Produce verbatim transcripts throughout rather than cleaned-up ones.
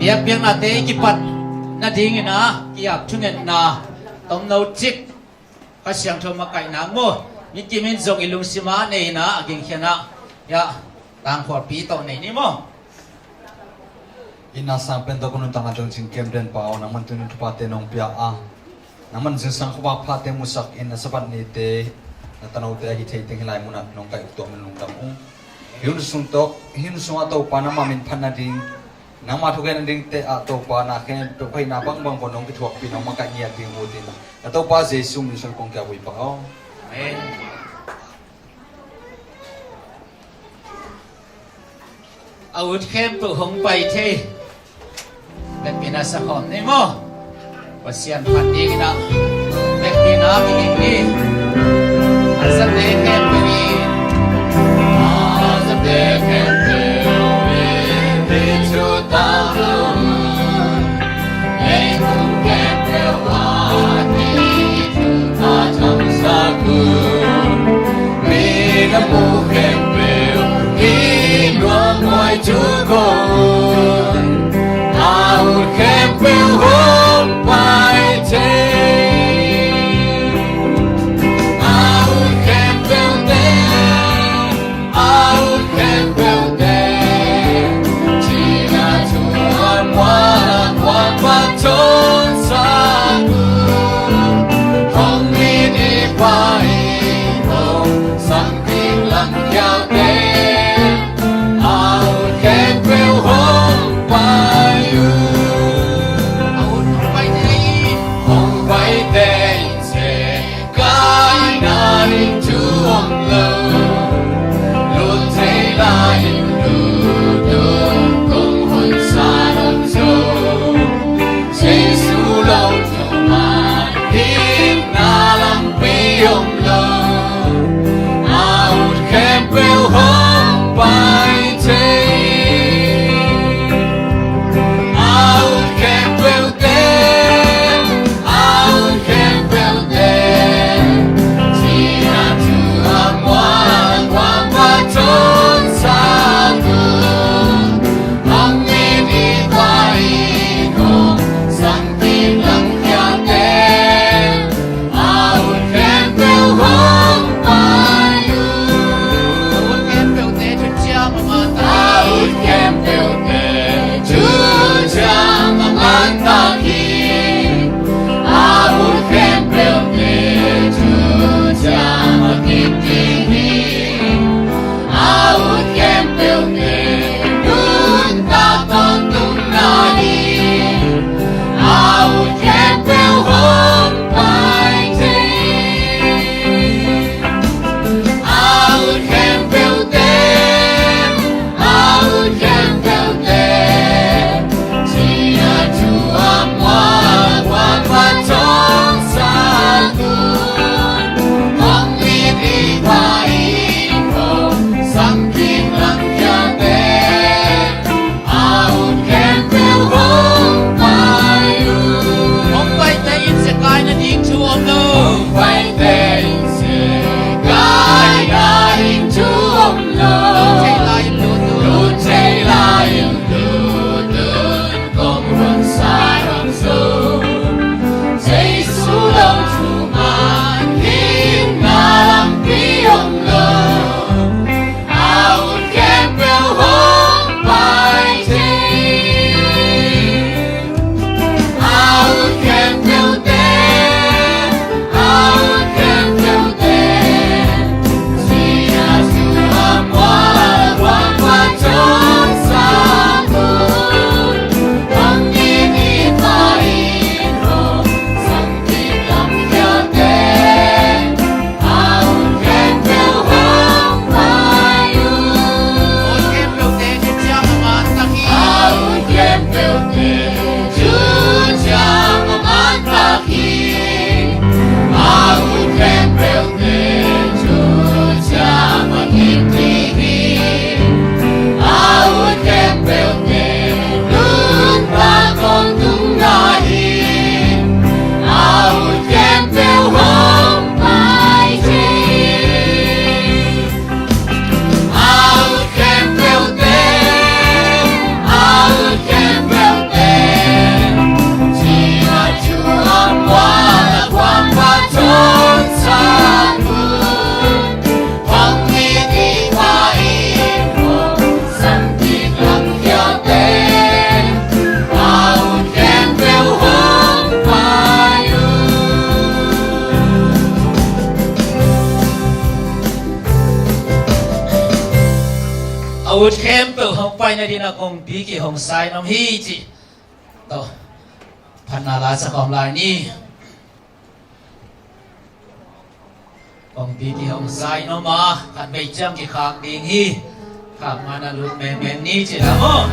Biakpiaknate i kipat nadingin ah kiap thungetna tomno cik Kha Siangtho makaihna maw, mi kim in zong i lungsima nei in ah a gingkhian ah, ya, tangkhualpi tawh nei ni maw? Inn a sang pen tawh ka nuntakna tawh cing kem den pa aw, nangman tunin thuphate nong pia a, nangman zingsang khuavak phate musak in a Sabbath nite na tanote a hi thei teng hi lai munah nong kaih uh tawh min lungdam ung. Hi hun sung tawh, hi hun sungah Topa nangma min phat nading, nangma thugen nadingte ah Topa na khempeuh phaina bangbang pawh nong kithuakpih, nong makaih ngiat ding ut in, na Topa Jesu min suang kong kiap uh hi pa aw. Amen. A ut khempeuh hong pai thei. Bek ina sa khawm ni maw? Pasian phat dingin ah bek ina kiging ni. A zate khempeuh in, a zate khempeuh in, hih thu tanglo un. Ei kum khempeuh ah hih thu tangsak un. Mi na mu khempeuh, hih nuam huai thu ko un. A ut khempeuh hong pai thei. A ut khempeuhte, a ut khempeuhte, cina thu a muan a muan pa thong sa un. Hong mit i pa i hong sang ding lamkhialte, a ut khempeuh hong pai un. A ut hong paite in, hong paite in se, kaihna ding thu om lo. Lut thei lai in lut un, kong hun sa nong zo. Jesu lungthu man hihna lampi om lo. A ut khempeuh hong pai thei. A ut khempeuhte, a ut khempeuhte, cina thu a muan a muan pa thong sa un. Hong mit i pa i hong sang ding lamkhialte, a ut khempeuh hong pai un. A ut khempeuhte thuciam a man tak hi. A ut khempeuhte thuciam a man tak hi. A ut khempeuhte thuciam a kip ding hi. A ut khempeuhte nuntak tawntungna hi. A ut khempeuh hong pai thei. A ut khempeuhte, a ut khempeuhte, cina thu a muan a muan pa thong sa un. Hong mit i pa i hong sang ding lamkhialte, a ut khempeuh hong pai un. Hong paite in se kaihna ding thu om lo. Hong paite in se kaihna ding thu om lo. Lut thei lai in lut un. Lut thei lai in lut un, kong hun sa nong zo. Jesu lungthu man hihna lampi om lo. A ut khe Ut khempeuh hong paina dingin a kongpi kihong sa in om hi ci. Tawh phatna la sa khawm lai ni. Kongpi kihong sa in om a, khat vei ciang kikhak ding hi. Khak man a lut mengmeng ni ci la maw.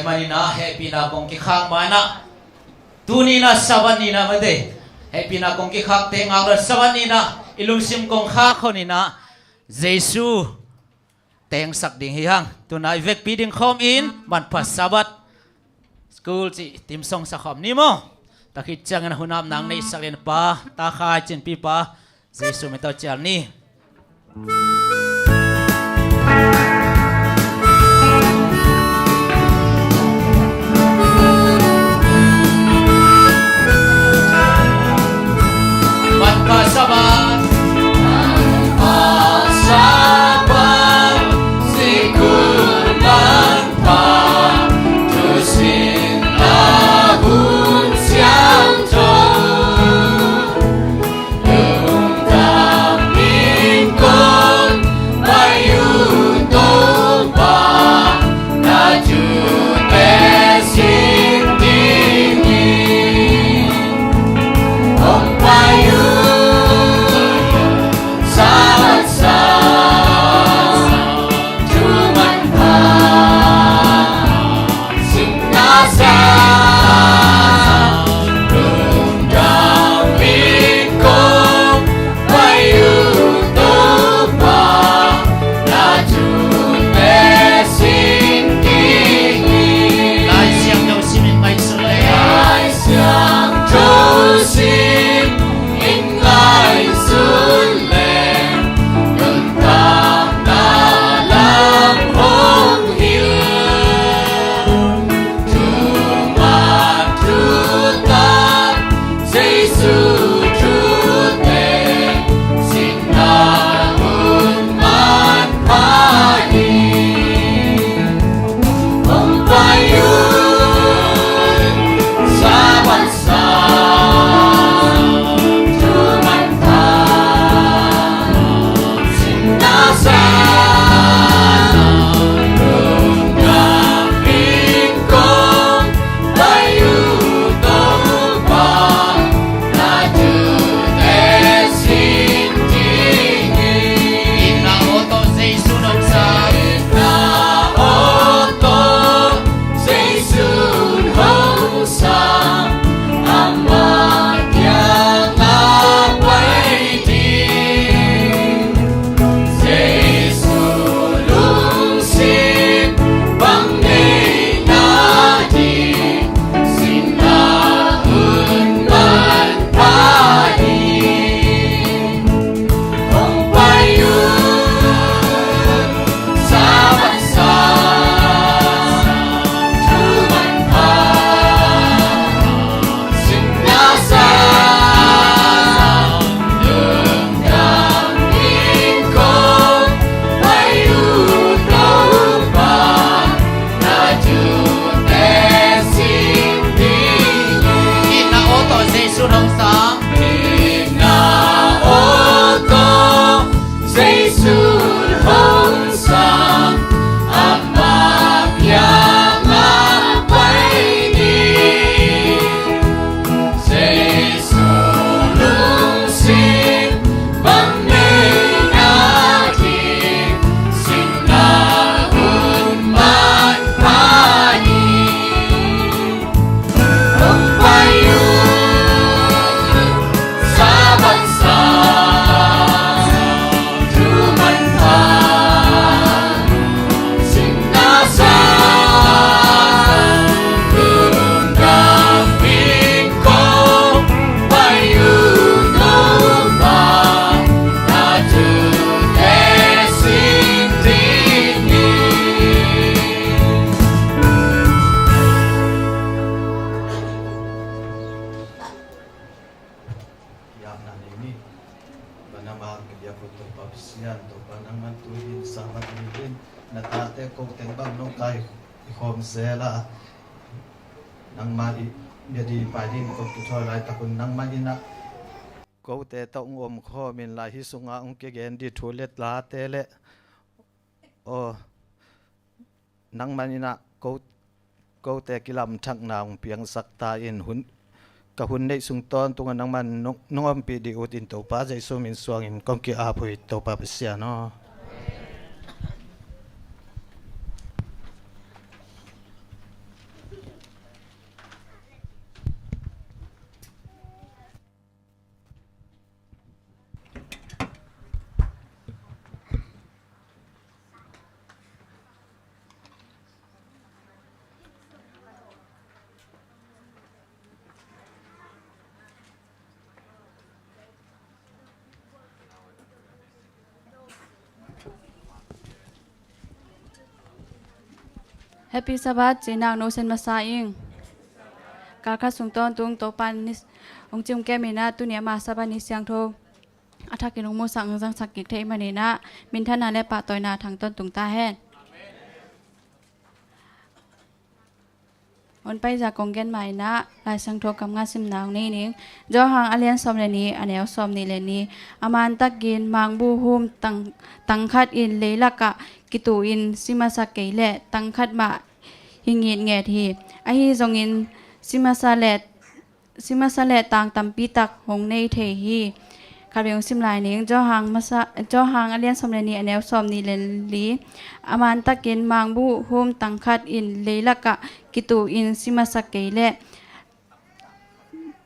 Maninah hehpihna kong kikhak manah, tuninah Sabbath ninah mate, hehpihna kong kikhakte ngaklo Sabbath ninah i lungsim kong khak honinah Jesu tengsak ding hi hang. Tuna i vekpi ding khawm in manpha Sabbath school cih timsong sa khawm ni maw? Takhit ciangin a hunap nang neihsak lian pa, ta khai cinpi pa, Jesu min tawh cial ni. Manpha Sabbath. Manpha Sabbath, sikul manpha, tusin a hun siangtho. Lungdam in kong pai uh Topa, na thute sin dingin. Kong pai uh Sabbath sang, thu manpha, Lai Siangtho sim in ngaihsun le. Lai Siangtho sim in ngaihsun le. Nuntakna lam hong hilh. Thuman thutak Jesu thute, sinna hun manpha hi. Hong pai un Sabbath sang, thu manpha, sinna sang, lungdam in kong pai uh Topa, na thute sin dingin. Itna aw tawh Jesu hong sang. Itna aw tawh Jesu hong sang, ama kiangah pai ding. Jesu lungsim bang nei nading, sinna hun manpha hi. Hong pai un Sabbath sang, thu manpha, sinna sang, lungdam in kong pai uh Topa, na thute sin dingin. Itna aw tawh Jesu hong sang. Itna aw tawh Jesu hong sang, ama kiangah pai ding. Jesu lungsim bang nei nading, sinna hun manpha hi. Hong pai un Sabbath sang, thu manpha, sinna sang, lungdam in kong pai uh Topa, na thute sin dingin. Biakna nei ni. Banama ka biak uh Topa Pasian, Topa nangman tu-in Sabbath ni-in na tate ko teng bang nong kai i khawm sela, nangmah i bia ding pai ding kong kithawi laitak un nangmah in ah kote tawh hong om khawm in lai, hih sungah hong kigen ding thu le late le, aw, nangmah in ah ko, kote kilamthakna hong piangsak ta in, hun, ka hun neih sung tawntungah nangmah nong, nong ompih ding ut in Topa Jesu min suangin kong ki-ap uh hi Topa Pasian aw. Happy Sabbath, ci-in ah hong nusia masa ing. Kalkhat sung tawntung Topa'n hong cimkem in ah, tuni ama Sabbath ni siangtho a thakin hong musak, hong zangsak kik thei manin ah, minthanna le pahtawina thang tawntung ta hen. Hong paizah kong gen ma-in ah, Lai Siangtho kammal simna hong nei ning. Johan a lian sawm le nih, a neu sawmnih le nih. A man takin mangbuh hum tang, tang khat in leilakah kitu in si masa kei leh, tang khat mah hi ngitnget hi. Ahi zongin si masa leh, si masa leh tang tampi tak hong nei thei hi. Khat vei hong sim lai ning. Johan masa, Johan a lian sawm le nih, a neu sawmnih le li. A man takin mangbuh hum tang khat in leilakah kitu in si masa kei leh,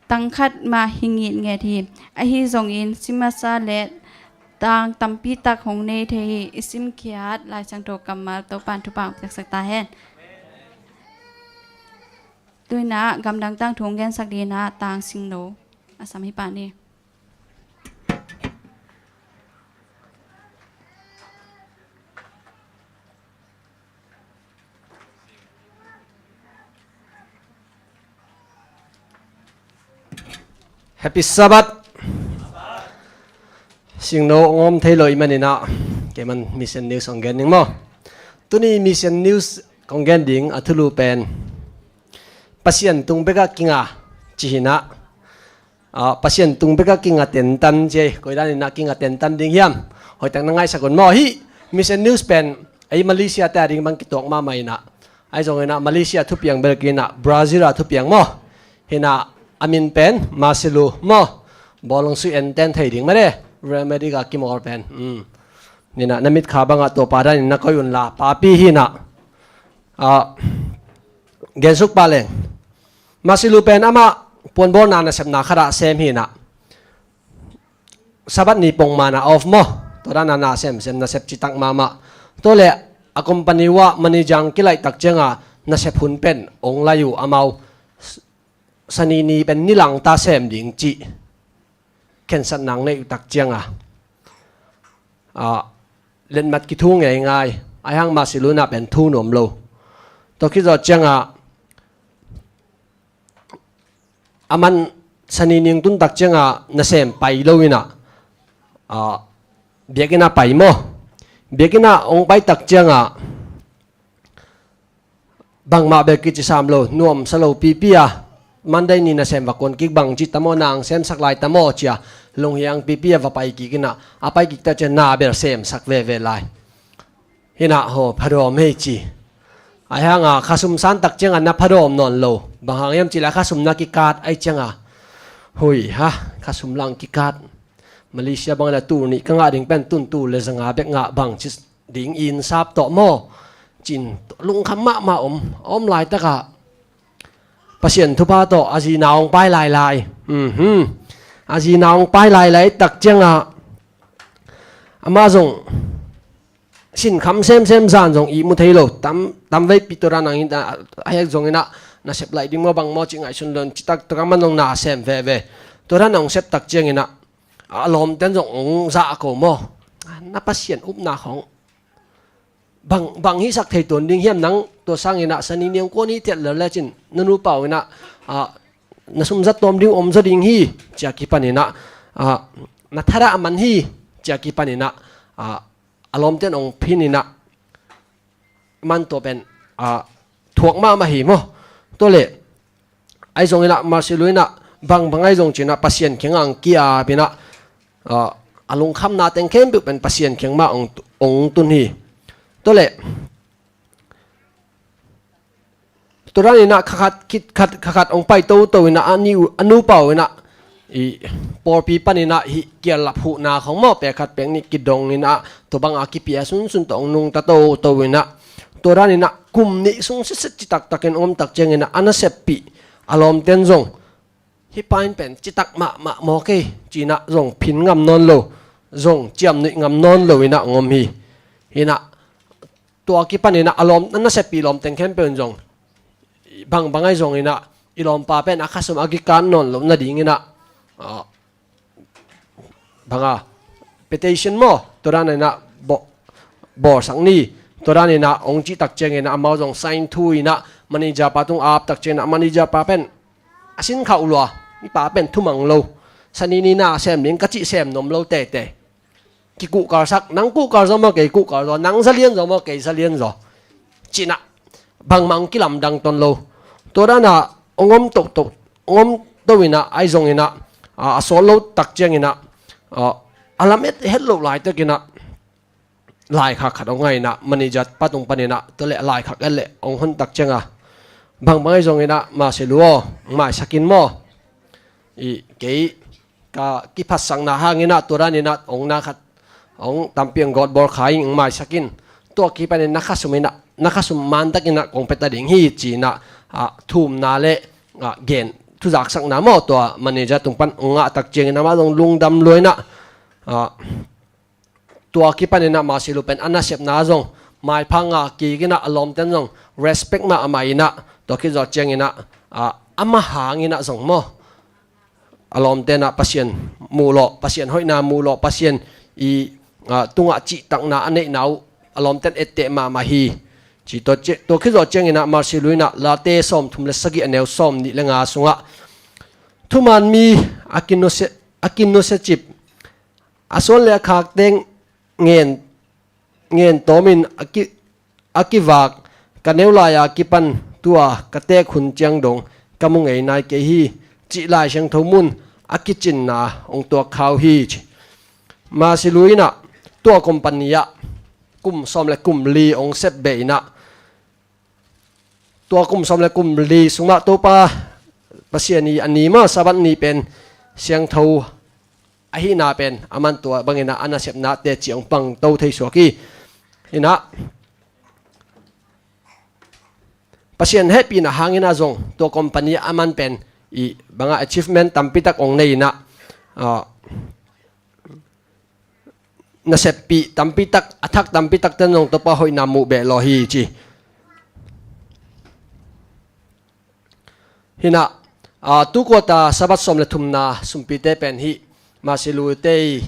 tang khat mah hi ngitnget hi. Ahi zongin si masa leh tang tampi tak hong nei thei hi. I simkhiat Lai Siangtho kammal Topa'n thupha hong piaksak ta hen. Tu-in ah gamdang tangthu hong gensak dingin ah Tang Singno a sam hi pah ni. Happy Sabbath. Singno hong om thei lo ahih manin ah, kei man mission news hong gen ning maw. Tuni mission news hong gen ding a thulu pen Pasian tung bekah kinga ci hi-in ah, ah, Pasian tung bekah kinga tentan ci hi. Koi danin ah kinga tentan ding hiam? Hoihtak na ngaihsak un maw. Hih mission news pen ei Malaysia te a ding bang kituak mahmah in ah, ahi zongin ah Malaysia thupiang bel kei in ah, Brazil a thupiang maw. Hi-in ah a min pen Masilu maw. Bawl hong sui enten thei ding mah de, Real Madrid a kimawl pen. Um. Hi-in ah na mitkha bangah Topa danin na koih un la, papi hi-in ah. Ah, gensuk pah leng. Masilu pen amah puanbawlna nasepna khat ah sem hi-in ah, Sabbath ni pongman ah off maw. Tua dan a na semsem, nasep citak mahmah. Tua leh a company uah manager hong kilaih tak ciangin ah nasep hun pen hong laih uh, amau s-, Sani ni pen nilang ta sem ding cih khensatna hong neih uh tak ciangin ah, ah, letmat kithu ngeingai. Ahi hang Masilu in ah pen thu nuam lo. Tua khit zawh ciangin ah, aman Sani ni hong tun tak ciangin ah nasem pai lo in ah, ah, biakinn ah pai maw. Biakinn ah hong pai tak ciangin ah bangmah bek kici sam lo, nuamsa lo pipi a. Monday ni nasem va kuan kik bang ci ta maw, na hong semsak lai ta maw ci-a, lunghiang pipi a va pai kik in ah, a pai kik tak ciang na bel semsak veve lai. Hi-in ah, haw, phadawm hei ci. Ahi hang a khasum san tak ciangin na phadawm nawn lo. Bang hang hiam cih leh khasum na kikat ahih ciangin. Hui ha, khasum lang kikat. Malaysia bang leh tul nih ka ngah ding pen tun tul le zanga bek ngah bang ci ding in sap tawh maw. Ci-in lungkham mahmah om, om laitak ah Pasian thupha tawh a zi nau hong pai lailai. Mhm. A zi nau hong pai lailai tak ciangin ah amah zong sinkham semsem, zan zong ihmu thei lo. Tam, tamveipi tua dan hangin ah, a hek zongin ah nasep laih ding maw bang maw cih ngaihsun lo-in citak tak a amah zong na sem veve. Tua dan hong sep tak ciangin ah a lawmte'n zong hong zahko maw. Na Pasian upna khawng bang, bang hisak thei tuan ding hiam nang, tua sangin ah Sani ni hong kuan hi thiat lel lecin na nupa uh in ah, ah, na sum zat tawm ding om zaw ding hi, ci-a kipan in ah, ah, na thadah man hi, ci-a kipan in ah, ah, a lawmte'n hong phin in ah, aman tua pen, ah, thuak mahmah hi maw. Tua leh, ahi zongin ah Masilu in ah, bangbang ahi zong ci-in ah Pasian kiangah hong ki-ap in ah, ah, a lungkhamna teng khempeuh pen Pasian kiang mah hong, hong tun hi. Tua leh, tua dan in ah kha khat khit khat, kha khat hong pai toto in ah, a ni uh, a nupa uh in ah, i, pawlpi panin ah hih kiallap huhna khawng maw, pek khat pek nih kidong in ah, tua bang a kipia sunsun tawh hong nungta toto in ah, tua dan in ah kum nih sung sitset citaktakin om tak ciangin ah, a naseppih a lawmte'n zong, hih pa in pen citak mahmah maw kei, ci-in ah zong phin ngam nawn lo, zong ciamnuih ngam nawn lo in ah hong om hi. Hi-in ah, tua kipan in ah a lawm, a naseppih lawmte'n khempeuh in zong, bangbang ahi zongin ah, i lawmpa pen a khasum a kikat nawn loh nadingin ah, ah, bang a, petition maw, tua dan in ah baw-, bawlsak ni, Tua danin ah hong cih tak ciangin ah amau zong sign thu in ah manager pa tung ap tak ciangin ah manager pa pen a sin khauh lua, i pa pen thumang lo, sani ni na sem ding ka cih sem nuam lo tete. Kikuhkalsak, nang kuhkal zaw maw kei kuhkal zaw, nang zalian zaw maw kei zalian zaw, ci-in ah bangmah hong kilamdang ton lo. Tua danin ah hong om tohtoh, hong om to in ah ahi zongin ah, a, a sawt lo tak ciangin ah, a, a lamet het loh laitakin ah laikhak khat hong ngah in ah manager pa tung panin ah, tua leh laikhak et leh hong hon tak ciangin ah, bangbang ahi zongin ah Masilu aw, hong maisak in maw. I kei ka kiphatsakna hangin ah tua danin ah hong na khat, hong tampi hong gawt bawl kha ing, hong maisak in. Tua kipanin na khasum in ah, na khasum mantakin ah kong pia ta ding hi ci-in ah, a, thumna le, a, gen thuzaksakna maw tua manager tung pan hong ngah tak ciangin amah zong lungdam lua in ah, a, tua kipanin ah Masilu pen a nasepna zong maipha ngah kik in ah a lawmten zong respect mahmah in ah, tua khit zawh ciangin ah, a, amah hangin ah zong maw, a lawmten ah Pasian muh lawh, Pasian hoihna muh lawh, Pasian i, a, tungah cihtakna a neihna uh a lawmten etteh mahmah hi. Ci tua ci-, tua khit zawh ciangin ah Masilu in ah Late sawmthum le sagih a neu sawmnih le nga sungah, thuman mi a kinusia, a kinusiacip, a suan le a khakte ngen, ngen tawmin a ki, a kivak, ka neu lai-a kipan tua ka teek hun ciang dong ka mu ngei nai kei hi, cih Lai Siangtho mun a kicinna hong tuak kha uh hi ci. Masilu in ah tua company ah kum sawm le kum li hong sep beh in ah, tua kum sawm le kum li sungah Topa Pasian i a ni maw, Sabbath ni pen siangtho ahihna pen aman tua bangin ah a nasepna teci hong pang to thei suak hi. In ah Pasian hehpihna hangin ah zong tua company ah aman pen i bangah achievement tampi tak hong nei in ah, a, naseppih tampi tak, a thak tampi takten zong Topa hoihna muh behlawh hi ci. Hi in ah, a, tu quarter Sabbath sawm le thumna sumpite pen hih Masilu te i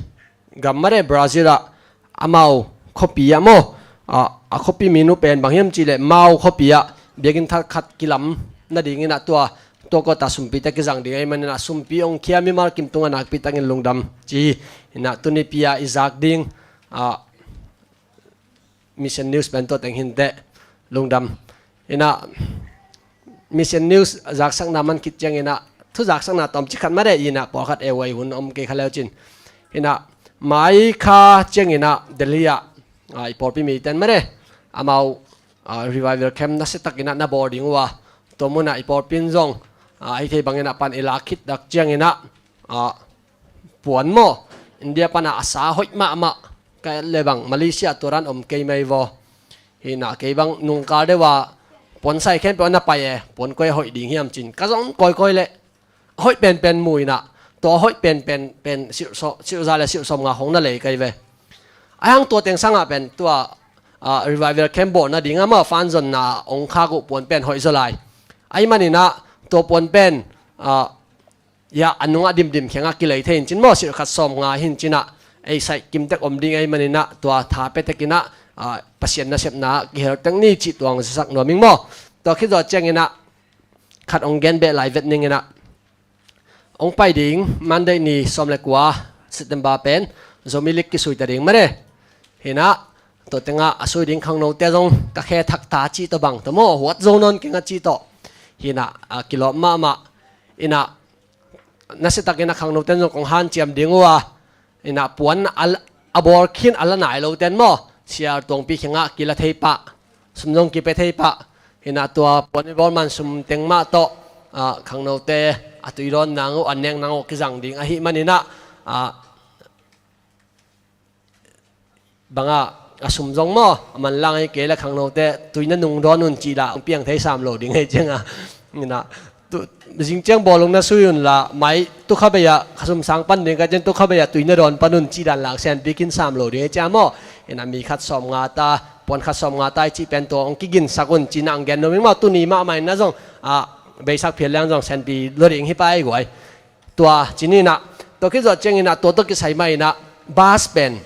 gam mah de Brazil ah amau khuapi ah maw, a, a khuapi min uh pen bang hiam cih leh Mao khuapi ah biakinn thak khat kilam nadingin ah tua, tua quarter sumpite kizang ding ahih manin ah sumpi hong khia mimal kim tungah nakpi takin lungdam ci hi. In ah tuni pi-a i zak ding, a, Mission News pen tua teng hi inteh, lungdam. In ah Mission News zaksakna man khit ciangin ah thu zaksakna tawmcik khat mah de, in ah pawlkhat ei ei hun om kei kha leu cin. In ah mai kha ciangin ah Delhi ah, a, i pawlpi miten mah de, amau, a, revival camp nasia takin ah na bawl ding uh a, tua mun ah i pawlpi in zong, a, ahi thei bangin ah pan i lak khit tak ciangin ah, a, puan maw, India pan ah a sa hoih mahmah, ka et le bang Malaysia tua dan om kei mai vaw. Hi in ah kei bang nungkal deuh a puan sai khempeuh a na pai e, puan koi a hoih ding hiam cin ka zong kawikawi leh a hoih penpen mu in ah, tua a hoih penpen pen silh saw, silh za le silh sawmnga hong na lei kai ve. Ahi hang tua teng sangah pen tua, a, revival camp bawl nading ah maw fan zonna hong khak uh puan pen hoih zaw lai. Ahih manin ah tua puan pen, a, ya, a nungah dimdim khengah kilei thei in cin maw, silh khat sawmnga hi in cin ah ei saih kimtek om ding ahih manin ah tua tha pia tek in ah, a, Pasian nasepna ah kihel tek ni cih tuang zasak nuam ing maw. Tua khit zawh ciangin ah khat hong gen beh lai vet ning in ah, hong pai ding Monday ni sawm le kua September pen Zomi League kisui ta ding mah de. Hi in ah tua tengah a sui ding khangnote zong ka khe thak ta cih tawh bang tawh maw, huat zo nawn keng a cih tawh. Hi in ah, a, kilawm mahmah. In ah nasia takin a khangnote zong kong hanciam ding uh a, in ah puan a, a bawl khin a la nai loten maw, sial tuangpi khengah kila thei pah, sum zong kipia thei pah. In ah tua puan i bawl man sum teng mah tawh, a, khangnote a tui dawn nang uh, a nek nang uh kizang ding ahih manin ah, a, bangah a sum zong maw, a manlang hi kei le khangnote tui na nung dawn un cih lah hong piang thei sam lo ding hi ciangah. In ah tu, zing ciang bawlung na sui un lah, mai tu kha bei ah khasum sang pan ding ka ciang tu kha bei ah tui na dawn pan un cih dan lak senpi khin sam lo ding hi ciang maw. In ah mi khat sawmnga ta, puan khat sawmnga ta i cih pen tua hong kiginsak un cih na hong gen nuam ing maw. Tuni mahmah in na zong, a, beisak phial leng zong senpi lua ding hi pah ei guai. Tua ci ni in ah, tua khit zawh ciangin ah tua tawh kisai mah in ah bus pen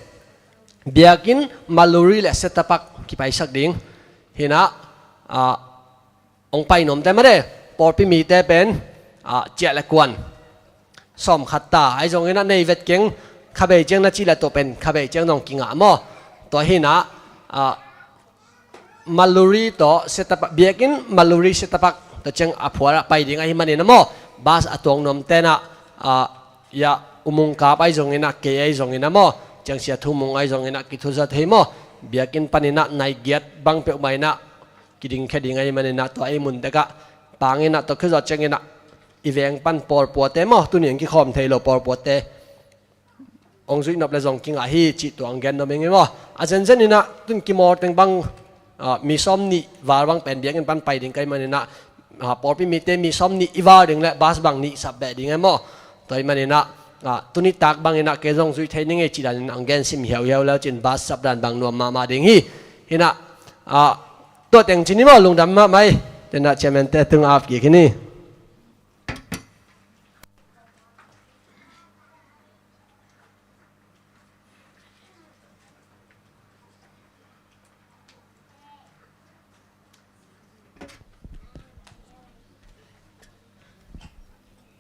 Biakinn, Maluri le Setapak kipaisak ding. Hi-in ah, ah, hong pai nuamte mah de, pawlpi mite pen, ah, ciah le kuan sawmkhat ta, ahi zongin ah nei vet keng, khabei ciang na cih le tua pen khabei ciang zong kingah maw. Tua hi-in ah, ah, Maluri tawh Setapak, biakinn Maluri Setapak tawh ciang a phual ah pai ding ahih manin ah maw, bus a tuang nuamte in ah, ah, ya, U Mung Kap ahi zongin ah, kei ahi zongin ah maw, Ciang Sia Thu Mung ahi zongin ah, kithuza thei maw, biakinn panin ah nai giat bang peuhmah in ah kidingkhia ding ahih manin ah, tua ei mun dekah pang in ah, tua khit zawh ciangin ah i veng pan pawlpuate maw, tuni-in kikhawm thei lo pawlpuate hong zuih nop le zong kingah hi cih tua hong gen nuam ing ei maw. A zenzen in ah tun kimawl teng bang, ah, mi sawmnih val bang pen biakinn pan pai ding ka hih manin ah, ah, pawlpi mite mi sawmnih i val ding le bus bang nih sap beh ding ei maw. Tua ahih manin ah, ah, tuni tak bangin ah kei zong zuih thei ning ei cih danin ah hong gen sim hiauhiau le uh cin, bus sap dan bang nuam mahmah ding hi. Hi-in ah, ah, tua teng ci ni maw, lungdam mahmah ei. Tua in ah chairman-te tung ap kik hi ni.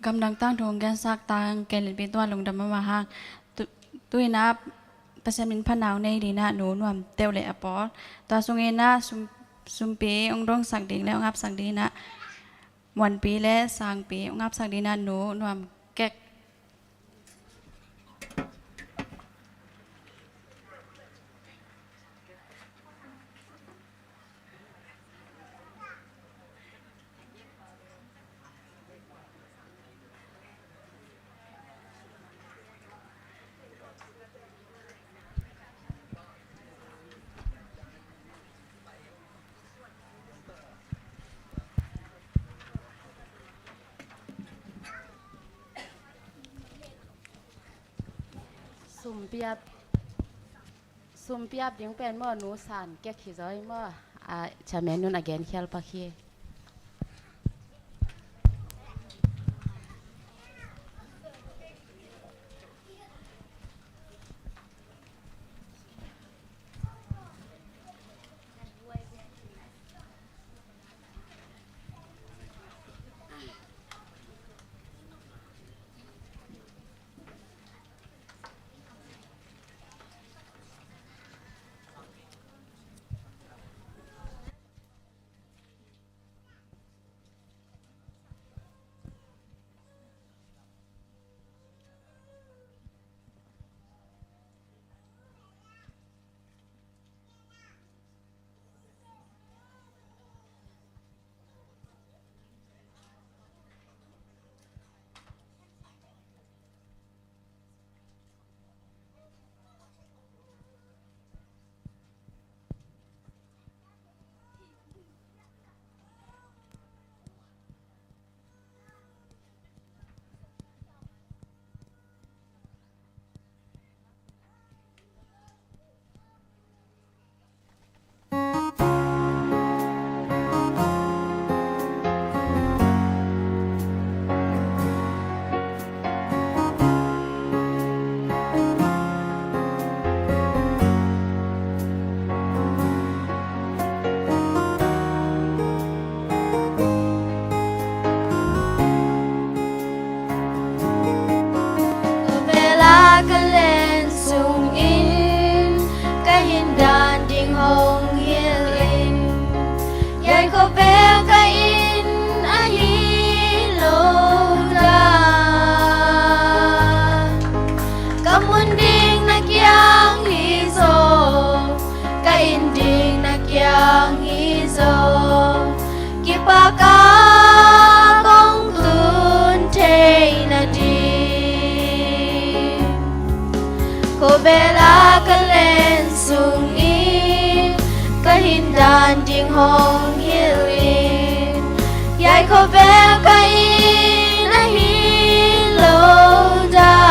Gamdang tangthu hong gensak tang ken lianpi tua lungdam mahmah hang. Tu, tu-in ah Pasian min phatna hong nei dingin ah Nu Nuam Teuh le a pawl, tua sungin ah sum, sumpi hong dongsak ding le hong apsak dingin ah Muanpi le Sangpi hong apsak dingin ah Nu Nuam Kek. Sumpi ap, sumpi ap ding pen maw, Nu San Kek hi zaw ei maw. A, chairman nu'n a genkhial pak hi. Khuavela ka len sungin ka hin dan ding hong hilh in, hiai khuavel ka inn ahi lo dan. Ka mun ding na kiang hi zaw, ka inn ding na kiang hi zaw, kipak a kong tun theihna ding. Khuavela ka len sungin ka hin dan ding hong hilh in, hiai khuavel ka inn ahi lo dan.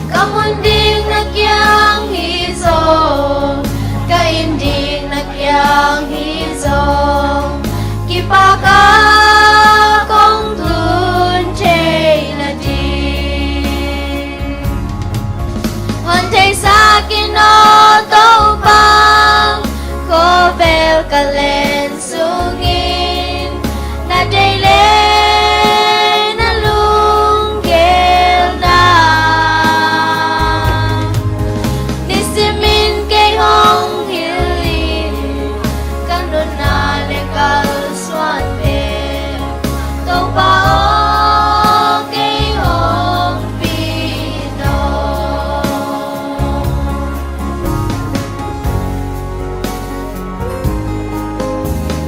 Ka mun ding na kiang hi zaw, ka inn ding na kiang hi zaw, kipak a kong tun theihna ding. Ka len sungin na deih le na lunggel na, nisimin kei hong hilh in, ka nunna le kalsuante Topa aw, kei hong pi in aw.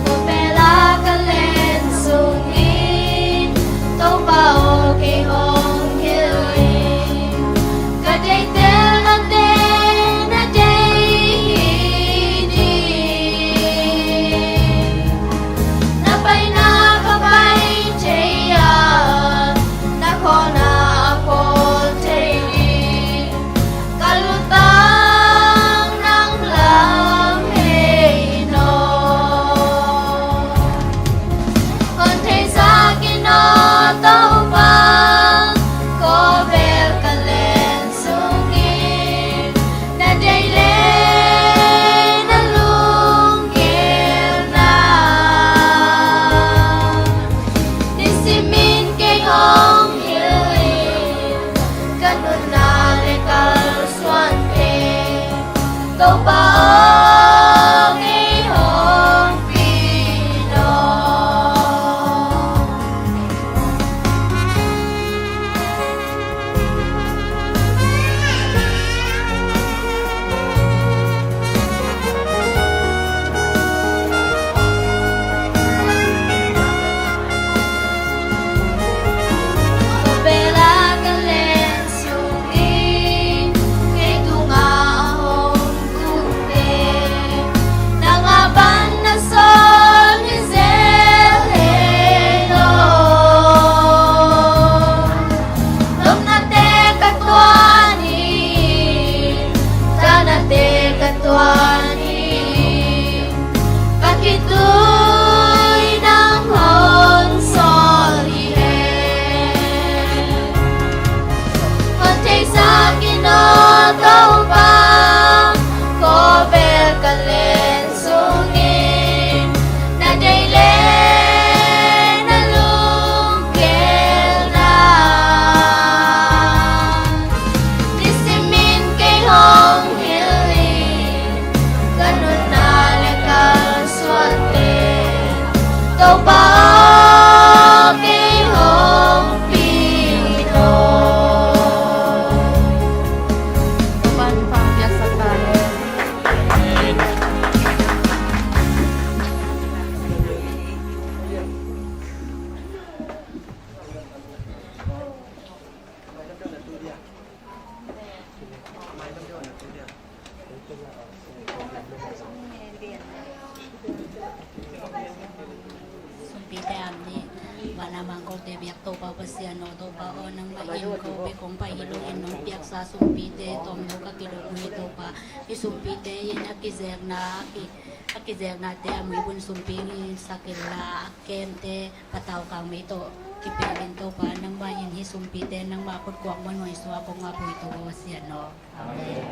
Ko pela ka len sungin Topa aw, kei hong hilh in, ka deihtel na deih, na deih hi ding. Na paina ka pai thei a, na khawlna a khawl thei ding. Ka lutang nang lam hi in aw. Hon theisak in aw Topa, ko bel ka len sungin na deih le na lunggel na, nisimin kei hong hilh in, ka nunna le kalsuante Topa aw, kei hong pi in aw. Ko pela ka len sungin kei tungah a hong tung te, nangmah pan na sawl hi zel hi lo. Nopnate ka tuan hi, thahatnate ka tuan hi, ka khitui nang hong sawl hi hen. Hon theisak in aw Topa, ko bel ka len sungin na deih le na lunggel na, nisimin kei hong hilh in, ka nunna le kalsuante Topa aw, kei hong pi in aw. Topa'n thupha piaksak ta hen. Sumpite a om ni, van a mangkote biak Topa Pasian aw, Topa aw, nangmah in ko bek hong pai hi lo in, nong piaksa sumpite tawm lo ka kidop uh hi Topa. Hih sumpite in a kizekna, a ki, a kizeknate a muibun sumpi ngisak inla, a kemte patau kangmei tawh kipelin Topa, nangmah in hih sumpite nangmah khut kuak muanhuai sua kong ngap uh hi Topa Pasian aw. Amen.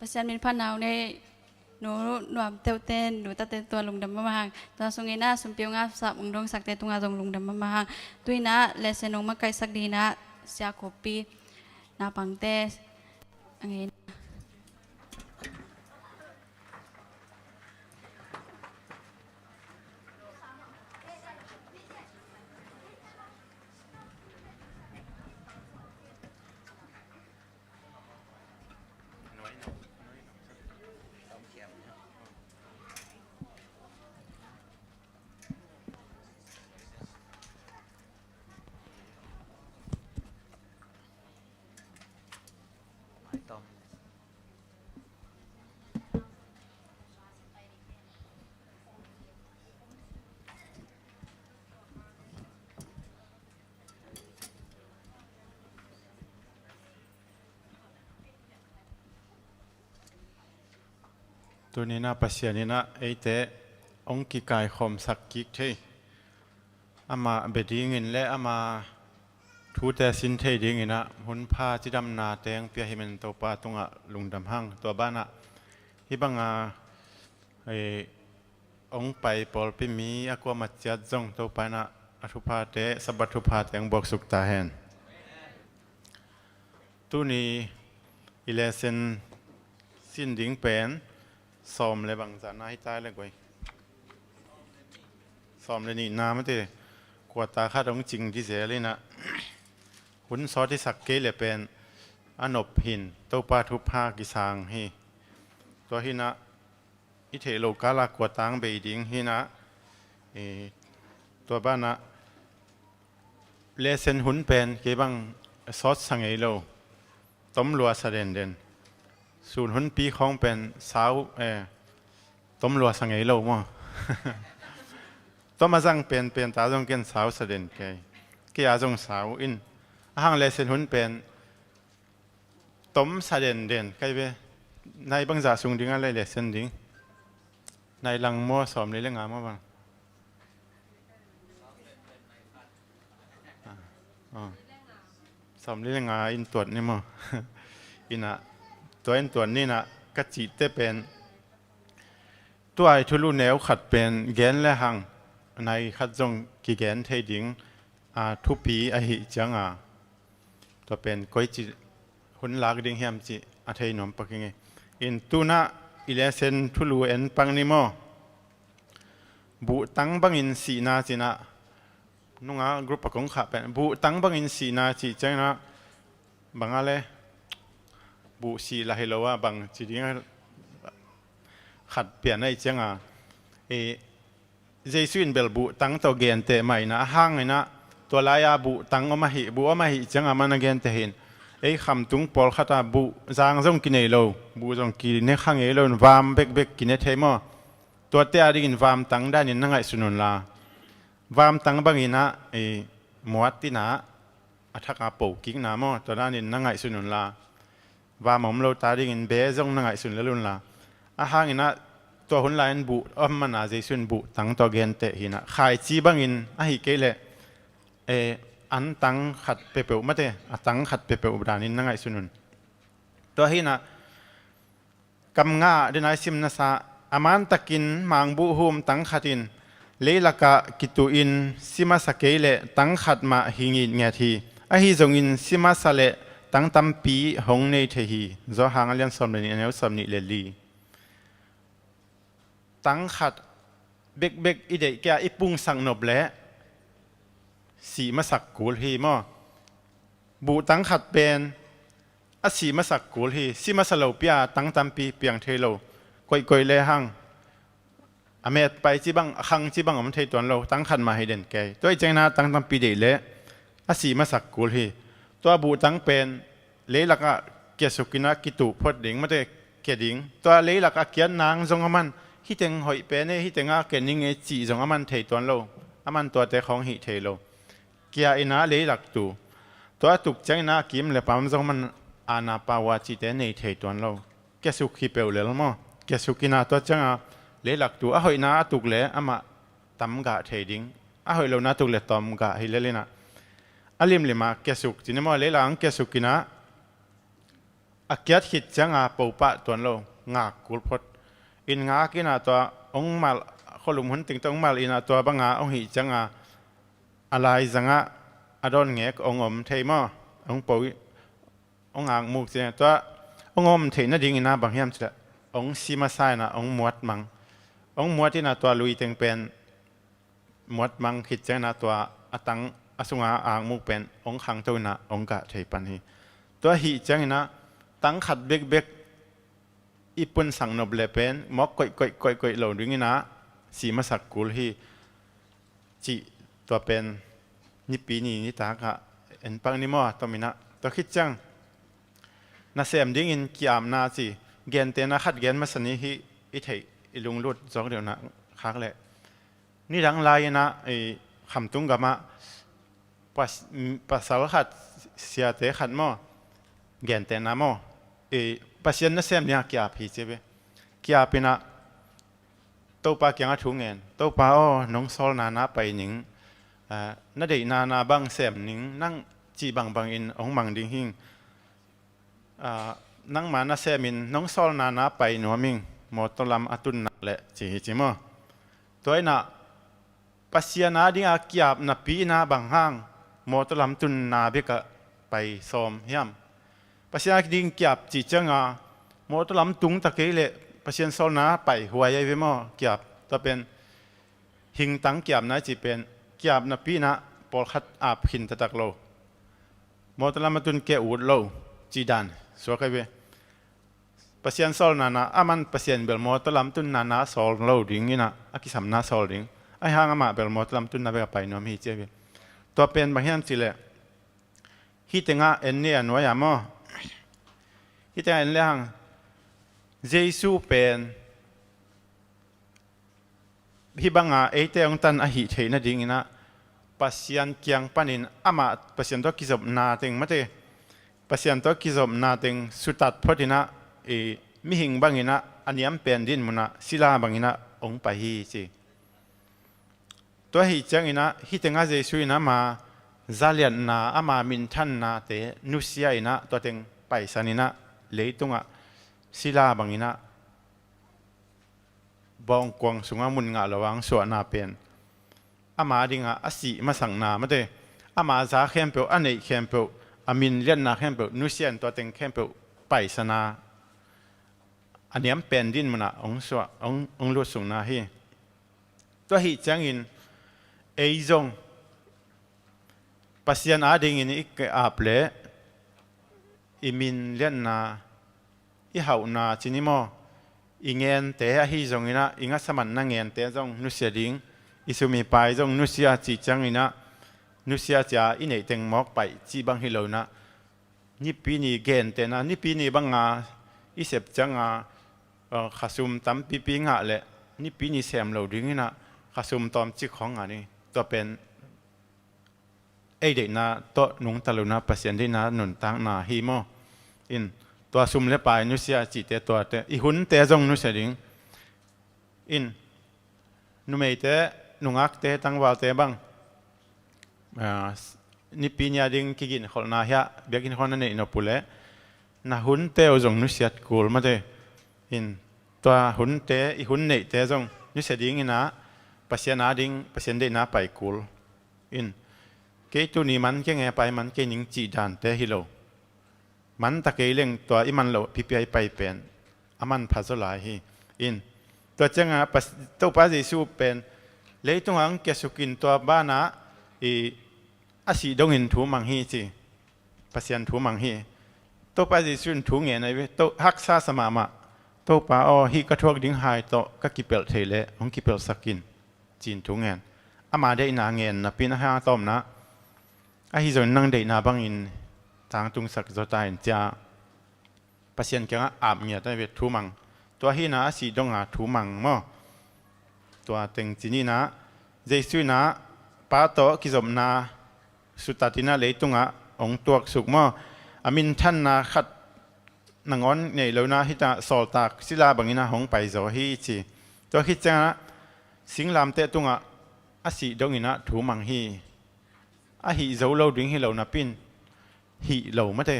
Pasian min phat na uh nei, nu Nuam Teuh ten, nu tate tua lungdam mahmah hang. Tua sungin ah sumpi ong ngapsak, ong dongsakte tungah zong lungdam mahmah hang. Tu-in ah lesson ong makaihsak dingin ah Sia Khuapi naupangte a ngeina. Tuninah Pasian inah eite hong kikaikhawmsak kik thei, amah bia dingin le ama thute sin thei dinginah hun pha cidamna teng pia hi men Topa tungah lungdam hang. Tua banah hih banga, eh, hong pai pawlpi mi a kuamah ciat zong Topa inah a thuphate, Sabbath thuphate hong buaksuk ta hen. Tuni i lesson sin ding pen sawm le bangzahna hi ta le guai. Sawm le nihna mate, quarter khat hong cing di zel inah hun sawt i sak kei le pen a nop hin Topa thupha kisang hi. Tua hinah i theih loh kala quarter bei ding hinah, eh, tua banah lesson hun pen kei bang sawt sa ngei lo, tom lua sa denden. Sun hunpi khawng pen sau, eh, tom lua sa ngei lo maw? Tom a zang penpen ta zong ken sau sa den kei. Kei a zong sau in, a hang lesson hun pen tom sa denden kai ve. Nai bangzah sung ding a lei lesson ding? Nai lang maw, sawm le le nga maw bang? Ah, ah. Sawm le le nga in tuat ni maw? Inah, tua in tuat ni inah ka cihte pen tua i thulu neu khat pen gen le hang nai khat zong kigen thei ding, a, thupi ahih cianga tua pen koici hun lak ding hiam cih a thei nuam pak ing e. In tunah i lesson thulu en pak ni maw? Buhtang bangin sihna cinah nunga group a kong khah pen buhtang bangin sihna cih cianginah banga le buh sih lah hi lo a bang ci ding a khat pian ahih cianga, eh, Jesu in bel buhtang tawh genteh mah inah a hanginah tua lai-a buhtang om ahi, buh om ahi cianga man a genteh hin. Ei khamtung pawlkhata buh zang zong kinei lo, buh zong kine kha ngei lo in vam bekbek kine thei maw? Tuate a dingin vamtang danin na ngaihsun unla, vamtang banginah, eh, muat inah a thaka po kikna maw, tua danin na ngaihsun unla, vam om lo ta dingin be zong na ngaihsun lel unla. A hanginah tua hun lai-in buh om mana Jesu in buhtang tawh genteh hinah khaici bangin ahi kei leh, eh, an tang khat peuhpeuh mate, a tang khat peuhpeuh danin na ngaihsun un. Tua hinah kam nga dena i simna sa, a mantakin mangbuh hum tang khatin leilakah kituhin si masa kei leh tang khat mah hi ngitnget hi. Ahi zongin si masa leh tang tampi hong nei thei hi. Zawhang a lian sawm le nih, a neu sawm nih le li. Tang khat bekbek i deih kei a i pungsak nop leh si masak kul hi maw? Buh tang khat pen a si masak kul hi. Si masa lo pia tang tampi piang thei lo. Koihkoih le hang a met pai ci bang, a khang ci bang om thei tuan lo, tang khat mah hi den kei. Tua i ciangina tang tampi deih le a si masak kul hi. Tua buh tang pen leilakah kiasukinah kituh phot ding mate, kia ding. Tua leilakah kiat nang zong a man, hiteng hoih pen e, hitengah kia ning e cih zong a man thei tuan lo. A man tuate khawng hih thei lo. Kia inah leilak tu. Tua tuk cianginah kim le pam zong man, ana pawa cihte nei thei tuan lo. Kiasuk hi peuh lel maw? Kiasuk inah tua cianga leilak tu a hoihna a tuk le amah tam gah thei ding. A hoih lohna a tuk le tawm gah hi lel inah a limlimah kiasuk cini maw? Leilak ang kiasuk inah a kiat khit cianga po pah tuan lo, ngak kul phot. In ngak inah tua hong mal, khualum hun teng tua hong mal inah tua banga hong hih cianga a laizangah a dawn ngek hong om thei maw? Hong po, hong akmuk cianga tua hong om theih nadingina bang hiam cileh hong si masa inah hong muat mang. Hong muat inah tua lui teng pen muat mang khit ciangina tua a tang a sunga a akmuk pen hong khangto inah hong gah thei pan hi. Tua hih ciangina tang khat bekbek i punsak nop le pen mawk koihkoih koihkoih lo dingina si masak kul hi. Cih tua pen nipi ni nitakah en pak ni maw? Tominah tua khit ciang nasem dingin ki-apna ci, gentehna khat gen masa ni hi. I theih i lunglut zawk deuhnah khak leh nidang lai-inah i khamtung gamah pas-, pasal khat, siate khat maw, gentehna maw, i Pasian nasem dingah ki-ap hi ci ve. kiap in ah Topa kiangah thu ngen, Topa aw, nong sawlna na pai ning, ah, na deihna na bang sem ning, nang cih bangbangin hong mang ding hing. Ah, nangma na semin nong sawlna na pai nuam ing, mawtaw lam a tunna leh, ci hi ci maw. Tua in ah Pasian a dinga kiap napi in ah bang hang mawtaw lam tunna bekah pai sawm hiam? Pasian a ding kiap cih cianga mawtaw lam tung ta kei leh Pasian sawlna pai huai ahi ve maw? Kiap, tua pen hingtang kiapna i cih pen kiap napi in ah pawlkhat ap khin taktak lo. Mawtaw lam a tun kei ut lo, cih dan suak ahi ve. Pasian sawlna na, aman Pasian bel mawtaw lam tunna na sawl lo ding in ah, a kisamna sawl ding. Ahi hang amah bel mawtaw lam tunna bekah pai nuam hi ci ahi ve. Tua pen bang hiam cih leh, hih tengah en ni a nuai a maw. Hih tengah en lehang Jesu pen hih banga eite hong tan ahih theih nadingin ah Pasian kiang panin amah Pasian tawh kizopna teng mate, Pasian tawh kizopna teng sutat phot in ah, i mihing bangin ah a niam pen din munah sila bangin ah hong pai hi ci. Tua hi ciangin ah hih tengah Jesu in ama zaliatna, ama minthannate nusia in ah tua teng paisan in ah leitungah sila bangin ah bawngkuang sungah mun ngah lo a hong suahna pen ama dingah a sih masakna mate, ama za khempeuh, a neih khempeuh, a min liatna khempeuh nusia in tua teng khempeuh paisan a, a niam pen din munah hong suah, hong, hong lutsukna hi. Tua hi ciangin ei zong Pasian a dingin i ap leh i min liatna, i hauhna ci ni maw, i ngente ahi zongin ah, i ngasa manna ngente zong nusia ding, i sum i pai zong nusia cih ciangin ah, nusia cia i neih teng mawk paih cih bang hi lo in ah, Nipi ni gentehna, Nipi ni banga i sep cianga, uh, khasum tampipi ngah leh Nipi ni sem lo dingin ah khasum tawmcik khawng ngah ni. Tua pen ei deihna tawh nungta lo in ah Pasian deihna nuntakna hi maw. In, tua sum le pai nusia cihte tuate, i hunte zong nusia ding. In, numeite, nungakte, tangvalte bang, ah, Nipi ni a ding kiginkholhna hiah biakinn khawng na neih nop uh leh na hunte uh zong nusiat kul mate. In, tua hunte, i hun neihte zong nusia dingin ah Pasian a ding, Pasian deihna pai kul. In, kei tuni man kei nge, pai man kei ning cih dante hi lo. Man ta kei leng tua i man loh pipi a i pai pen a manpha zaw lai hi. In, tua ciangah Topa Jesu pen leitungah hong kiasuk in tua banah i a sih dongin thu mang hi ci. Pasian thu mang hi. Topa Jesu in thu ngen ahi ve, haksa sa mahmah. Topa aw, hih ka thuak ding hai tawh ka kipelh theih leh hong kipelhsak in, ci-in thu ngen. Ama deihna ngen napi in a hang a tawpna, ahi zongin nang deihna bangin tangtungsak zaw ta in, ci-a Pasian kiangah ap ngiat ahi ve, thu mang. Tua hi in ah a sih donga thu mang maw. Tua teng ci ni in ah Jesu in ah Pa tawh kizopna sutat in ah leitungah hong tuaksuk maw. A minthanna khat nangawn nei lo in ah hih tengah sawltak sila bangin ah hong paizaw hi ci. Tua khit ciangah singlamteh tungah a sih dongin ah thu mang hi. A hih zo lo ding hi lo napi in, hih lo mate,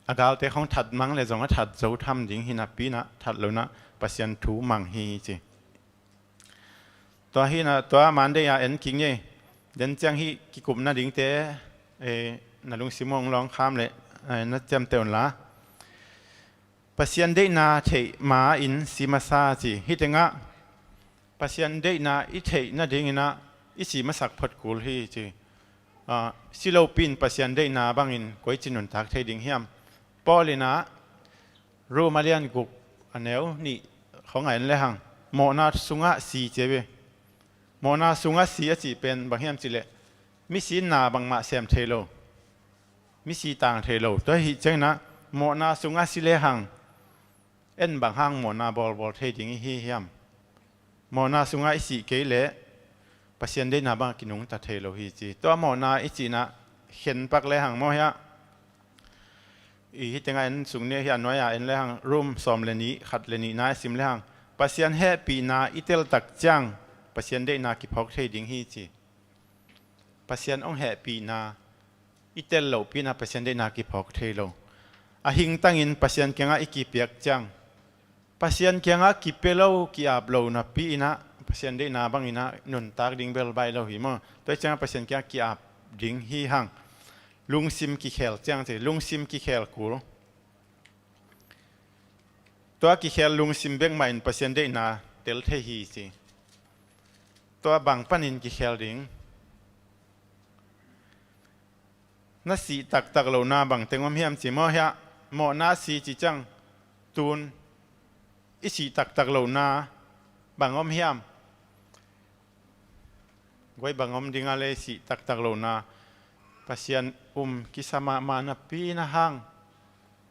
a galte khawng that mang leh zong a that zo tham ding hi napi in ah that lo in ah Pasian thu mang hi ci. Tua hi in ah tua Monday a en kik ni. Den ciang hih kikupna dingte, eh, na lungsim hong lawngkham leh, eh, na ciamteh un la. Pasian deihna theih ma-in si masa ci. Hih tengah Pasian deihna i theih nadingin ah i si masak phot kul hi ci. Ah, si lopi in Pasian deihna bangin koici nuntak thei ding hiam? Paul in ah Rom a lian guk a neu nih khawng a en lehang mawhna sungah si ci ahi ve. Mawhna sungah si a cih pen bang hiam cih leh misi in na bangmah sem thei lo. Misi tang thei lo. Tua hi ciangin ah mawhna sungah si lehang en bang hang mawhna bawlbawl thei ding i hi hiam? Mawhna sungah i sih kei leh Pasian deihna bang kinungta thei lo hi ci. Tua mawhna i cihna khenpak lehang maw hiah I hih tengah en sung ni, hih a nuai-a en le hang, Rom sawm le nih, khat le nihna i sim le hang, Pasian hehpihna i tel tak ciang Pasian deihna kiphawk thei ding hi ci. Pasian hong hehpihna i tel lohpi-in ah Pasian deihna kiphawk thei lo. A hingtangin Pasian kiangah i kipiak ciang, Pasian kiangah kipia lo, ki-ap lo napi-in ah Pasian deihna bangin ah nuntak ding bel baih lo hi maw. Tua hi ciangah Pasian kiangah ki-ap ding hi hang. Lungsim kikhel ciang ci, lungsim kikhel kul. Tua kikhel lungsim bek mah in Pasian deihna tel thei hi ci. Tua bang panin kikhel ding? Na sih taktak lohna bang teng om hiam ci maw, hiah mawhna si ci ciang, tun i sih taktak lohna bang om hiam? Guai bang om ding a le, sih taktak lohna, Pasian um kisa mahmah napi-in ah hang,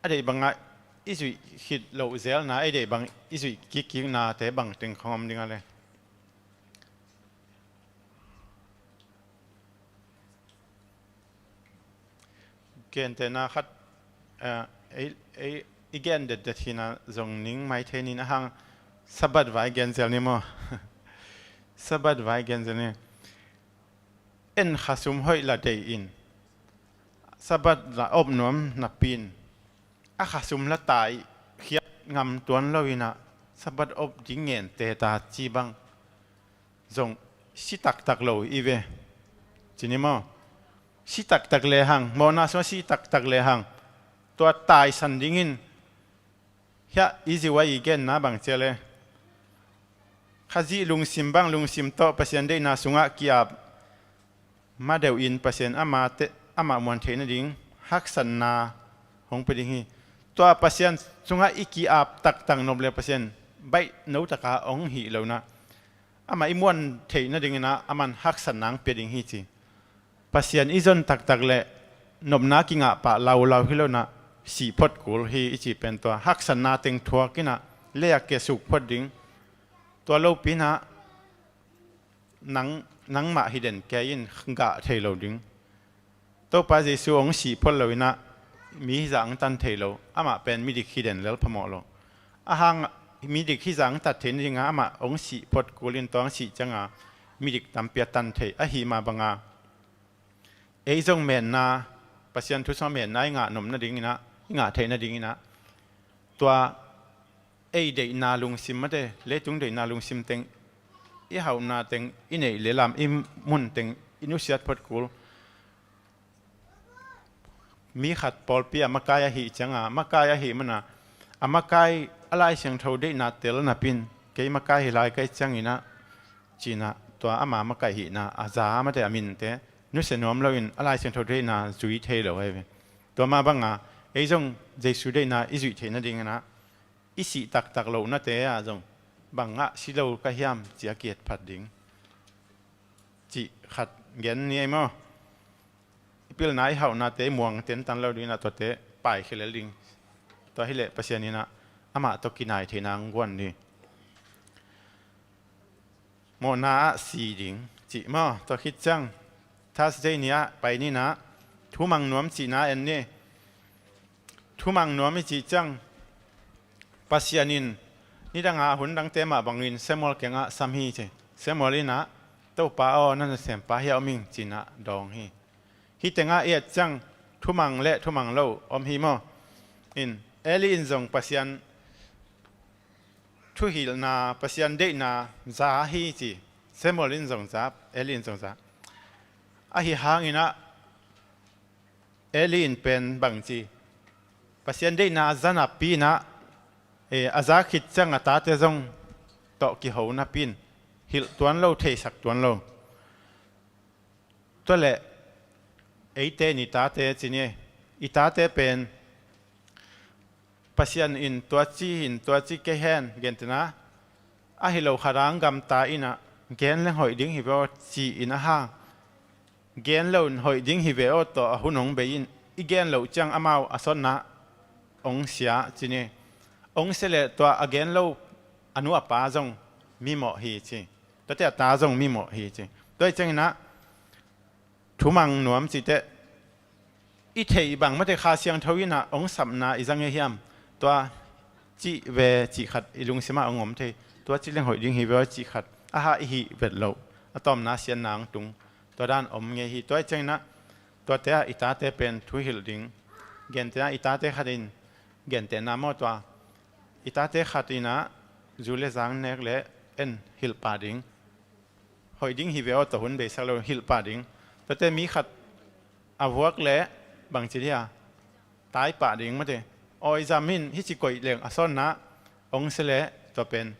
a deih bangah i zuih khit loh zelna, a deih bang i zuih kikkiknate bang teng khong om ding a le. Gentehna khat, eh, ei, ei, i gen detdet hi-in ah zong ning mai thei ning a hang, Sabbath vai gen zel ni maw? Sabbath vai gen zel ni. En khasum hoih la deih in, Sabbath la op nuam napi-in, a khasum la taikhiat ngam tuan lo-in ah Sabbath op ding ngen teta ci bang zong si taktak lo hi ve. Ci ni maw? Si taktak le hang, mawhna sungah si taktak le hang, tua taisan dingin, hiah i ziu a i genna bang ci a le, Khazih lungsim bang lungsim tawh Pasian deihna sungah ki-ap ma deuh in Pasian amah te, amah muan theih nading haksatna hong pia ding hi. Tua Pasian sungah i ki-ap taktak nop le Pasian baih no taka hong hih lo-in ah, amah i muan theih nadingin ah aman haksatna hong pia ding hi ci. Pasian i zon taktak le nopna kingah pah laulau hi lo-in ah, sih phot kul hi i cih pen tua haksatna teng thuak-in ah, lei-ah kiasuk phot ding. Tua lopi-in ah nang, nangmah hi den kei in gah thei lo ding. Topa Jesu hong sih phot lo-in ah mi hizah hong tan thei lo. Amah pen midik hi den lel phamawh lo. A hang midik hizah hong tat theih nadingah amah hong sih phot kul in, tua hong sih ciangah midik tampi a tan thei. Ahi mah banga ei zong menna, Pasian thu sungah menna i ngah nop nadingin ah, i ngah theih nadingin ah, tua ei deihna lungsim mate, leitung deihna lungsim teng, i hauhna teng, i neih le lam, i mun teng i nusiat phot kul. Mi khat pawlpi a makai ahih ciangah, makai ahih mana, a makai a Lai Siangtho deihna tel napi-in, kei makai hi lai ka hih ciangin ah, ci-in ah, tua ama makai hihna a za mate, a minte nusia nuam lo-in a Lai Siangtho deihna zui thei lo ahi ve. Tua mah banga ei zong Jesu deihna i zuih theih nadingin ah, i sih taktak lohnate ah zong bangah si lo ka hiam ci a ki-etphat ding. Cih khat gen ni ei maw? I pilna, i hauhnate, i muang tentan lo dingin ah tuate paikhia lel ding. Tua hileh Pasian in ah amah tawh kinai theihna hong guan ni. Mawhna ah si ding cih maw? Tua khit ciang Thursday ni-ah pai ni-in ah, thumang nuam cihna en ni. Thumang nuam i cih ciang, Pasian in nidanga hun dangte mah bangin Samuel kiangah sam hi ci. Samuel in ah, Topa aw, na nasempa hiah om ing, ci-in ah dawng hi. Hih tengah i et ciang, thumang le thumang lo om hi maw? In, Eli in zong Pasian thuhilhna, Pasian deihna za hi ci. Samuel in zong za, Eli in zong za. Ahi hangin ah, Eli in pen bang ci, Pasian deihna a za napi-in ah, eh, a za khit ciang a tate zong tawh kiho napi-in hilh tuan lo, theisak tuan lo. Tua leh eite in i tate ci ni, i tate pen Pasian in tua ci in, tua ci kei hen, gentehna, ahi lo khat a hong gamta in ah, gen leng hoih ding hi ve aw, ci-in a hang, gen lo in hoih ding hi ve aw tawh a hun hong bei in, i gen loh ciang amau a sotna hong sia ci ni. Hong sia leh tua a gen lo a nu a pa zong mimawh hi ci. Tuate a ta zong mimawh hi ci. Tua hi ciangin ah, thumang nuam cih teh, i theih bang mate Kha Siangtho in ah hong sapna i za ngei hiam? Tua cih ve cih khat i lungsim ah hong om thei. Tua cih leng hoih ding hi ve aw cih khat, a ha i hih vet loh, a tawmna siatna hong tung, tua dan om ngei hi. Tua ahih ciangin ah tuate ah i tate pen thu hilh ding. Gentehna i tate khat in, gentehna maw tua, i tate khat in ah zu le zang nek le en hilh pah ding. Hoih ding hi ve aw, tua hun beisak lo hilh pah ding. Tuate mi khat a vuak leh bangci dia tai pah ding mate. Awi zam in hici koih leng a sawnna hong sia leh tua pen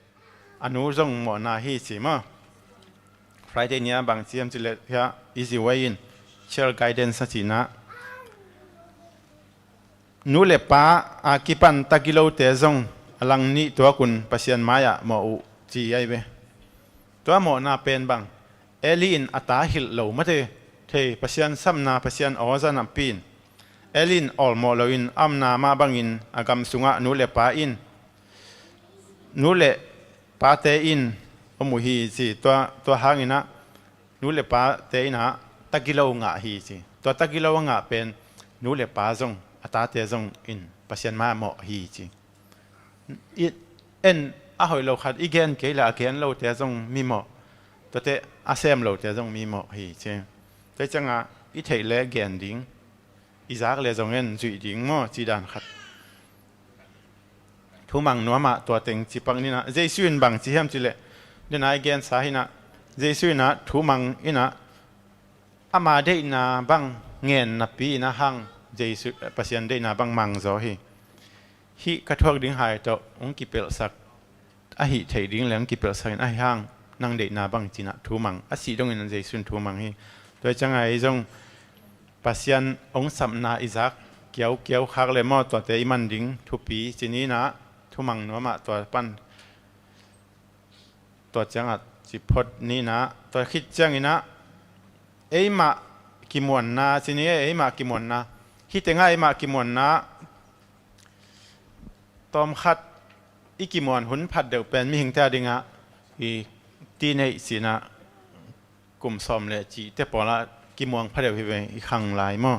a nu zong mawhna hi ci maw. Friday ni-a bangci hiam ci leh hia, Easy Way in, Child Guidance a cihna, nu le pa a kipan tagilote zong a lang nih tuakun Pasian mai-ah mawh uh ci ahi ve. Tua mawhna pen bang, Eli in a ta hilh lo mate, thei Pasian sapna, Pasian aw za napi in, Eli in awlmawh loin a omna mah bangin a gam sungah nu le pa in, nu le pate in om uh hi ci. Tua, tua hangin ah nu le pate in ah tagilo ngah hi ci. Tua tagilo a ngah pen nu le pa zong, a tate zong in Pasian mai-ah mawh hi ci. I en a hoih lo khat i gen kei leh a gen lote zong mimawh, tuate a sem lote zong mimawh hi ci. Tua ciangah i theih leh gen ding, i zak leh zong en zuih ding maw, cih dan khat. Thumang nuamah tua teng ci pak ni-in ah, Jesu in bang ci hiam ci leh, den a i gensa hi-in ah, Jesu in ah thumang in ah ama deihna bang ngen napi in ah hang, Jesu, Pasian deihna bang mang zaw hi. Hih ka thuak ding hai tawh hong kipelhsak, a hih theih ding leh hong kipelhsak in, ahi hang nang deihna bang ci-in ah thumang, a sih dongin Jesu in thumang hi. Tua ciangah ei zong Pasian hong sapna i zak kiaukiau khak leh maw, tuate i man ding thupi ci ni-in ah, thumang nuamah tua pan, tua ciangah ci phot ni-in ah, tua khit ciangin ah eimah kimuanna ci ni, eimah kimuanna. Hih tengah eimah kimuanna tawmkhat i kimuan hun phat deuh pen mihingte a dingah i teenage ci-in ah, kum sawm le cihte pawlah kimuang pha deuh hi ve, i khang lai maw.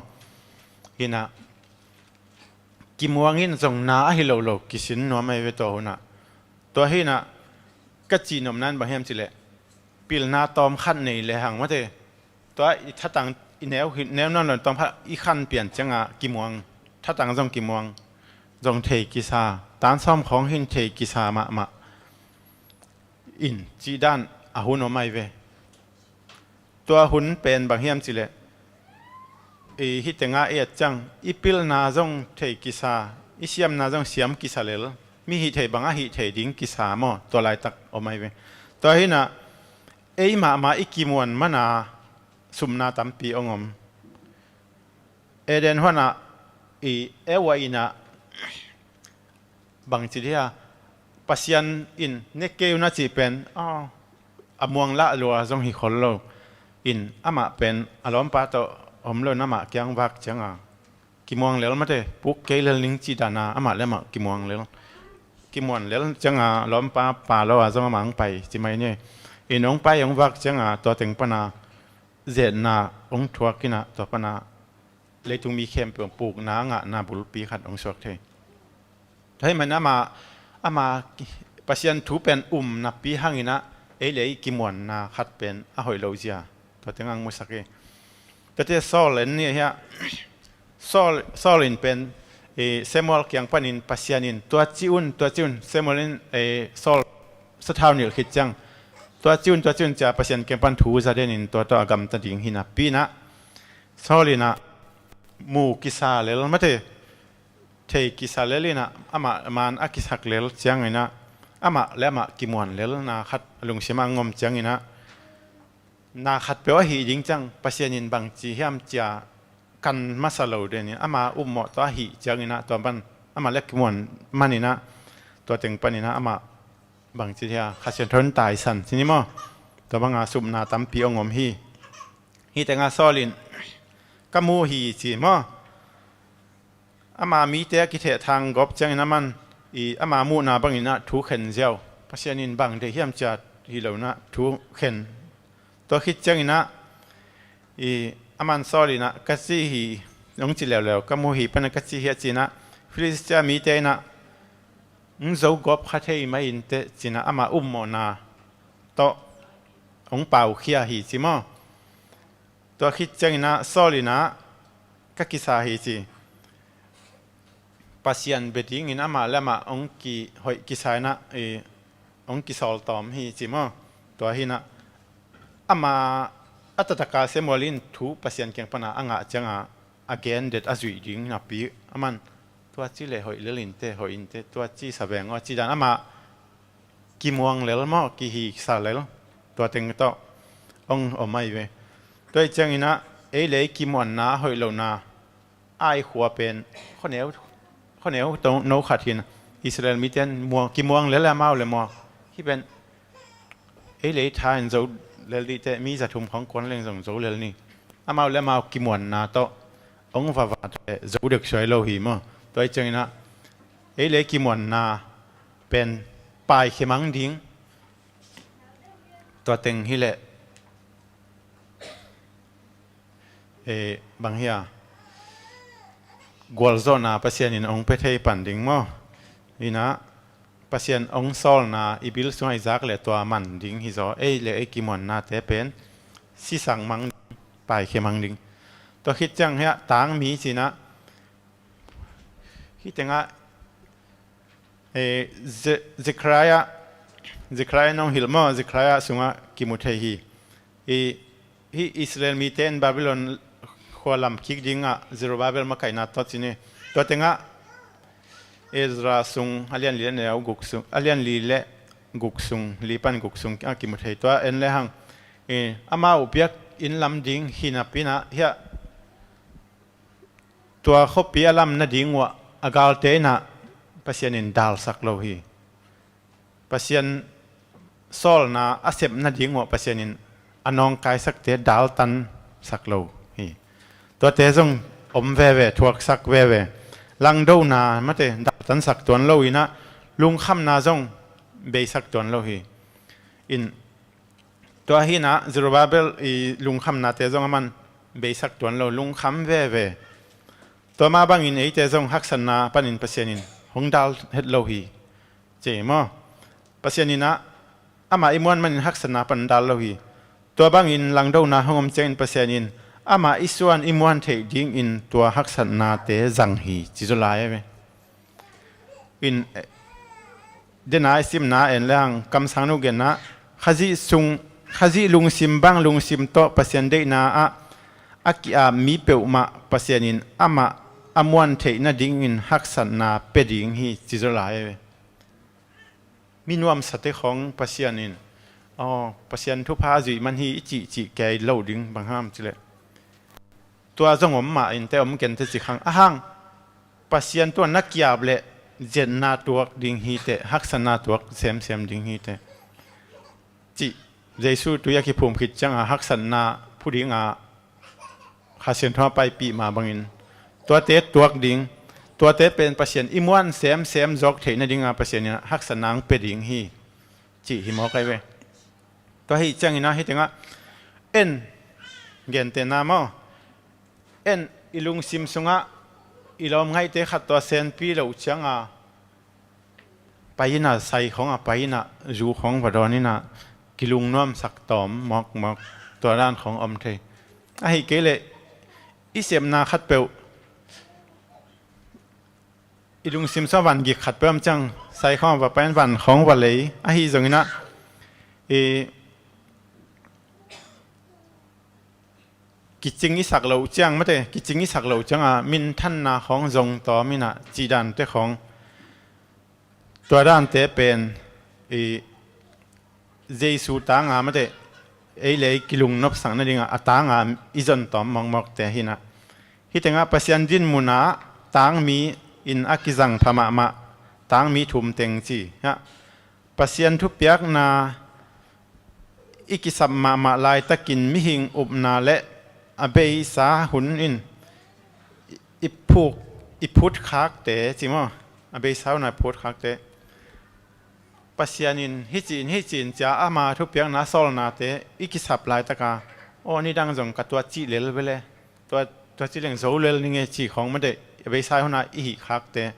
Hi-in ah kimuang in zong na ahi lo lo kisin nuam ahi ve tua hun ah. Tua hi-in ah ka cihnopna in bang hiam ci leh, pilna tawmkhat nei lehang mate, tua i thatang i neu hi, neu nawn lo tawmkhat i khan pian ciangah kimuang, thatang zong kimuang, zong thei kisa, tan sawm khawng hi-in thei kisa mahmah in cih dan a hun om ahi ve. Tua hun pen bang hiam ci leh, i hih tengah i et ciang, i pilna zong thei kisa, i siamna zong siam kisa lel, mi hih theih bang a hih theih ding kisa maw, tua laitak om ahi ve. Tua hi-in ah eimah mah i kimuan man a supna tampi hong om. Eden huan ah i Eva in ah bangci dia, Pasian in ne kei un a cih pen, a, a muang lah lua zong hi khol lo. In amah pen a lawmpa tawh om lo-in amah kiang vak ciangah kimuang lel mate, puk kei lel ning cih dan a amah le amah kimuang lel. Kimuan lel ciangah lawmpa pa lo a zong amah hong pai ci mai ni. In hong pai hong vak ciangah tua teng pan a zetna hong thuak in ah, tua pan a leitung mi khempeuh pukna a ngahna bulpi khat hong suak thei. Tua ahih manin ama, ama Pasian thu pen um napi hangin ah ei le ei kimuanna khat pen a hoih lo zia, tua teng hong musak hi. Tuate Saul en ni a hia, Saul, Saul in pen, eh, Samuel kiang panin Pasian in tua ci un, tua ci un, Samuel in, eh, Saul sathau nilh khit ciang, tua ci un, tua ci un ci-a Pasian kiang pan thu za den in tua tawh a gamta ding hi napi-in ah, Saul in ah mu kisa lel mate, thei kisa lel in ah, amah man a kisak lel ciangin ah, amah le amah kimuan lelna khat a lungsim ah hong om ciangin ah, na khatpeuh a hih ding ciang Pasian in bangci hiam ci-a kan masa lo den in, ama upmawh tawh a hih ciangin ah, tua pan amah le kimuan manin ah, tua teng panin ah amah bangci dia, Kha Siangtho in taisan ci ni maw. Tua banga supna tampi hong om hi. Hih tengah Saul in ka mu hi ci maw. Ama mite a kithehthang gawp ciangin aman i ama muhna bangin ah thu khen ziau. Pasian in bang deih hiam ci-a hi lo-in ah thu khen. Tua khit ciangin ah i aman Saul in ah ka ci hi, hong ci leuleu ka mu hi, pana ka ci hi a ci-in ah, Filistia mite in ah, "Hong zo gawp kha thei mah inteh," ci-in ah, amah upmawhna tawh hong paukhia hi ci maw. Tua khit ciangin ah Saul in ah, "Ka kisa hi," ci. Pasian bia dingin amah le amah hong kihoih kisa in ah, i, hong kisawltawm hi ci maw. Tua hi-in ah, amah a taktak a Samuel in thu Pasian kiang pana a ngah ciangin a gen det a zuih ding napi, aman, "Tua ci leh hoih lel inteh, hoih inteh, tua ci sa veng aw," ci dan amah kimuang lel maw, kihisa lel, tua teng tawh hong om ahi ve. Tua hi ciangin ah, ei le ei kimuanna, hoih lohna, Ai khua pen khuaneu, khuaneu to no khat hi-in, Israel mite in muang, kimuang lel amau le maw. Hih pen ei le ei tha in zo lel dih teh, mi za thum khong kuan leng zong zo lel ni. Amau le amau kimuanna tawh hong vava teh zo dek suai lo hi maw. Tua hi ciangin ah, ei le ei kimuanna pen paikhia mang ding. Tua teng hi leh, eh, bang hi a, gualzawhna Pasian in hong pia thei pan ding maw. In ah, Pasian hong sawlna i bil sungah i zak leh tua man ding hi zaw. Ei le ei kimuannate pen sisak mang ding, paikhia mang ding. Tua khit ciang hi a, tangmi ci-in ah, hih teng ah, eh, Ze-, Zechariah, Zechariah nong hilh maw, Zechariah sungah kimu thei hi. I, hih Israel mite in Babylon khua lam kik dingah Zerubbabel makaihna tawh ci ni. Tua teng ah Ezra sung a lian li le neu guk sung, a lian li le guk sung, li pan guk sung ah kimu thei. Tua en le hang, eh, amau biakinn lam ding hi napi-in ah, hi a, tua khuapi a lam nading uah a galte in ah Pasian in dalsak lo hi. Pasian sawlna a sep nading uah Pasian in a nawngkaisakte daltansak lo hi. Tuate zong om veve, thuaksak veve. Langdona mate daltansak tuan lo in ah, lungkhamna zong beisak tuan lo hi. In, tua hi-in ah Zerubbabel i lungkhamnate zong aman beisak tuan lo, lungkham veve. Tua mah bangin eite zong haksatna panin Pasian in hong dal het lo hi, ci maw. Pasian in ah amah i muan manin haksatna pan dal lo hi. Tua bangin langdona hong om ciangin Pasian in amah i suan i muan theih dingin tua haksatnate zang hi, ci zaw lai ve. In, eh, dena i simna en le hang, kamsangnu genna, Khazih sung, Khazih lungsim bang lungsim tawh Pasian deihna ah a ki-ap mi peuhmah Pasian in amah a muan theih nadingin haksatna pia ding hi, ci zaw lai ve. Mi nuamsate khong Pasian in, aw, Pasian thupha a zuih man hi i cihcih kei lo ding, bang hang hiam cih leh, tua zong om mah inteh, om kei inteh ci khang. A hang, Pasian tua na ki-ap leh ziatna tuak ding hi teh, haksatna tuak semsem ding hi teh, cih Jesu tui a kiphum khit ciangin haksatna phu dingin Kha Siangtho a paipih mah bangin, tuate tuak ding, tuate pen Pasian i muan semsem zawk theih nadingin Pasian in haksatna hong pia ding hi, cih hi mawk ahi ve. Tua hi ciangin ah hih tengah en, gentehna maw, en, i lungsim sungah i lawm ngaihte khat tawh a senpi loh ciangin pai in ah, sai khong ah pai in ah, zu khong va dawn in ah, kilungnuamsak tawm mawkmawk, tua dan khong om thei. Ahih kei leh i sepna khatpeuh, i lungsim sungah vangik khatpeuh om ciang, sai khong ah va pai in, van khong va lei, ahi zongin ah, i kicing i sak loh ciang, mate, kicing i sak loh ciangin minthanna khong zong tawm in ah, cih dante khong, tua dante pen i Jesu tangin, mate, ei le ei kilungnopsak nadingin a tangin i zon tawm mawkmawkte hi in ah. Hih tengah Pasian dinmun ah tangmi in a kizang pha mahmah, tangmi thum teng ci. Pasian thupiakna i kisap mahmah laitakin mihing upna le a beisa hun in i phut, i phutkhakte ci maw? A beisa hun a phutkhakte. Pasian in hih ci-in, hih ci-in ci-a ama thupiakna sawlnate i kisap laitaka, aw, nidang zong ka tua cih lel ve le, tua Tua ci leng zo lel ning e ci khawng mah deih, a beisa i huna i hih khakte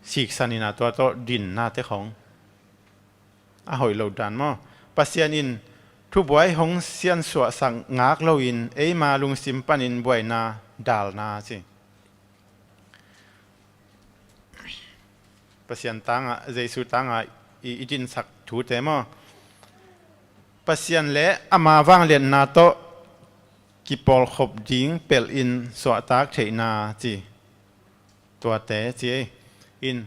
siksan ina tua tawh dinnate khawng a hoih lo dan maw? Pasian in thubuai hong siansuahsak ngak loin eima lungsim panin buaina dalna ci. Pasian tangah, Jesu tangah i, i dinsak thute maw? Pasian le ama vangliatna tawh kipawlkhop ding pelhin suahtak theihna ci. Tuate ci ei. In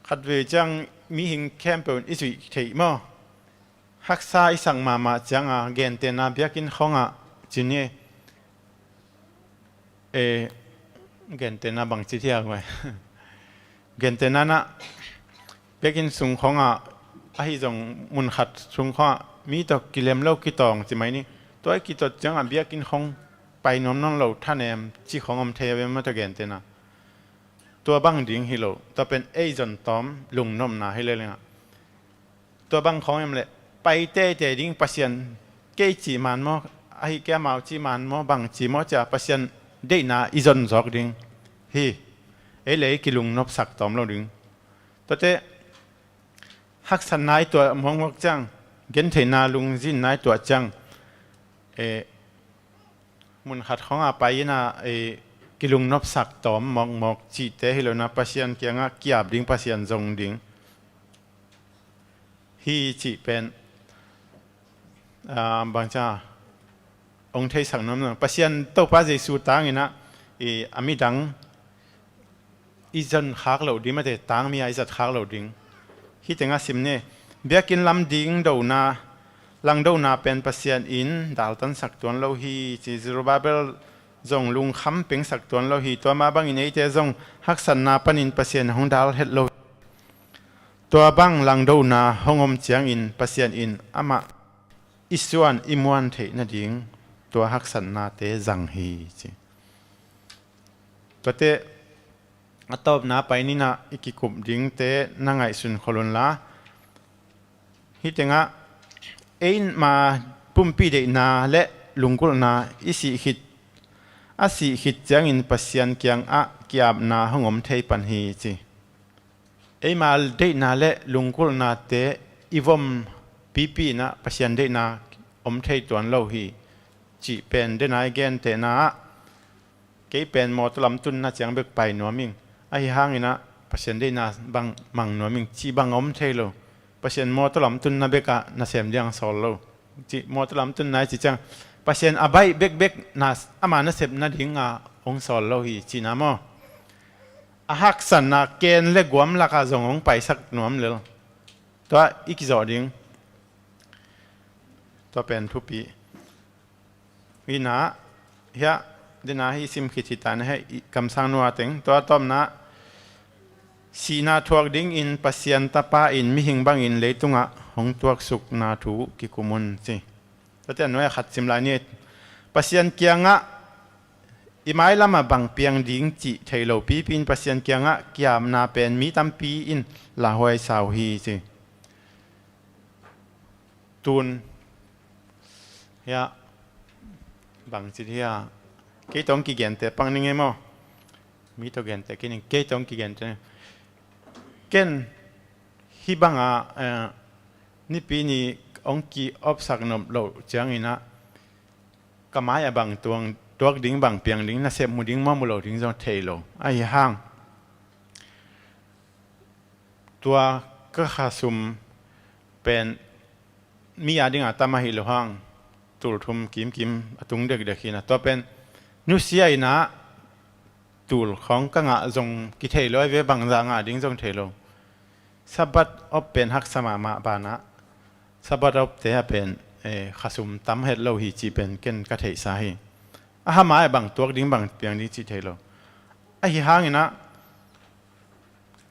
khatvei ciang mihing khempeuh in i zuih theih maw? Haksa i sak mahmah cianga gentehna biakinn khawngah ci ni. E, gentehna bangci thiak mai. Gentehna nah biakinn sung khawngah ahi zong munkhat sung khawngah mi tawh kilem lo kitawng ci mai ni. Tua i kitot ciangah biakinn khawng pai nuam nawn lo thanem ci khawng om thei a ve mah tua gentehna. Tua bang ding hi lo, tua pen ei zon tawm lungnopna hi lelengah. Tua bang khawng em leh pai teitei ding Pasian kei cih man maw, ahi kei amau cih man maw, bang ci maw cia Pasian deihna i zon zawk ding hi. Ei le ei kilungnopsak tawm lo ding. Tuate haksatna i tuah mawkmawk ciang, gentheihna lungzinna i tuah ciang, e, munkhat khawngah pai ina, e, kilungnopsak tawm mawkmawk cihte hi lo ina Pasian kiangah kiap ding, Pasian zong ding hi cih pen, ah, bangcia hong theisak nuam lo. Pasian Topa Jesu tang ina, i, a midang i zon khak loh ding mate, tangmi a i zat khak loh ding. Hih tengah sim ni. Biakinn lam ding dona, langdona pen Pasian in daltansak tuan lo hi ci. Zerubbabel zong lungkham pengsak tuan lo hi. Tua mah bangin eite zong haksatna panin Pasian hong dal het lo. Tua bang langdona hong om ciangin Pasian in amah i suan i muan theih nading tua haksatnate zang hi ci. Tuate a tawpna pai nina i kikup dingte na ngaihsun khol unla. Hih tengah eima pumpi deihna le lunggulhna i sih khit, a sih khit ciangin Pasian kiangah kiapna hong om thei pan hi ci. Eima deihna le lunggulhnate i vom pipi inah Pasian deihna om thei tuan lo hi cih pen dena i gentehna ah, kei pen mawtaw lam tunna ciang bek pai nuam ing. Ahi hanginah Pasian deihna bang mang nuam ing cih bang a om thei lo. Pasian mawtaw lam tunna bekah nasem diang sawl lo. Cih mawtaw lam tunna i cih ciang Pasian a baih bekbek na, ama nasep nadinga hong sawl lo hi cihna maw? A haksatna ken le guam lakah zong hong paisak nuam lel. Tua i kizawh ding. Tua pen thupi. Ina, hiah, dena hi sim khit hi ta na heh, i kamsang nua teng. Tua tawpna, sihna thuak dingin Pasian Tapa in mihing bangin leitungah hong tuaksukna thu kikum un ci. Tuate a nuai a khat sim lai ni. Pasian kiangah i mailamah bang piang ding cih thei lo pipi in Pasian kiangah kiamna pen mi tampi in lauhuai sau hi ci. Tun hiah bang ci hiah kei tawh hong kigente pang ning e maw? Mi tawh gente kei ning, kei tawh hong kigente. Ken hih banga, eh, nipi ni hong ki-opsak nop loh cianginah ka mai a bang tuang, tuak ding, bang piang ding, nasep mu ding maw, mu lo ding zong thei lo. Ahi hang tua ka khasum pen mi a dinga tam ahi lo hang, tul thum kimkim a tung dekdek hi na. Tua pen nusia inah tul khawng ka ngah zong kithei lo, ai ve bangzah ngah ding zong thei lo. Sabbath op pen haksa mahmah banah Sabbath opte a pen, eh, khasum tam het lo hi cih pen ken ka theihsa hi. A hama e bang tuak ding, bang piang ding cih thei lo. Ahi hanginah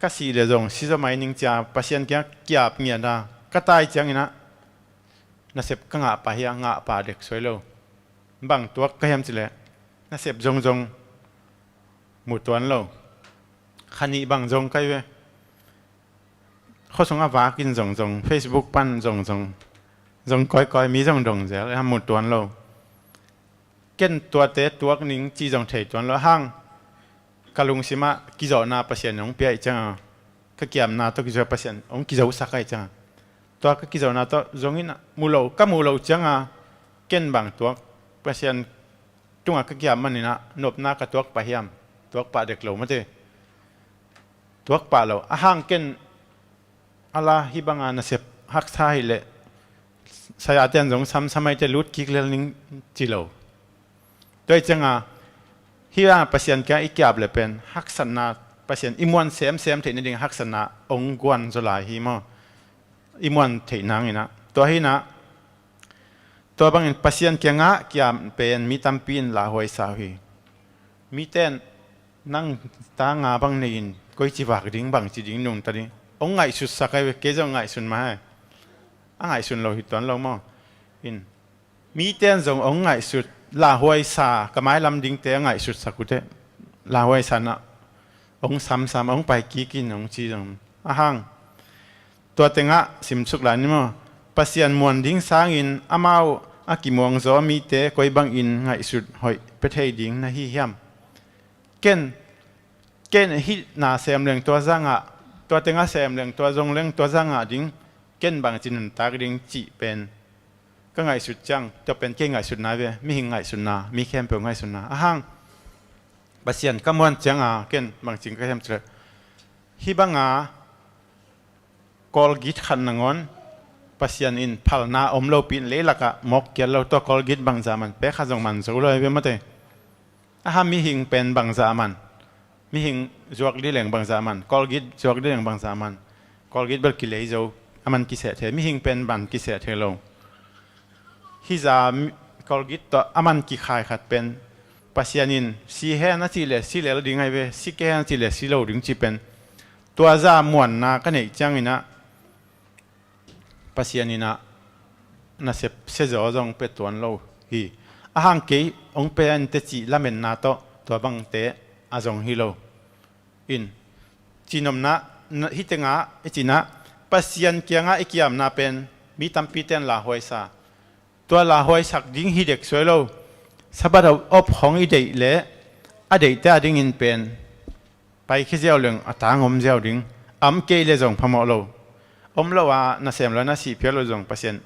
ka sih le zong sizaw mai ning cia Pasian kiang kiap ngiat a ka tai cianginah nasep ka ngah pah hi a, ngah pah dek suai lo. Bang tuak ka hiam cileh nasep zongzong mu tuan lo. Kha nih bang zong kai ve. Khuasung a vakin zongzong, Facebook pan zongzong, zong kawikawi mi zong dong zel, a mu tuan lo. Ken tuate tuak ning cih zong thei tuan lo hang, ka lungsimah kizawhna Pasian hong pia ih cianga, ka kiamna tawh kizawh Pasian hong kizosak aih cianga, tua ka kizawhna tawh zongin mu lo, ka mu lo cianga, ken bang tuak, Pasian tungah ka kiam maninah nopna ka tuak pah hiam? Tuak pah dek lo mate. Tuak pah lo. A hang ken ala hih banga nasep haksa hileh sayate'n zong samsam aite lut kik lel ning ci lo. Tua ih cianga hih a Pasian kiang i kiap le pen haksatna, Pasian i muan semsem theih nading haksatna ong guan zaw lai hi maw? I muan theih nanginah tua hinah, tua bangin Pasian kiangah kiam pen mi tampi in lauhuai sa uh hi. Mite'n nang ta nga bang nei-in koici vak ding, bangci ding, nungta ding, ong ngaihsutsak aih ve. Kei zong ngaihsun mah hai. A ngaihsun lo hi tuan lo maw? In mite'n zong ong ngaihsut, lauhuai sa, ka mailam dingte a ngaihsutsak uh teh, lauhuai sa nah ong samsam, ong pai kikin ong ci zong a hang. Tua tengah simsuk lai ni maw? Pasian muan ding sangin amau a kimuangzaw mite koi bangin ngaihsut hoih pia thei ding na hi hiam? Ken, ken hih na sem leng tua zangah, tua tengah sem leng, tua zong leng tua zangah ding, ken bangci nuntak ding cih pen ka ngaihsut ciang, tua pen kei ngaihsutna ve, mihing ngaihsutna, mi khempeuh ngaihsutna a hang. Pasian ka muan cianga ken bangci ka hiam cileh, hih banga Colgate khat nangawn Pasian in phalna om lopi in leilakah mawk kial lo. Tua Colgate bangzah man, pek khat zong man zo lo hi ve mate. A hang mihing pen bangzah man, mihing zuak dih leng bangzah man, Colgate zuak dih leng bangzah man. Colgate bel kilei zo, a man kiseh thei, mihing pen man kiseh thei lo. Hih za mi-, Colgate tawh a man kikhai khat pen Pasian in si hen a cih leh si lel ding aih ve, si kei hen a cih leh si lo ding cih pen tua za muanna ka neih cianginah Pasian inah nasep siazaw zong pia tuan lo hi. A hang kei hong pia in teh cih lametna tawh tua bangte a zong hi lo. In cinopna, na-, hih tengah i cinah Pasian kiangah i kiamna pen mi tampite'n lauhuai sa. Tua lauhuaisak ding hi dek suai lo. Sabbath op khong i deih leh a deihte a dingin pen paikhia ziau leng a tang om ziau ding. A om kei le zong phamawh lo. Om lo a nasem lo a na sih phial lo zong Pasian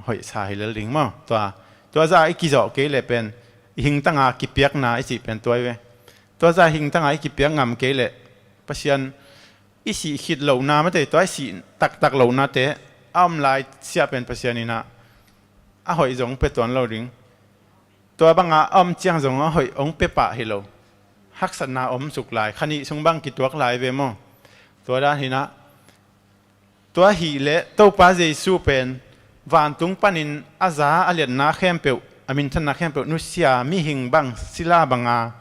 hoih sa hi lel ding maw? Tua, tua za i kizawh kei le pen i hingtanga kipiakna i cih pen tua hi ve. Tua za hingtanga i kipiak ngam kei le Pasian i sih khit lohna mate, tua i sih taktak lohnate a om lai siah pen Pasian inah a hoih zong pia tuan lo ding. Tua banga a om ciang zong a hoih hong pia pah hi lo. Haksatna om suk lai, kha nih sung bang kituak lai ve maw? Tua dan hinah, tua hileh Topa Jesu pen vantung panin a za a liatna khempeuh, a minthanna khempeuh nusia mihing bang sila banga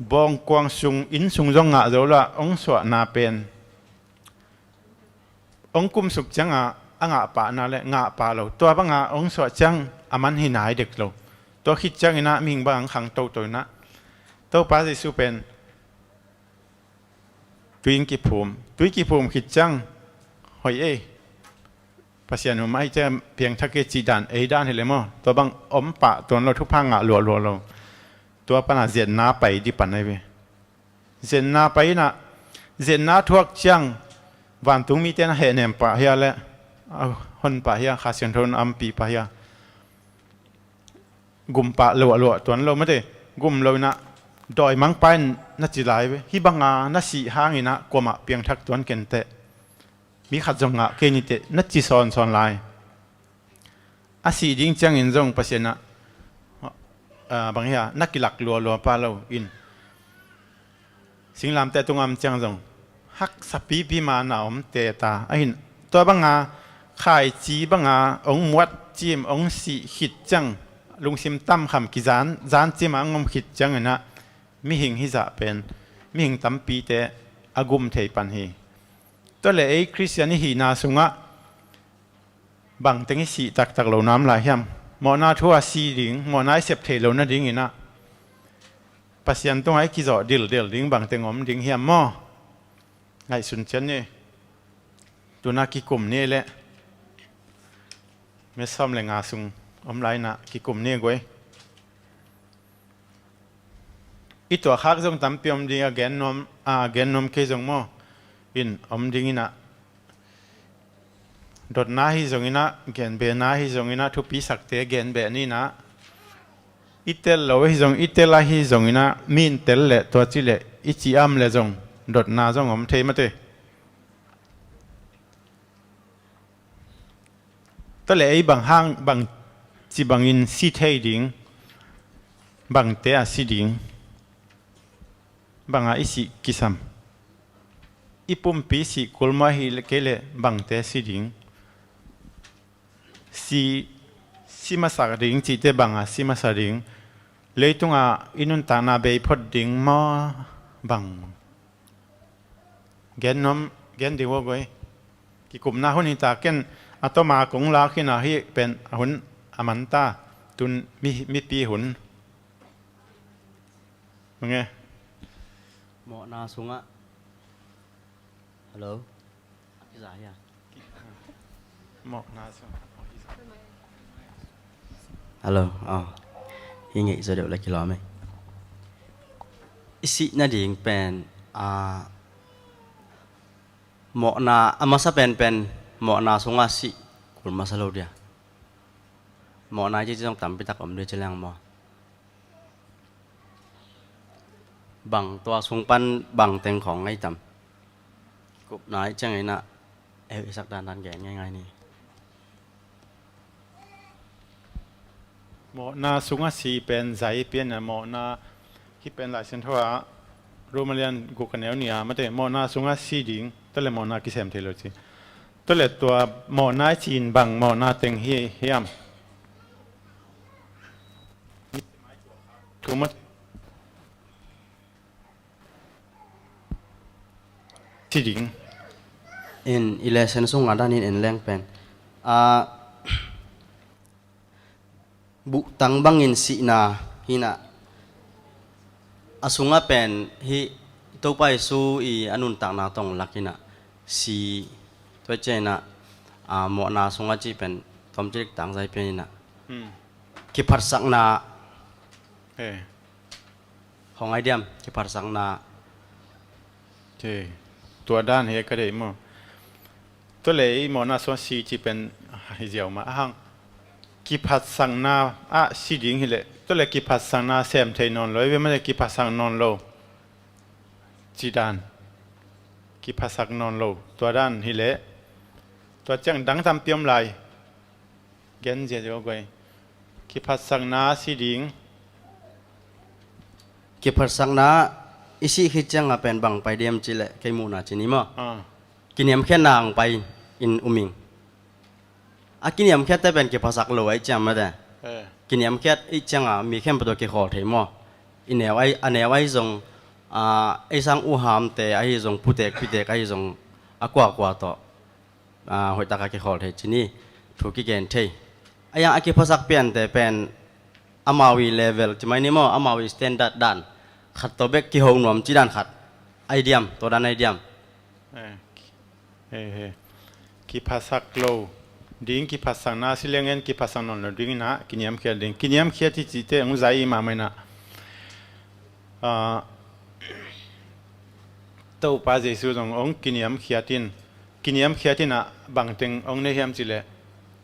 bawngkuang sung, inn sung zong ngah zo lo a hong suahna pen hong kumsuk cianga a ngah pahna le ngah pah lo. Tua banga hong suah ciang a man hi nai dek lo. Tua khit cianginah mihing bang hong khang toto inah Topa Jesu pen tui in kiphum. Tui kiphum khit ciang hoih ei, Pasian um aih ciang piangthak ei cih dan, ei dan hi le maw? Tua bang om pah tuan lo, thupha ngah luahluah lo. Tua pana ziatna pai dih pan aih ve. Ziatna pai inah, ziatna thuak ciang vantung mite'n a hehnem pah hia le a hon pah hia, Kha Siangtho in a ampih pah hia, gum pah luahluah tuan lo mate. Gum lo inah dawimangpa in na ci lai ve. Hih banga na sih hanginah kuamah piangthak tuan ken teh, mi khat zong ngah kei ni teh, na ci sawnsawn lai. A sih ding ciangin zong Pasian ah, ah, bang hia, na kilak lualua pah lo in, singlamteh tungah a om ciang zong haksa pipi ma na om teta. A hin tua banga khaici banga hong muat cim, hong sih khit ciang lungsim tamkham kizan, zan cima hong om khit cianginah mihing hizah pen mihing tampite a gum thei pan hi. Tua le ei Khristian i hihna sungah bangteng i sih taktak lo na om lai hiam? Mawhna thu a si ding, mawhna i sep thei lo nadinginah Pasian tungah i kizawh dildel ding bangteng om ding hiam maw? Ngaihsun cian ni. Tuna kikum ni le me sawm le nga sung om lai inah kikum ni guai. i tuahkhak zong tampi om ding a, gen nuam, a, gen nuam kei zong maw, in om ding inah, dotna hi zong inah, genbehna hi zong inah, thupisakte genbeh ni inah, i tel lo hi zong, i tel ahi zong inah, mi in tel leh tua ci leh i ci am leh zong dotna zong om thei mate. Tua leh ei bang hang, bang ci bangin si thei ding, bangte a si ding, banga i sih kisam, i pumpi sih kul maw, ahi kei leh bangte si ding, si, si masa ding cihte banga si masa ding, leitunga i nuntakna bei phot ding maw, bang gen nuam, gen ding uh a guai. Kikupna hun hi ta, ken a tawma kong lak hi inah, hih pen a hun a man ta, tun mi, mipi hun. Mange? Mawhna sungah. Hello? Kiza hia? Mawhna sungah. Hello, oh. Hi ngeih zaw deuh la kilawm ei. I sih nading pen, ah, mawhna, a masa penpen, mawhna sungah sih kul masa lo dia. Mawhna i ci zong tampi tak om dia ci leng maw. Bang tua sung pan bang teng khawng ngai tam. Kupna i ciang inah, eh, i sak dandan gen ngaingai ni. Mawhna sungah si pen zai pian a, mawhna hi pen Lai Siangtho ah Roma lian guk a neu nih ah mate, mawhna sungah si ding, tua leh mawhna kisem thei lo ci. Tua leh tua mawhna i ci in bang mawhna teng hi hiam? Thu mate. Ci ding. In i lesson sungah danin en leng pen, ah, buhtang bangin sihna hi inah, a sungah pen hih Topa Jesu i a nuntakna tawh lak inah si, tua ciang inah, ah, mawhna sungah cih pen tawmcik tangzai pian inah. Hmm. Kiphatsakna. Eh. Hong ai diam, kiphatsakna. Tua dan hi ka deih maw. Tua leh i mawhna sungah si ci pen hi ziau mah a hang. Kiphatsakna ah si ding hi leh, tua leh kiphatsakna sem thei nawn lo, i ve mah leh kiphatsak nawn lo. Ci dan. Kiphatsak nawn lo. Tua dan hi leh. Tua ciang dang tampi om lai. Gen ziazia guai. Kiphatsakna si ding. Kiphatsakna i sih khit cianga pen bang pai diam cih leh kei muhna ci ni maw. Ah. Kiniamkhiatna ang pai in um ing. A kiniamkhiatte pen kiphatsak lo ahi ciang mate. Eh. Kiniamkhiat i cianga mi khempeuh tawh kikhawl thei maw. I neu ahi, a neu ahi zong, ah, ei sang uhamte ahi zong, putek pitek ahi zong, a kuakua tawh. Ah, hoihtaka kikhawl thei ci ni, thu kigen thei. A yang a kiphasak piante pen amau i level ci mai ni maw, amau i standard dan khat tawh bek kiho nuam ci dan khat. Ai diam, tua dan ai diam. Eh, eh, eh. Kiphasak lo ding, kiphatsakna si leng en kiphatsak nawn lo ding inah, kiniamkhiat ding. Kiniamkhiat i cihte hong zai i mahmah inah. Ah, Topa Jesu zong hong kiniamkhiat in, kiniamkhiat inah bangteng hong nei hiam cih leh,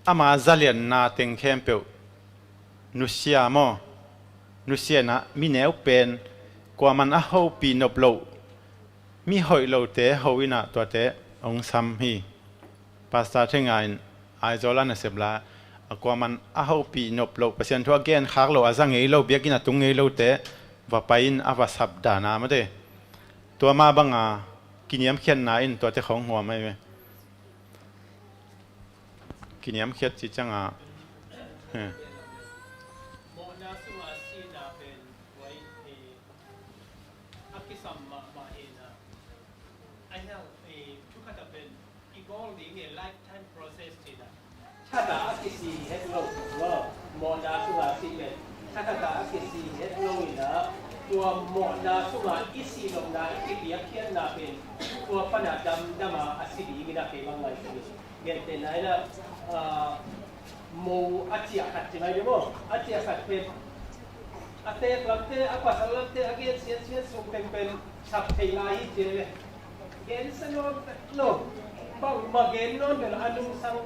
ama zalianna teng khempeuh nusia maw, nusia inah mi neu pen kuaman a hopih nop loh, mi hoih lote ho inah tuate hong sam hi. Pastor Thenga in Aizawl a nasep lai a, kuaman a hopih nop loh, Pasian thu a gen khak loh, a za ngei lo, biakinn a tung ngei lote va pai in a va sap dan a mate. Tua mah banga kiniamkhiatna in tuate khawng huam ahi ve. Kiniamkhiat ci cianga. He. Mawhna sunga sihna pen, a kisam mahmah hi inah. A hiang, eh, thu khat a pen i bawl ding e, lifetime process ci inah. Thakhat a kisi het lo, maw, mawhna sunga si pen thakhat a kisi het lo inah, tua mawhna sunga i sih nopna, i kipiakkhiatna pen tua pana damdama a si ding inah kei bang ngai kei. Gentehna inah, ah, mo a ciah khat ci ngai ding maw, a ciah khat pen A teek lamte, a pasal lamte a gen siansian sung penpen sap thei lai hi ci le. Gen sa nawn lo. Bangmah gen nawn bel a nungsang,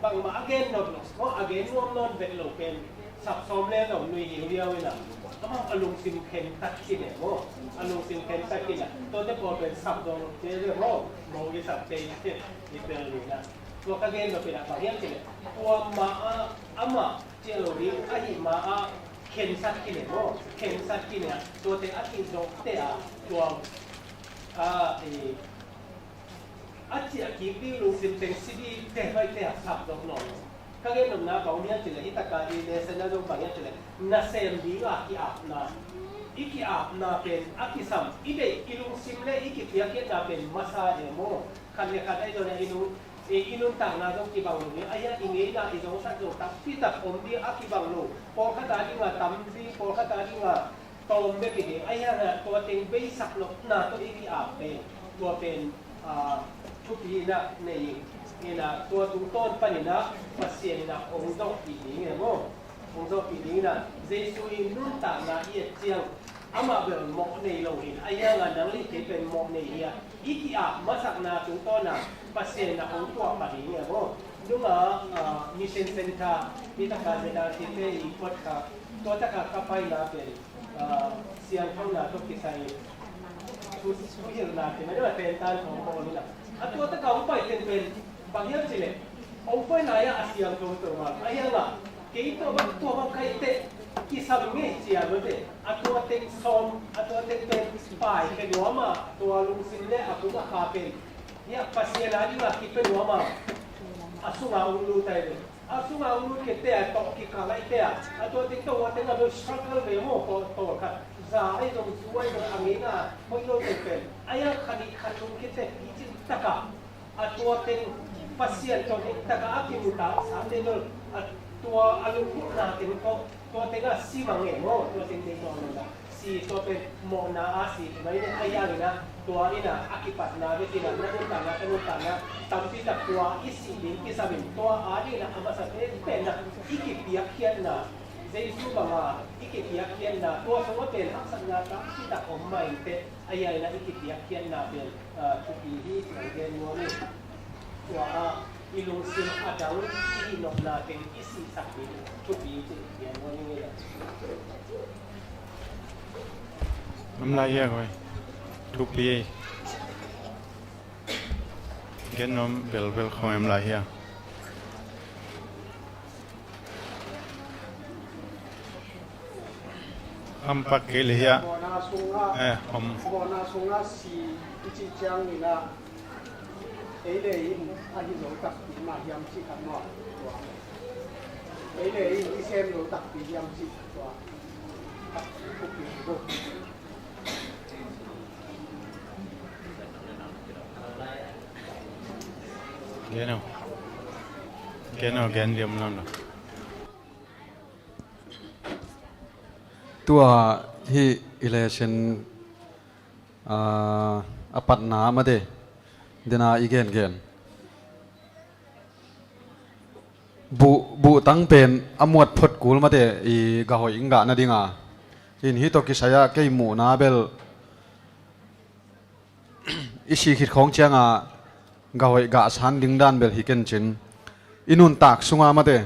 bangmah a gen nawn lo. Maw, a gen nuam nawn bel lo pen sap sawm le lo nui hi liau ina. Amah a lungsim khen tak kine maw. A lungsim khen tak kine. Tuate pawl pen sap dong lo ci le maw. Maw i sap thei i bel ni na. Tua ka gen lo pen a bang hiam ci le. Tua ma a, amah cia lo ding ahi ma a khensat kine maw, khensat kine a, tuate a kizawkte a tuang a, eh, a ciah kik ding lungsim teng si ding te hoih te a sapzawk nawn lo. Ka gen nopna bang hiam cih leh, hi taka i lesson a zong bang hiam cih leh, nasem ding a ki-apna, i ki-apna pen a kisam, i deih i lungsim le i kipiakkhiatna pen masa e maw. Khat le khat ahi zongin i lung I, i nuntakna zong kibang lo hi. Ahi a i ngeina i zongsak zong takpi tak om ding a kibang lo. Pawlkhat a dingah tam ding, pawlkhat a dingah tawm bek hi ding. Ahi a tua teng beisak lopna tawh i ki-ap pen, tua pen, ah, thupi inah nei ing. Inah tua tungtawn paninah Pasian inah hong zawhpih ding e maw. Hong zawhpih ding inah Jesu i nuntakna i et ciang amah bel mawh nei lo hi. Ahi a nang le kei pen mawh nei hi a. I ki-ap masakna tungtawna Pasian na hong tuak pah ding e maw. Nunga, ah, Mission Center, mi taka J R C te i kuat kha, tua taka ka paina pen, ah, siangthona tawh kisai thu, thuhilhna te mah nunga pen tan hong bawl ina. A tua taka hong pai pen pen bang hiam cih leh, hong pai lai-ah a siangtho peuhmah. Ahi hangah, kei tua bang, tua bang ka hi teh, kisam ngei cia mate, a tua teng sawm, a tua teng pen pai khia nuam a, tua lungsim le a kum a kha pen, hiah Pasian a dingah kipia nuam a, a sungah hong lut ai ve. A sungah hong lut khia teh a tawh kikal ai teh a, a tua teng tawh ua teng a lo struggle ve maw, tawh, tawh khat. Za ai zong, zu ai zong, a ngeina hoih lo teng pen. Ahi a kha nih kha thum khia teh, i cin takah. A tua teng Pasian tawh dik taka a kimu ta, Sunday bel a tua a lunggulhna teng tawh, tua teng a si mang e maw, tua teng teng tawh a lunggulh si, tua pen mawhna a si, mai ne a yang ina, tua ina a kipatna bek ina, na nuntakna, ka nuntakna, tampi tak tua i si ding kisam in, tua a ding ina a masa pen pen na, i kipiakkhiatna, Jesu banga i kipiakkhiatna, tua sungah pen haksatna tampi tak om mah in teh, ahi a ina i kipiakkhiatna pen, ah, thupi hi ci-in gen nuam hi. Tua a i lungsim a dang i hih nopna teng i sihsak ding thupi hi ci-in gen nuam hi. Om lai hia koi? Thupi hi. Gen nuam belbel khong om lai hia? Ampak kei le hia. Mawhna sungah, eh, om. Mawhna sungah si i cih ciangin ah, ei le in ahi zo takpi mah hiam cih khat maw. Ei le in i sem zo takpi hiam cih tua. Gen o. Gen o, gen diam lam lo. Tua hih i lesson, ah, a patna mate dena i gengen. Buh, buhtang pen a muat phot kul mate i gah hoih in gah nadinga. In hih tawh kisai-ah kei muhna bel i si khit khawng cianga gah hoih gah san ding dan bel hi kencin. I nuntak sunga mate,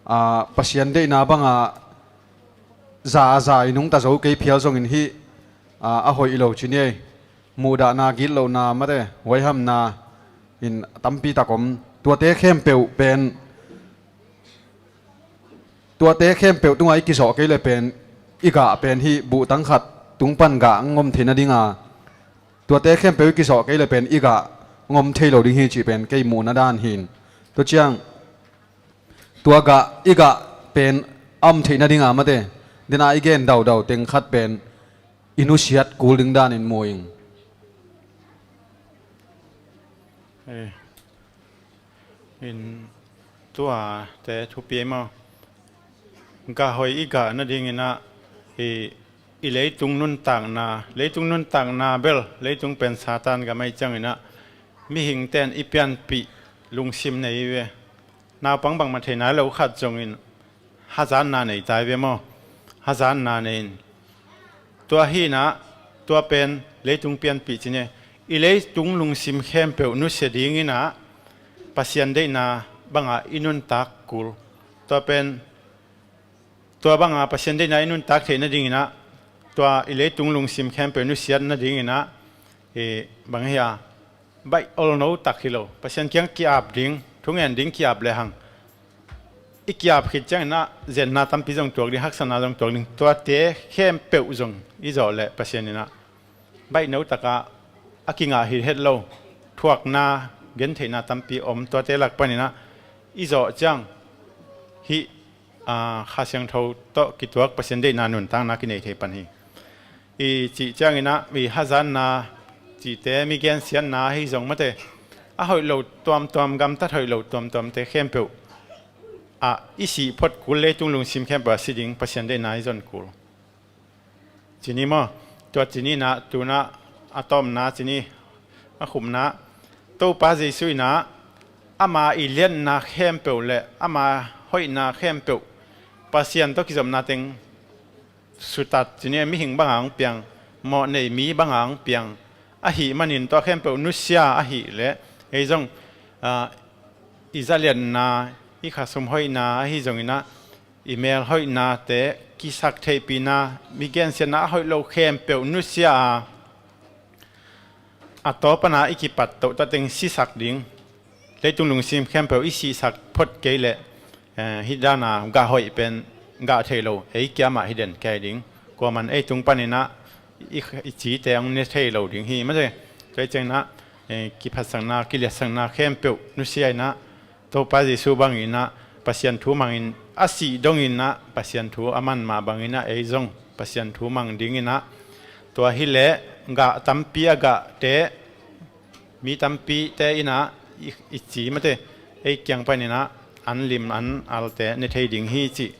a, Pasian deihna banga za a za i nungta zo kei phial zongin hih, a, a hoih lo ci ni ei. Muhdahna, gitlohna mate, huaihamna in tampi tak om. Tuate khempeuh pen Tuate khempeuh tungah i kizawh kei le pen i gah pen hih buhtang khat tung pan gah ngom theih nadinga. Tuate khempeuh i kizawh kei le pen i gah ngom thei lo ding hi cih pen kei muhna dan hin. Tua ciang tua gah i gah pen a om theih nadinga mate dena i gen daudau teng khat pen i nusiat kul ding danin mu ing. Eh. In tuate thupi ei maw? Gah hoih i gah nadinginah i, i leitung nuntakna, leitung nuntakna bel, leitung pen Satan gam ei cianginah mihingte in i pianpih lungsim nei ve. Naupang bangmah thei nai lo khat zongin hazatna nei tai ve maw? hazatna nei in. Tua hi inah, tua pen leitung pianpih ci ni. I leitung lungsim khempeuh nusia ding inah Pasian deihna bangah i nuntak kul. Tua pen, tua bangah Pasian deihna i nuntak theih nading inah, tua i leitung lungsim khempeuh nusiat nading inah, i bang hi a, baih olno tak hi lo. Pasian kiang ki-ap ding, thungen ding ki-ap lehang, i ki-ap khit ciang inah zenna tampi zong tuak ding, haksatna zong tuak ding. Tuate khempeuh zong i zawh leh Pasian inah baihno takah a kingah hi het lo, thuakna, gentheihna tampi om. Tuate lak panin ah i zawh ciang hih, aa, Kha Siangtho tawh kituak Pasian deihna nuntakna kinei thei pan hi. I cih ciang inah, i hazatna cihte, mi gensiatna ahi zong mate, a hoih lo tuamtuam, gamtat hoih lo tuamtuamte khempeuh ah i sih phot kul, leitung lungsim khempeuh ah si ding, Pasian deihna i zon kul. Ci ni maw? Tua ci ni inah, tu inah a tawpna ci ni, a khupna, Topa Jesu inah ama i liatna khempeuh le ama hoihna khempeuh, Pasian tawh kizopna teng sutat ci ni, mihing banga hong piang, mawh nei mi banga hong piang ahih manin, tua khempeuh nusia ahih leh ei zong, ah, i zaliatna, i khasum hoihna ahi zong inah, i mel hoihnate kisak theihpihna, mi gensiatna a hoih lo khempeuh nusia a, a taw pana i kipat toh tua teng sisak ding, leitung lungsim khempeuh i sihsak phot kei leh, eh, hih dana gah hoih pen gah thei lo, ei kiamah hi den kei ding. Kuaman ei tung panin ah i, i cite hong ne thei lo ding hi. Mate, tua hi ciangin ah, eh, kiphatsakna, kiliatsakna khempeuh nusia inah, Topa Jesu bangin ah Pasian thu mangin, a sih dongin ah Pasian thu a man mah bangin ah ei zong Pasian thu mang dingin ah, tua hi leh gah tampi a gahte, mi tampite in ah i, i ci mate, ei kiang panin ah an lim an alte ne thei ding hi cih.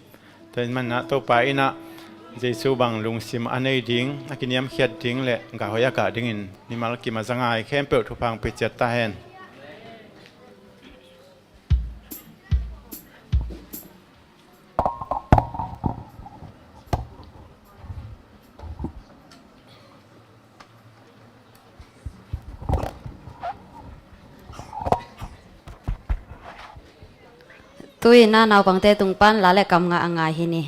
Tua ahih manin ah Topa in ah Jesu bang lungsim a nei ding, a kiniamkhiat ding le gah hoih a gah dingin mimal kim a za ngai khempeuh thupha hong pia ciat ta hen. Tu-in ah naupangte tung pan la le kam ngah a ngai hi ni.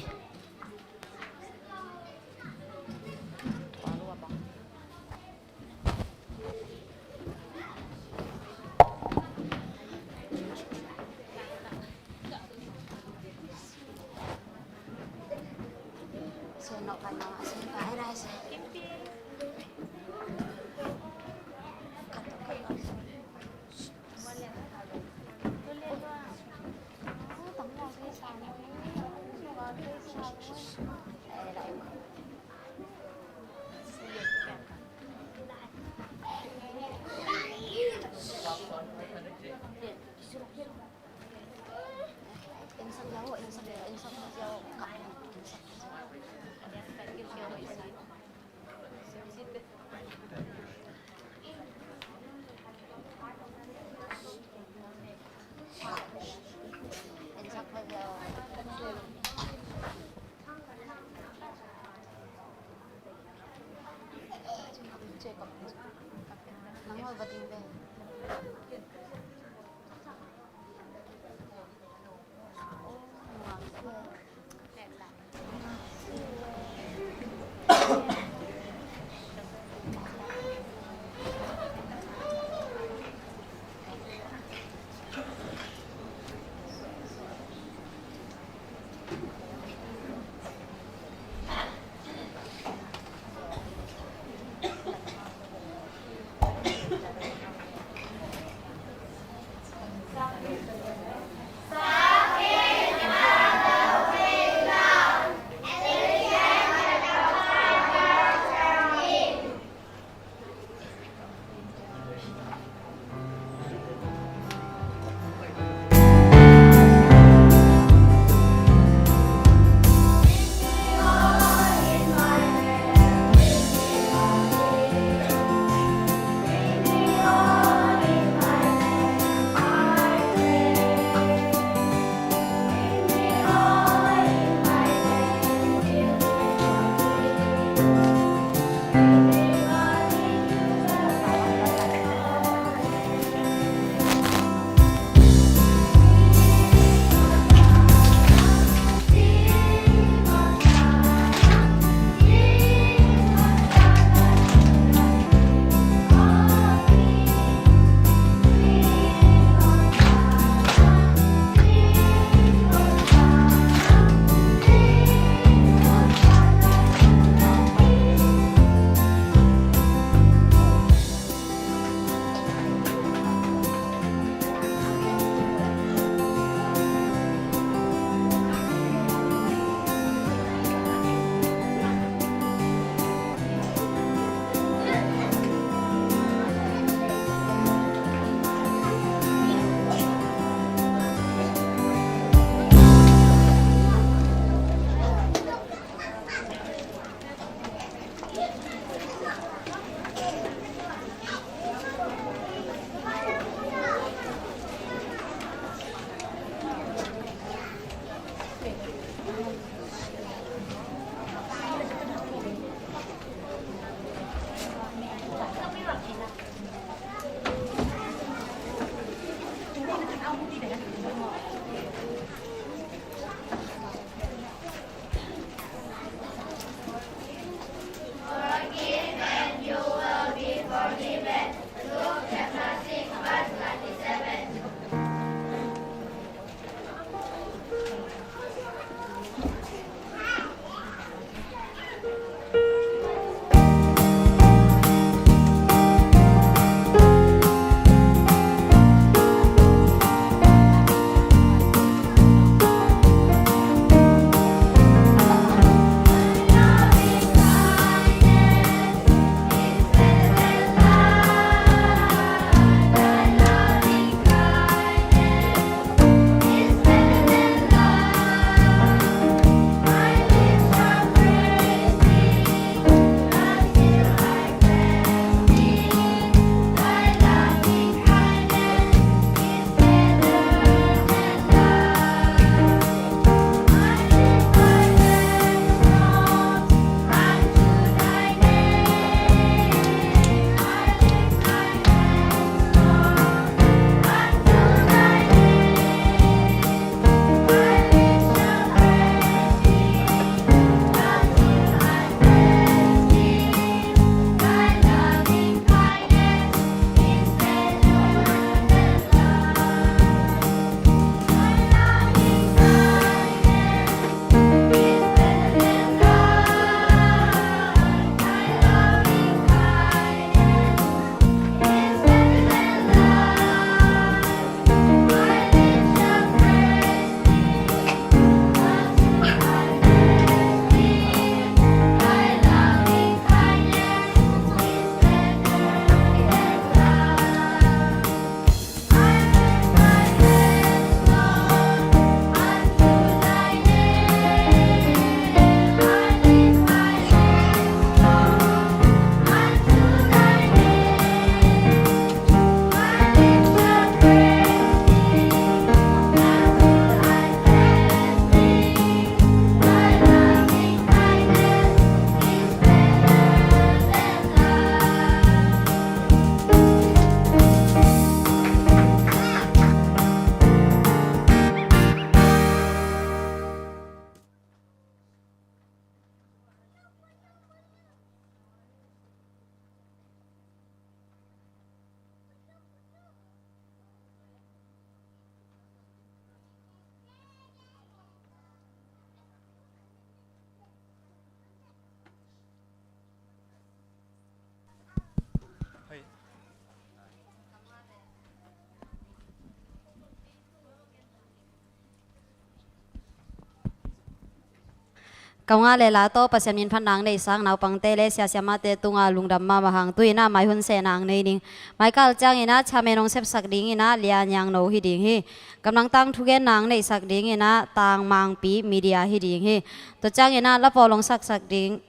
Ka unga le la tawh Pasian min phat nang neihsak naupangte le siasiamate tunga lungdam mahmah hang. Tu-in ah mai hun seh nang nei ning. Mai kal ciangin ah chairman hong sepsak dingin ah Lia Niang No hi ding hi. Kamlang tang thugen nang neihsak dingin ah Tang Mangpi Media hi ding hi. Tua ciangin ah la pawl hong saksak ding,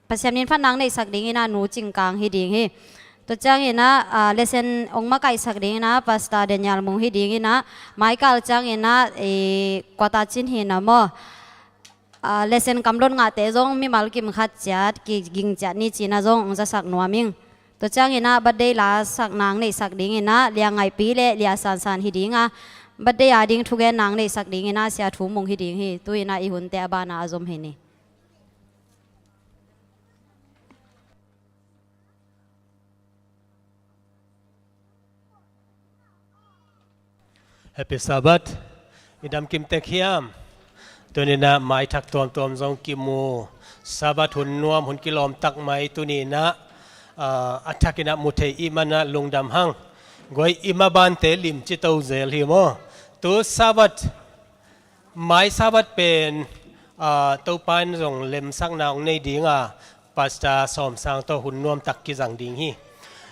Pasian min phat nang neihsak dingin ah Nu Cing Kang hi ding hi. Tua ciangin ah, ah, lesson hong makaihsak dingin ah Pastor Daniel Mung hi dingin ah, mai kal ciangin ah, eh, Kuata Cin hi na maw. Ah, lesson kamlot ngahte zong mimal kim khat ciat, kiging ciat ni cin ah zong hong zasak nuam ing. Tua ciangin ah birthday la sak nang neihsak dingin ah Lia Ngaihpi le Lia Sansan hi ding a, birthday a ding thugen nang neihsak dingin ah Sia Thu Mung hi ding hi. Tu-in ah i hunte a banah a zom hi ni. Happy Sabbath. I dam kim tek hiam? Tuni-in ah mai thak tuamtuam zong kimu. Sabbath hun nuam, hun kilawm tak mai tuni-in ah, ah, a thakin ah mu thei i hih manin ah lungdam hang. Guai, i mabante limci to zel hi maw. Tu Sabbath, mai Sabbath pen, ah, Topa in zong lemsakna hong nei ding a, Pastor Sawm Sang tawh hun nuam tak kizang ding hi.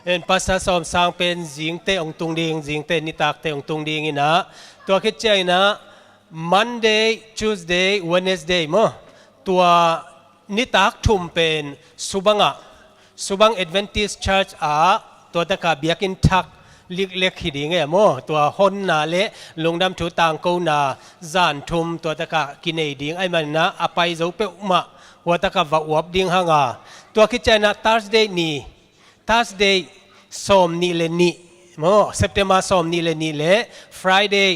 En, Pastor Sawm Sang pen zingteh hong tung ding, zingteh nitak teh hong tung dingin ah, tua khit ciangin ah Monday, Tuesday, Wednesday maw, tua nitak thum pen Subang ah, Subang Adventist Church ah, tua tak ah biakinn thak liklek hi ding e maw. Tua honna le lungdam thu tangkona zan thum tua takah kinei ding ahih manin ah a pai zo peuhmah hua takah va uap ding hang a, tua khit ciangin ah Thursday ni, Thursday sawm nih le nih maw, September sawm nih le nih le Friday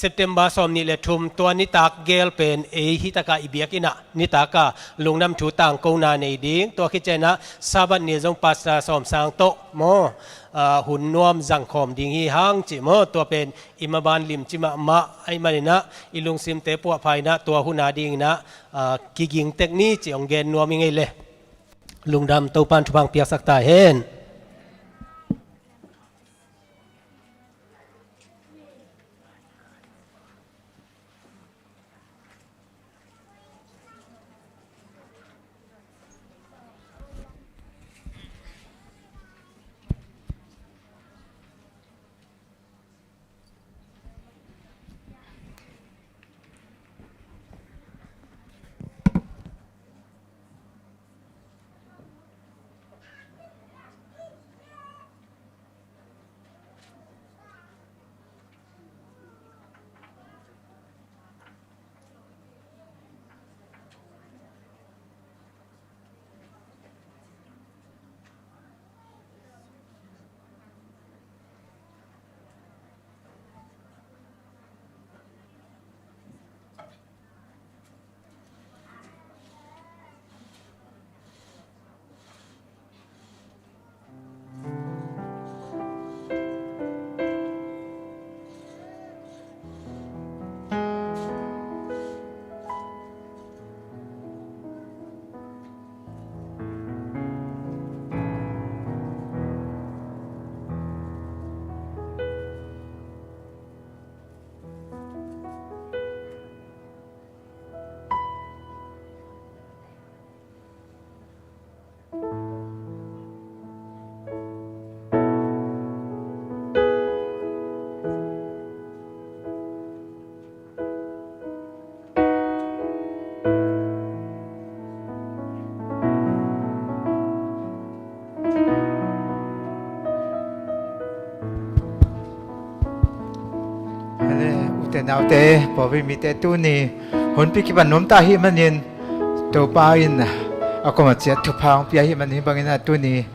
September sawm nih le thum, tua nitak gel pen ei hi takah i biakinn ah nitak a lungdam thu tangkona nei ding. Tua khit ciangin ah Sabbath ni zong Pastor Sawm Sang tawh maw, ah, hun nuam zangkhawm ding hi hang ci maw. Tua pen i maban limci mahmah ahih manin ah i lungsimte puahpha in ah tua hun a dingin ah, ah, kiging tek ni ci hong gen nuam ing ei le. Lungdam, Topa'n thupha piaksak ta hen. Hale, ute naute, pawlpi mite, tuni hunpi kipan nuam ta ahih manin Topa in a kuamah ciat thupha hong pia ahih manin, hih bangin a tuni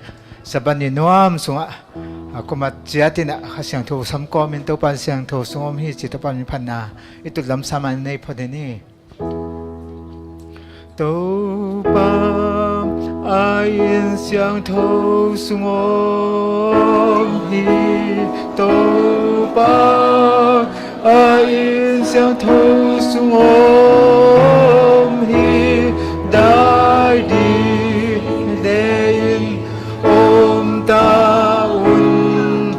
Sabbath ni nuam sungah a kuamah ciat in a Kha Siangtho samkawmin Topa in siangtho sung om hi ci Topa min phatna i tutlam sa man nei phot ni. Topa a inn siangtho sung om hi. Topa a inn siangtho sung om hi. Dai dide in om ta un.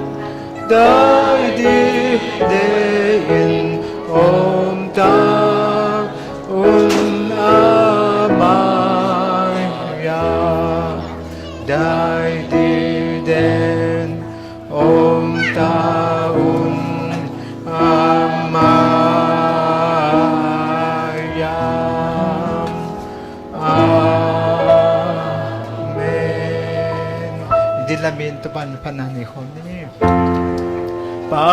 Dai dide in om ta un a mai-ah. Dai dide in om ta un a mai-ah. Amen. Dilamin Topa min phatna nei khawm ni. Pa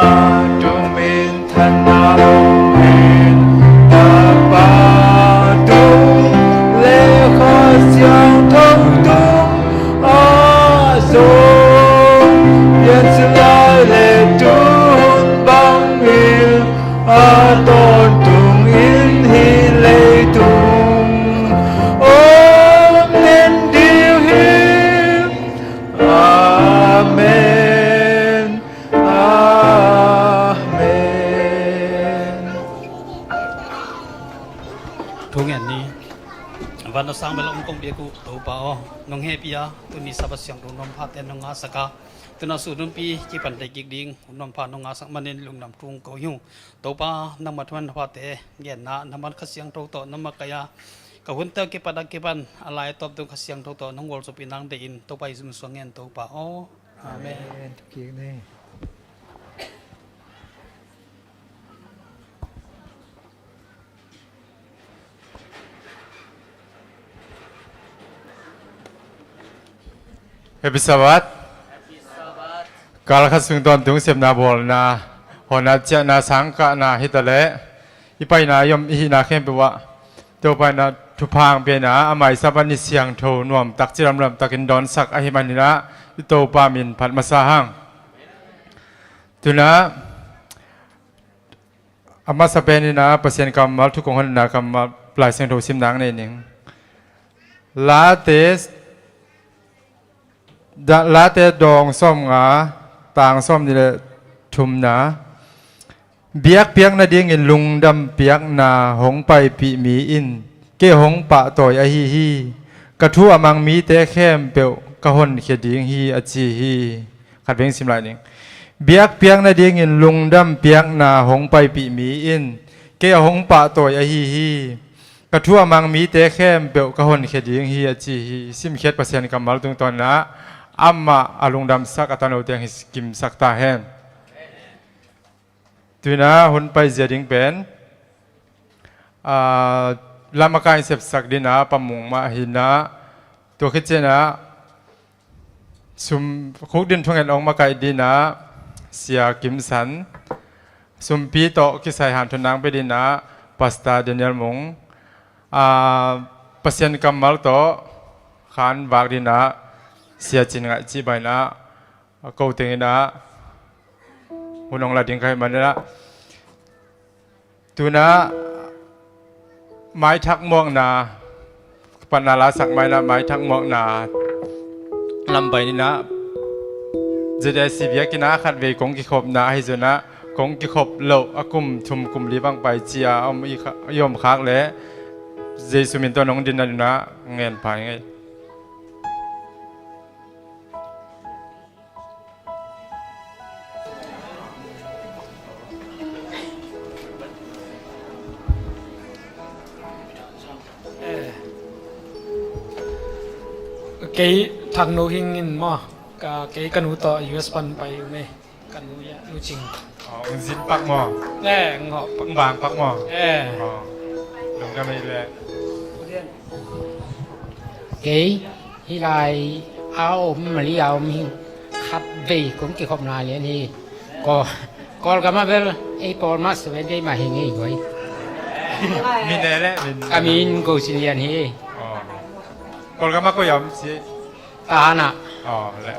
tung minthanna hong in, Tapa tung le Kha Siangtho tung a zong, piancil lai le tun bangin a tawntung in hih leitung om nen ding hi. Amen. Amen. Thu ngen ni. Van a sang bel om kong biak uh Topa aw, nong hehpih a, tuni Sabbath siangtho nuam phate nong ngahsak a, tuna sun hunpi kipan teh kik ding hun nuam pha nong ngahsak manin lungdam thu ko hi uh. Topa, nangma thu manphate genna, nangma Kha Siangtho tawh nong makaih a, ka hunte kipat a kipan a lai a tawp tung Kha Siangtho tawh nong gualzawhpih nang deih in Topa i zum suang ngen Topa aw. Amen. Amen. Thukik ni. Happy Sabbath. Happy Sabbath. Kal khat sung tawntung sepna bawlna, hawhna ciahna, sangkahna hi ta leh i paina i om i hihna khempeuh ah Topa in ah thupha hong pia in ah, ama i Sabbath ni siangtho nuamtak, cilamlamtakin dawnsak ahih manin ah i Topa min phat masa hang. Tu in ah a masa pen in ah Pasian kammal thu kong honna kammal Lai Siangtho simna nei ning. Late, da, Late dawng sawmnga, tang sawmnih le thumna. Biakpiak nadingin lungdam piakna hong paipih mi in kei hong pahtawi ahi hi. Ka thu a mang mite khempeuh ka honkhia ding hi, a ci hi. Khat vei sim lai ning. Biakpiak nadingin lungdam piakna hong paipih mi in kei a hong pahtawi ahi hi. Ka thu a mang mite khempeuh ka honkhia ding hi, a ci hi. Simkhiat Pasian kammal tungtawn in ah amah a lungdamsak a tanote hong hi kimsak ta hen. Tu in ah hun paizia ding pen, aa, lam a kai sepsak ding in ah Pamung mah hi in ah, tua khit ciangin ah sum, khukdin thunget hong makaih ding in ah Sia Kim San, sumpi tawh kisai hanthotna hong pia ding in ah Pastor Daniel Mung, aa, Pasian kammal tawh khan vak ding in ah Sia Cin Ngaih cih bang in ah a ko teng in ah hun hong la ding ka hih manin ah, tu in ah maithak muakna, panna lasak mai in ah maithak muakna lam pai in ah, Z A C biakinn ah khat vei kong kikhopna ahi zongin ah, kong kikhop loh a kum thum kum li bang pai ci a om i kha-, i om khak leh Jesu min tawh nong ding nading in ah ngen pha ing ei. Eh. Kei Thang Nu Hing in maw, ka, kei ka nu tawh U S pan pai uh mei. Ka nu ya, Nu Cing. Aw, hong zin pak maw? Eh, hong hawh pak. Hong bang pak maw? Eh. Aw. Lungdam ei leh. Kei hih lai a om, Malaysia a om hi. Khat vei kong kikhopna lian hi. Ko, Kawlgam ah bel ei pawl mah Seventh Day mah hi ngei guai. Min ei leh, min. Ka min Go Sin Lian hi. Aw. Kawlgam ah koi ah om ci? Tahan ah. Aw, leh.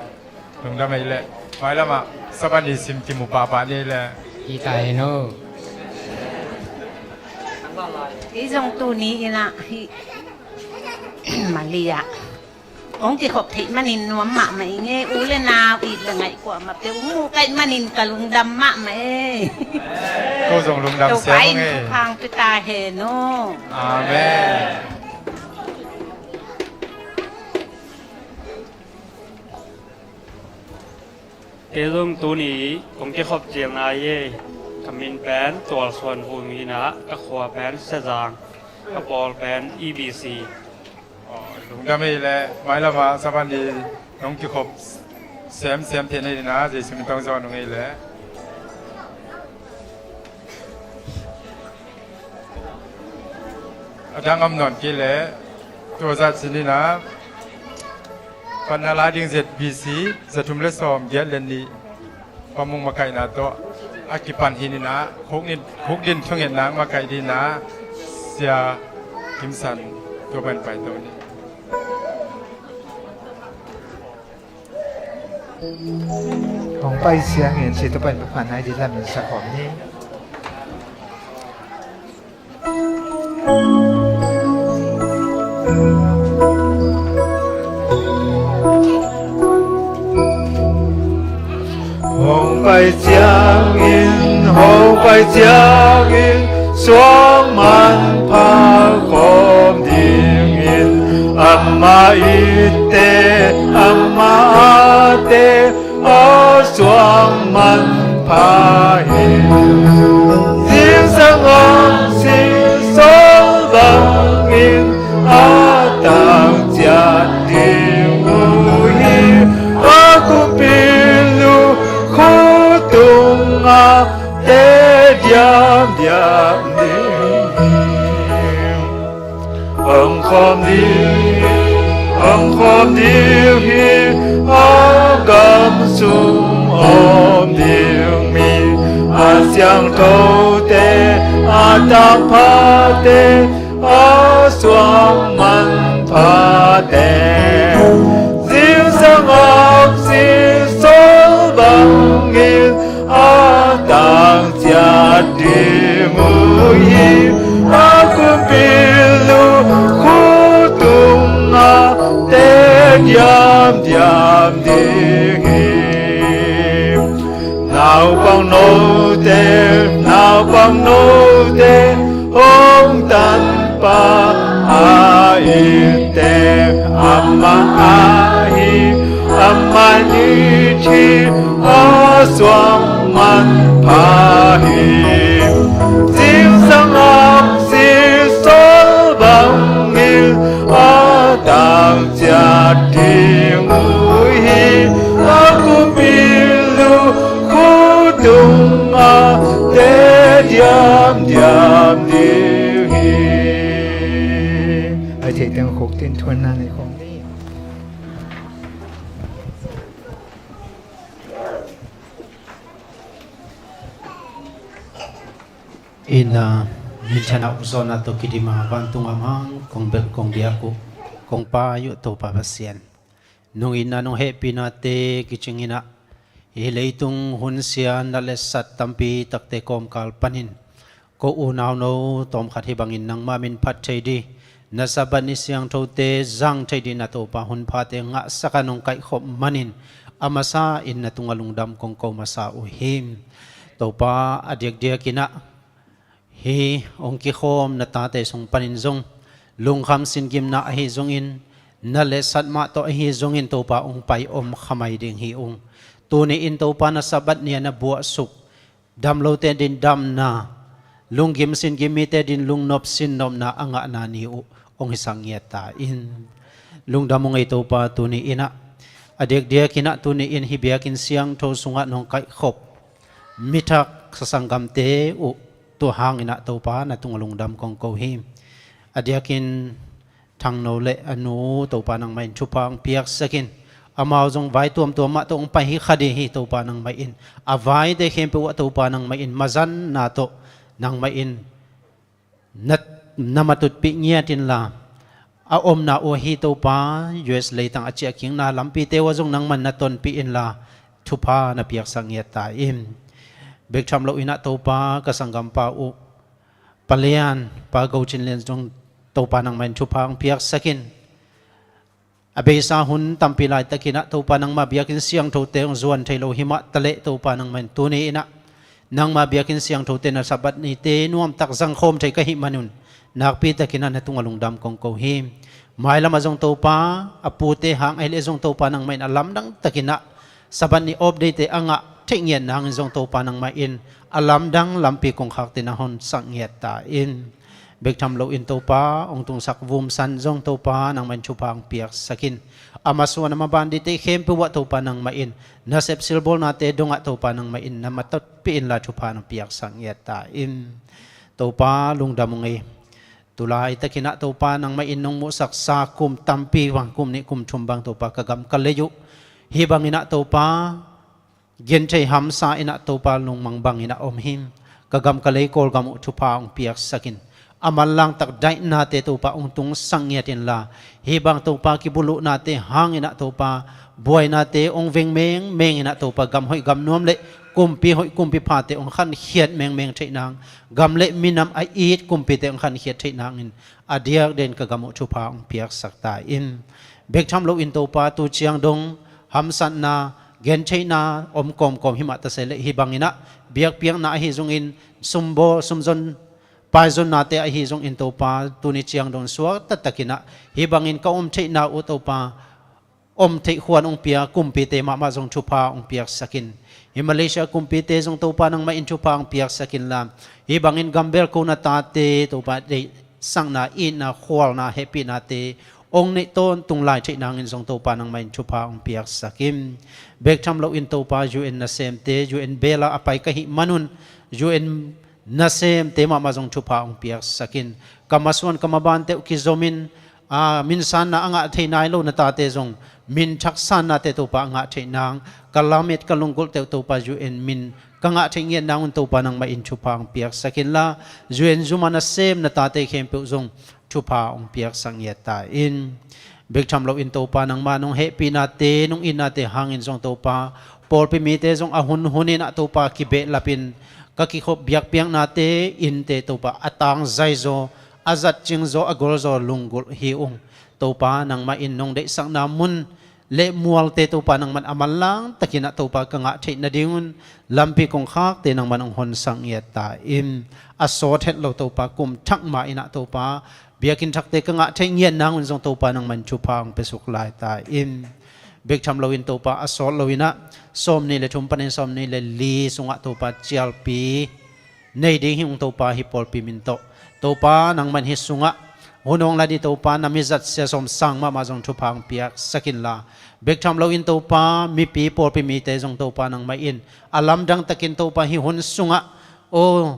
Lungdam ei leh. Mailam ah Sabbath ni sim kimu pahpah ni leh. Hi ta hen aw. Kei zong tuni in ah hih Malaysia ah kong kikhop theih manin nuam mahmah ing ei. U leh nau, it leh ngaih, kuamah peuh hong mu ka hih manin ka lungdam mahmah ei. Ko zong lungdam siam ing ei. Topa in thupha hong pia ta hen aw. Amen. Kei zong tuni kong kikhop ciang lai hi. Ka min pen Tual Suan Vung hi in ah, ka khua pen Sezang, ka pawl pen E B C. Aw, lungdam ei leh, mailam ah Sabbath ni nong kikhop semsem theih nading in ah Jesu min tawh hong zawn ung ei leh. A dang om nawn kei leh, tua zah cih in ah, panna la ding Z B C, za thum leh sawm giat leh nih, Pamung makaihna tawh a kipan hi in ah, khukdin, khukdin thungetna hong makaih ding in ah, Sia Kim San, tua pan pai to ni. Hong pai siangin ci tu pan pa nai di lam in sa khawm ni. Hong pai ciangin, hong pai ciangin, suang manpha khawm dingin, amah itte, amah ate, aw suang manpha hi. Zingsang a sih sawl bangin a tang ciat ding uh hi. A kumpi lukhu tungah te diamdiam ding hi. Hong khawm ding, hong khawm ding hi, a gam sung Om ding mi a siangthote, a tangphate, a suang manphate, zingsang aksi sawl bangin a tang ciat ding uh hi. A kumpi lukhu tungah te diamdiam ding hi. Naupang note, naupang note, hong tanpa a innte, amah ahi, amah it hi, a suang manpha hi. Zingsang aksi sawl bangin a tang ciat ding uh hi. A kumpi lukhu tungah te diamdiam ding hi. A theih teng khuk tin thuanna nei khawm ni. Inn ah minthanna ukzawhna tawh kidim a, vantung a mang kong belh kong biak uh kong pai uh Topa Pasian, nong itna nong hehpihnate kicing in ah, hih leitung hun sia nat le sat tampi takte kawmkal panin ko unau no tawmkhat hih bangin nangmah min phat thei ding, na Sabbath ni siangthote zang thei ding na Topa hun phate ngahsak a nong kaihkhop manin, a masa in na tungah lungdam kong ko masa uh hi. Topa, a diakdiak in ah hih hong kikhawm na tate sung panin zong lungkham singgimna ahi zongin, nat le sat mah tawh ahi zongin Topa hong pai om kha mai ding hi ung. Tuni in Topa, na Sabbath ni a na buahsuk dam lote din damna, lunggim singgim mite din lungnop sinnopna a ngahna ni uh hong hisak ngiat ta in. Lungdam ung ei Topa, tuni in ah, a diakdiak in ah tuni in hih biakinn siangtho sungah nong kaihkhop mi thak sasanggamte uh tua hang in ah Topa, na tungah lungdam kong ko hi. A diakin Thangno le a nu Topa nangmah in thupha hong piaksak in, amau zong vai tuamtuam mah tawh hong pai hi kha ding hi Topa nangmah in. A vaite khempeuh ah Topa nangmah in mazanna tawh nangmah in na, na matutpih ngiat inla, a omna uh ahi Topa U S leitang a ciahkikna lampite uh ah zong nangmah in na tonpih inla, thupha na piaksak ngiat ta in. Bek tham loin ah Topa, ka sanggampa uh Pa Lian, Pa Go Cin Lian zong Topa nangmah in thupha hong piaksak in. A beisa hun tampi laitakin ah Topa nangmah biakinn siangthote hong zuan thei lo hi mah taleh Topa nangmah in tuni in ah nangmah biakinn siangthote na Sabbath nite nuamtak zangkhawm thei ka hih manun nakpitakin ah na tungah lungdam kong ko hi. Mailamah zong Topa, a pute hang ahih leh zong Topa nangmah in a lamdang takin ah Sabbath ni off day-te a ngah theih ngiat nangin zong Topa nangmah in a lamdang lampi kongkhakte na honsak ngiat ta in. Bek tham loin Topa hong tungsak Vumsan zong Topa nangmah in thupha hong piaksak in. A masuan a maban dingte khempeuh ah Topa nangmah in nasep silbawlnate dongah Topa nangmah in na matutpih inla thupha na piaksak ngiat ta in. Topa lungdam ung ei. Tulaitakin ah Topa nangmah in nong muhsaksa kum tampi bang, kum nih kum thum bang Topa ka gam ka lei uh hih bangin ah Topa genthei hamsa in ah Topa lungmang bangin ah om hi. Ka gam ka lei Kawlgam uh thupha hong piaksak in. A manlangtak daihnate Topa hong tungsak ngiat inla, hih bang Topa kibuluhnate hangin ah Topa buainate hong veng mengmeng in ah Topa gam hoih gam nuam le kumpi hoih kumpi phate hong khankhiat mengmeng theih nang, gam le minam a it kumpite hong khankhiat theih nangin a diakdiakin ka gam uh thupha hong piaksak ta in. Bek tham loin Topa tu ciang dong hamsatna gentheihna om kawmkawm hi mah ta se leh hih bangin ah biakpiakna ahi zongin sumbawl sumzon paizonnate ahi zongin Topa tuni ciang dong suak taktakin ah hih bangin ka om theihna uh Topa om theih khuan hong pia kumpite mahmah zong thupha hong piaksak in. Hih Malaysia kumpite zong Topa nangmah in thupha hong piaksak inla, hih bangin gambelkona tate Topa deihsakna, itna, khualna, hehpihnate hong neih tawntung lai theih nangin zong Topa nangmah in thupha hong piaksak in. Bek tham loin Topa U N nasemte, U N bela a pai ka hih manun U N nasemte mahmah zong thupha hong piaksak in. Ka masuan ka mabante uh kizomin a, min sanna a ngah thei nai lo na tate zong min thak sannate Topa a ngah theih nang, ka lamet ka lunggulhte uh Topa U N min ka ngah theih ngiat nangun Topa nangmah in thupha hong piaksak inla, U N zum a nasem na tate khempeuh zong thupha hong piaksak ngiat ta in. Bek tham loin Topa nangmah nong hehpihnate, nong itnate hangin zong Topa, pawlpi mite zong a hun hun inah Topa kibehlapin ka kikhop biakpiaknate innte Topa a tangzai zaw, a zatcing zaw, a gol zaw lunggulh hi ung. Topa nangmah in nong deihsakna mun le mualte Topa nangman a manlang takinah Topa ka ngah theih nadingun lampi kongkhakte nangman hong honsak ngiat ta in. A sawt het lo Topa kum thak ma inah Topa biakinn thakte ka ngah theih ngiat nangun zong Topa nangman thupha hong piasuk lai ta in. Bek tham loin Topa a sawt loinah sawmnih le thum panin sawmnih le li sungah Topa cialpi nei ding hi ung Topa, hih pawlpi min tawh. Topa nangman hih sungah hun hong la ding Topa na mizat sia sawm sang mahmah zong thupha hong piaksak inla, bek tham loin Topa mipi pawlpi mite zong Topa nangmah in a lamdang takin Topa hih hun sungah aw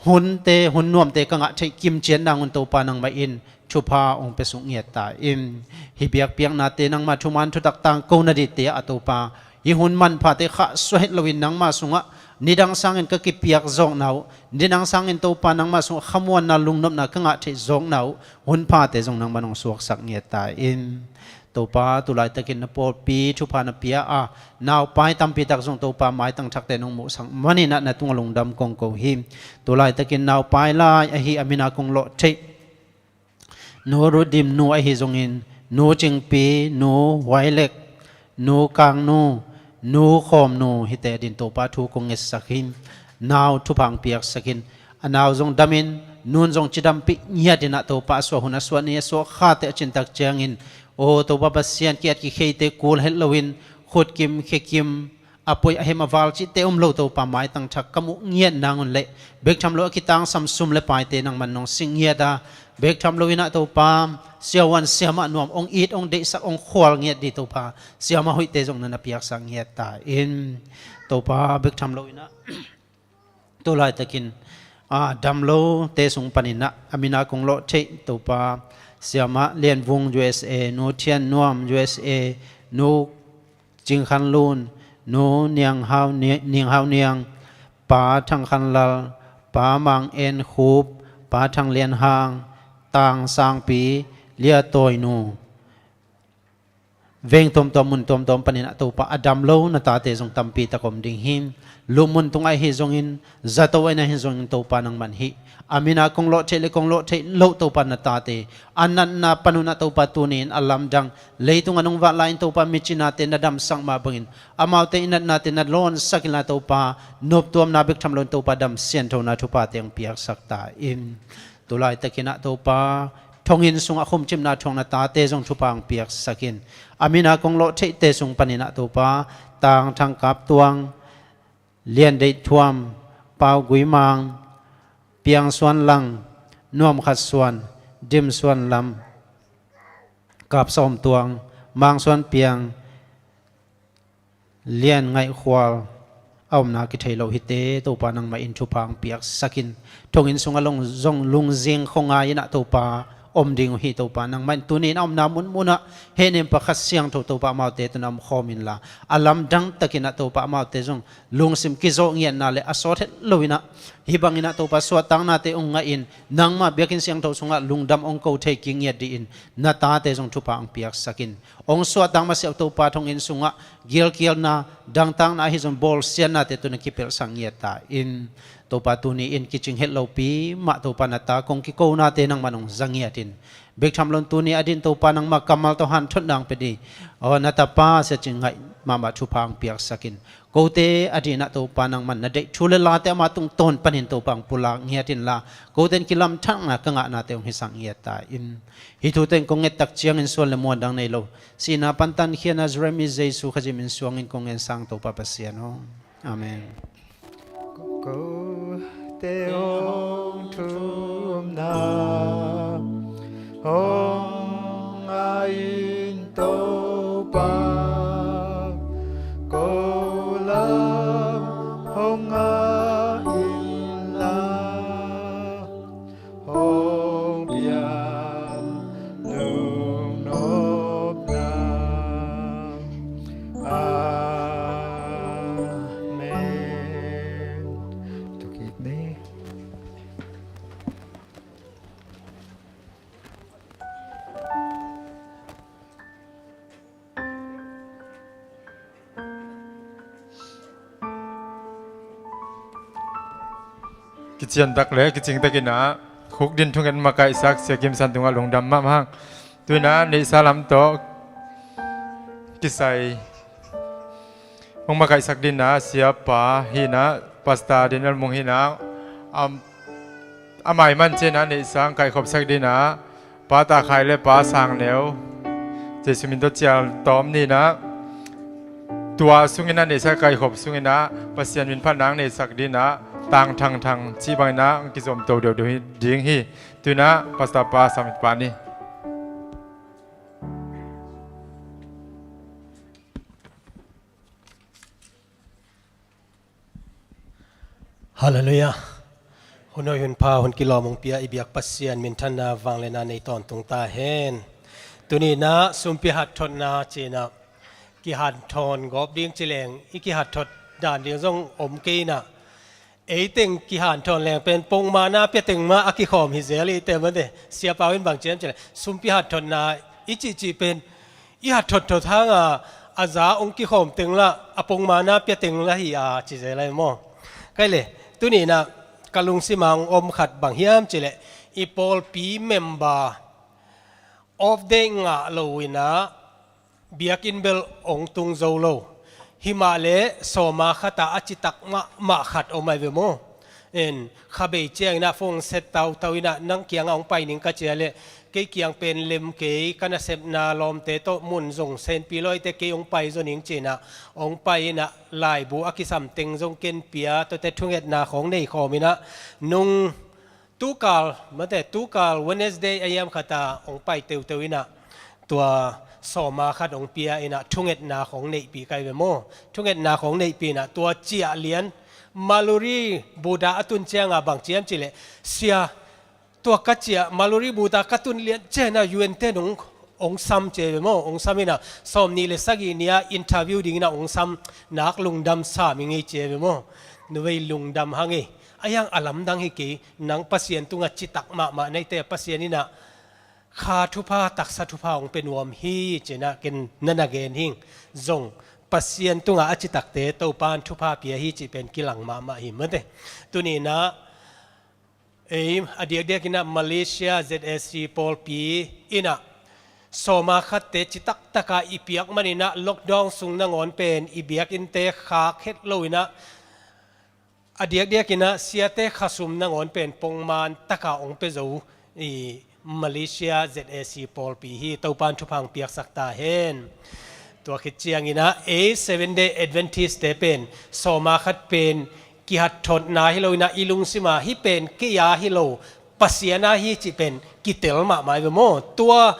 hunte, hun nuamte ka ngah theih kimciat nangun Topa nangmah in thupha hong piasuk ngiat ta in. Hih biakpiaknate nangmah thuman thutak tangko nadingte ah Topa hih hun manphate khahsuah het loin nangmah sungah nidang sangin ka kipiak zawkna uh, nidang sangin Topa nangmah sungah khamuanna lungnopna ka ngah theih zawkna uh, hun phate zong nangmah nong suaksak ngiat ta in. Topa tulaitakin na pawlpi thupha na pia a, naupai tampitak zong Topa maitang thakte nong muhsak maninah na tungah lungdam kong ko hi. Tulaitakin naupai lai ahi a mina kong lawh theih Nu Rudim nu ahi zongin, Nu Cingpi, Nu Huailek, Nu Kangnu, Nu Khawmnu hite adin Topa thu kong ngetsak hi. Nau thupha hong piaksak in, a nau zong damin, nun zong cidampih ngiatinah Topa a suah hun a suah ni a suah khate a cintak ciangin, aw Topa Pasian ki-at kikheite kul het loin, khutkim khekim, a poi a hem a val cihte um lo Topa maitang thak ka muh ngiat nangun le bek tham lo a kitangsam sum le paite nangman nong sing ngiat a, bek tham loinah Topa siavuan siamah nuam hong it hong deihsak hong khual ngiat ding Topa siamah hoihte zong na na piaksak ngiat ta in. Topa bek tham loinah tulaitakin a dam lote sung paninah a mina kong lawh theih Topa siamah Lianvung U S A, Nu Thian Nuam U S A, Nu Cing Khan Lun, Nu Niang Hau Ni-, Niang Hau Niang, Pa Thang Khan Lal, Pa Mang En Khup, Pa Thang Lian Hang, Tang Sangpi, Lia Tawi Nu. Veng tuamtuam mun tuamtuam paninah Topa a dam lo na tate zong tampi tak om ding hi. Lupmun tungah ahi zongin, zato aina ahi zongin Topa nangman hih a mina kong lawh theih le kong lawh theih loh Topa na tate a natna panunah Topa tuni-in a lamdang leitung a nong vah lai-in Topa micinate na damsak mah bangin amaute i natnate na lawnsak inla Topa noptuamna bek tham loin Topa dam sianthona thuphate hong piaksak ta in. Tulaitakinah Topa thonginn sungah khumcimna thuakna tate zong thupha hong piaksak in. A mina kong lawh theihte sung paninah Topa Tang Thang Kap Tuang, Lian Deih Thuam, Pau Gui Mang, Piang Suan Lang, Nuam Khat Suan, Dim Suan Lam, Kap Sawm Tuang, Mang Suan Piang, Lian Ngaih Khual, a omna kithei lo hite Topa nangmah in thupha hong piaksak in. Thonginn sungah long zong lungzing khuangai inah Topa om ding uh hi Topa nangmah in tuni-in a omna munmunah hehnem pakhat siangtho Topa amaute tawh na om khawm inla a lamdang takinah Topa amaute zong lungsim kizawh ngiatna le a sawt het loinah hih banginah Topa suahtaknate hong ngahin nangmah biakinn siangtho sungah lungdam hong ko thei kik ngiat dingin na tate zong thupha hong piaksak in. Hong suahtak masiah uh Topa thonginn sungah gilkialna dangtakna ahi zong bawlsiatnate tawh na kipelhsak ngiat ta in. Topa tuni-in kicing het lopi mah Topa na ta kong kikonate nangmah nong za ngiat in. Bek tham loin tuni adin Topa nangmah kammal tawh hanthotna hong pia ding aw na tapa sia cing ngaih mahmah thupha hong piaksak in. Kote adinah Topa nangman na deih thu le late ama tungtawn panin Topa hong pulak ngiat inla kote in kilamthakna ka ngahnate hong hisak ngiat ta in. Hih thute in kong ngettak ciangin suan le muan dang nei lo sihna pantan khia Nazareth mi Jesu Khazih min suangin kong ngen sang Topa Pasian aw. Amen. Kote hong thumna hong ngah in Topa, ko lam hong ngah in la, hong pian Kiciantak le kicingtakin ah khukdin thunget makaihsak Sia Kim San tungah lungdam mahmah hang. Tu-in ah neihsa lam tawh kisai hong makaihsak dingin ah siapa hi-in ah Pastor Daniel Mung hi-in ah, am, a maiman ciangin ah neihsa hong kaikhopsak dingin ah Pa Ta Khai le Pa Sang Neu, Jesu min tawh cial tawm ni-in ah, tua sungin ah neihsa kaikhop sungin ah Pasian min phatna hong neisak dingin ah Tang Thang Thang cih bangin ah hong kizom to deuhdeuh hi, ding hi. Tu-in ah Pastor Pa Sam in pah ni. Halleluiah. Hun hoih hun pha hun kilawm hong pia i biak Pasian minthanna vangliatna nei tawntung ta hen. Tuni-in ah sumpi hatthotna ci-in ah kihanthawn gawp ding ci leng i kihanthawn dan ding zong om kei-in ah, ei teng kihanthawn leng pen pongmana pia teng mah a kikhawm hi zel hi te mate. Siapa in bang ci hiam ci leh sumpi hatthotna i cihcih pen i hatthotthot hanga a za hong kikhawm teng lah a pongmana pia teng lah hi a ci zel ahi maw. Kei le, tuni-in ah ka lungsim ah hong om khat bang hiam ci leh i pawlpi member off day ngah lo-in ah biakinn bel hong tung zo lo. Himah le sawma khat ah a citak mahmah khat om ahi ve maw. En, kha bei ciangin ah phone set tautau in ah nang kiangah hong pai ning ka ci a leh kei kiang pen lem kei, ka nasepna lawmte tawh mun zong senpi lawite kei hong pai zaw ning ci-in ah hong pai in ah laibu a kisam teng zong ken pia, tuate thungetna khawng nei khawm in ah nung tukal, mate, tukal Wednesday a hiam khat ah hong pai teuteu in ah tua sawma khat hong pia in ah thungetna khawng neihpih ka hi ve maw. Thungetna khawng neihpih in ah tua ciah lian Maluri Buddha a tun ciangah bang ci hiam ci leh, sia, tua ka ciah Maluri Buddha ka tun lian ciangin ah U N ten hong, hong sam ci hi ve maw. Hong sam in ah sawmnih le sagih ni-a interview dingin ah hong sam, nak lungdam sam ing ei ci hi ve maw. Nuvei lungdam hang ei. A hiang a lamdang hi kei, nang Pasian tungah citak mahmah na hite, Pasian in ah kha thupha, taksa thupha hong pia nuam hi ci-in ah ken na na gen hing. Zong Pasian tungah a citakte Topa'n thupha pia hi cih pen kilang mahmah hi mate. Tuni-in ah ei a diakdiakin ah Malaysia Z A C pawlpi in ah sawma khatte citaktak a i piak manin ah lockdown sung nangawn pen i biakinnte khak het lo-in ah a diakdiakin ah siate khasum nangawn pen pongman tak a hong pia zo i Malaysia Z A C pawlpi hi. Topa'n thupha hong piaksak ta hen. Tua khit ciangin ah ei Seventh Day Adventist-te pen sawma khat pen kihatthotna hi lo-in ah i lungsim ah hih pen kei a hi lo, Pasian a hi cih pen kitel mahmah hi ve maw. Tua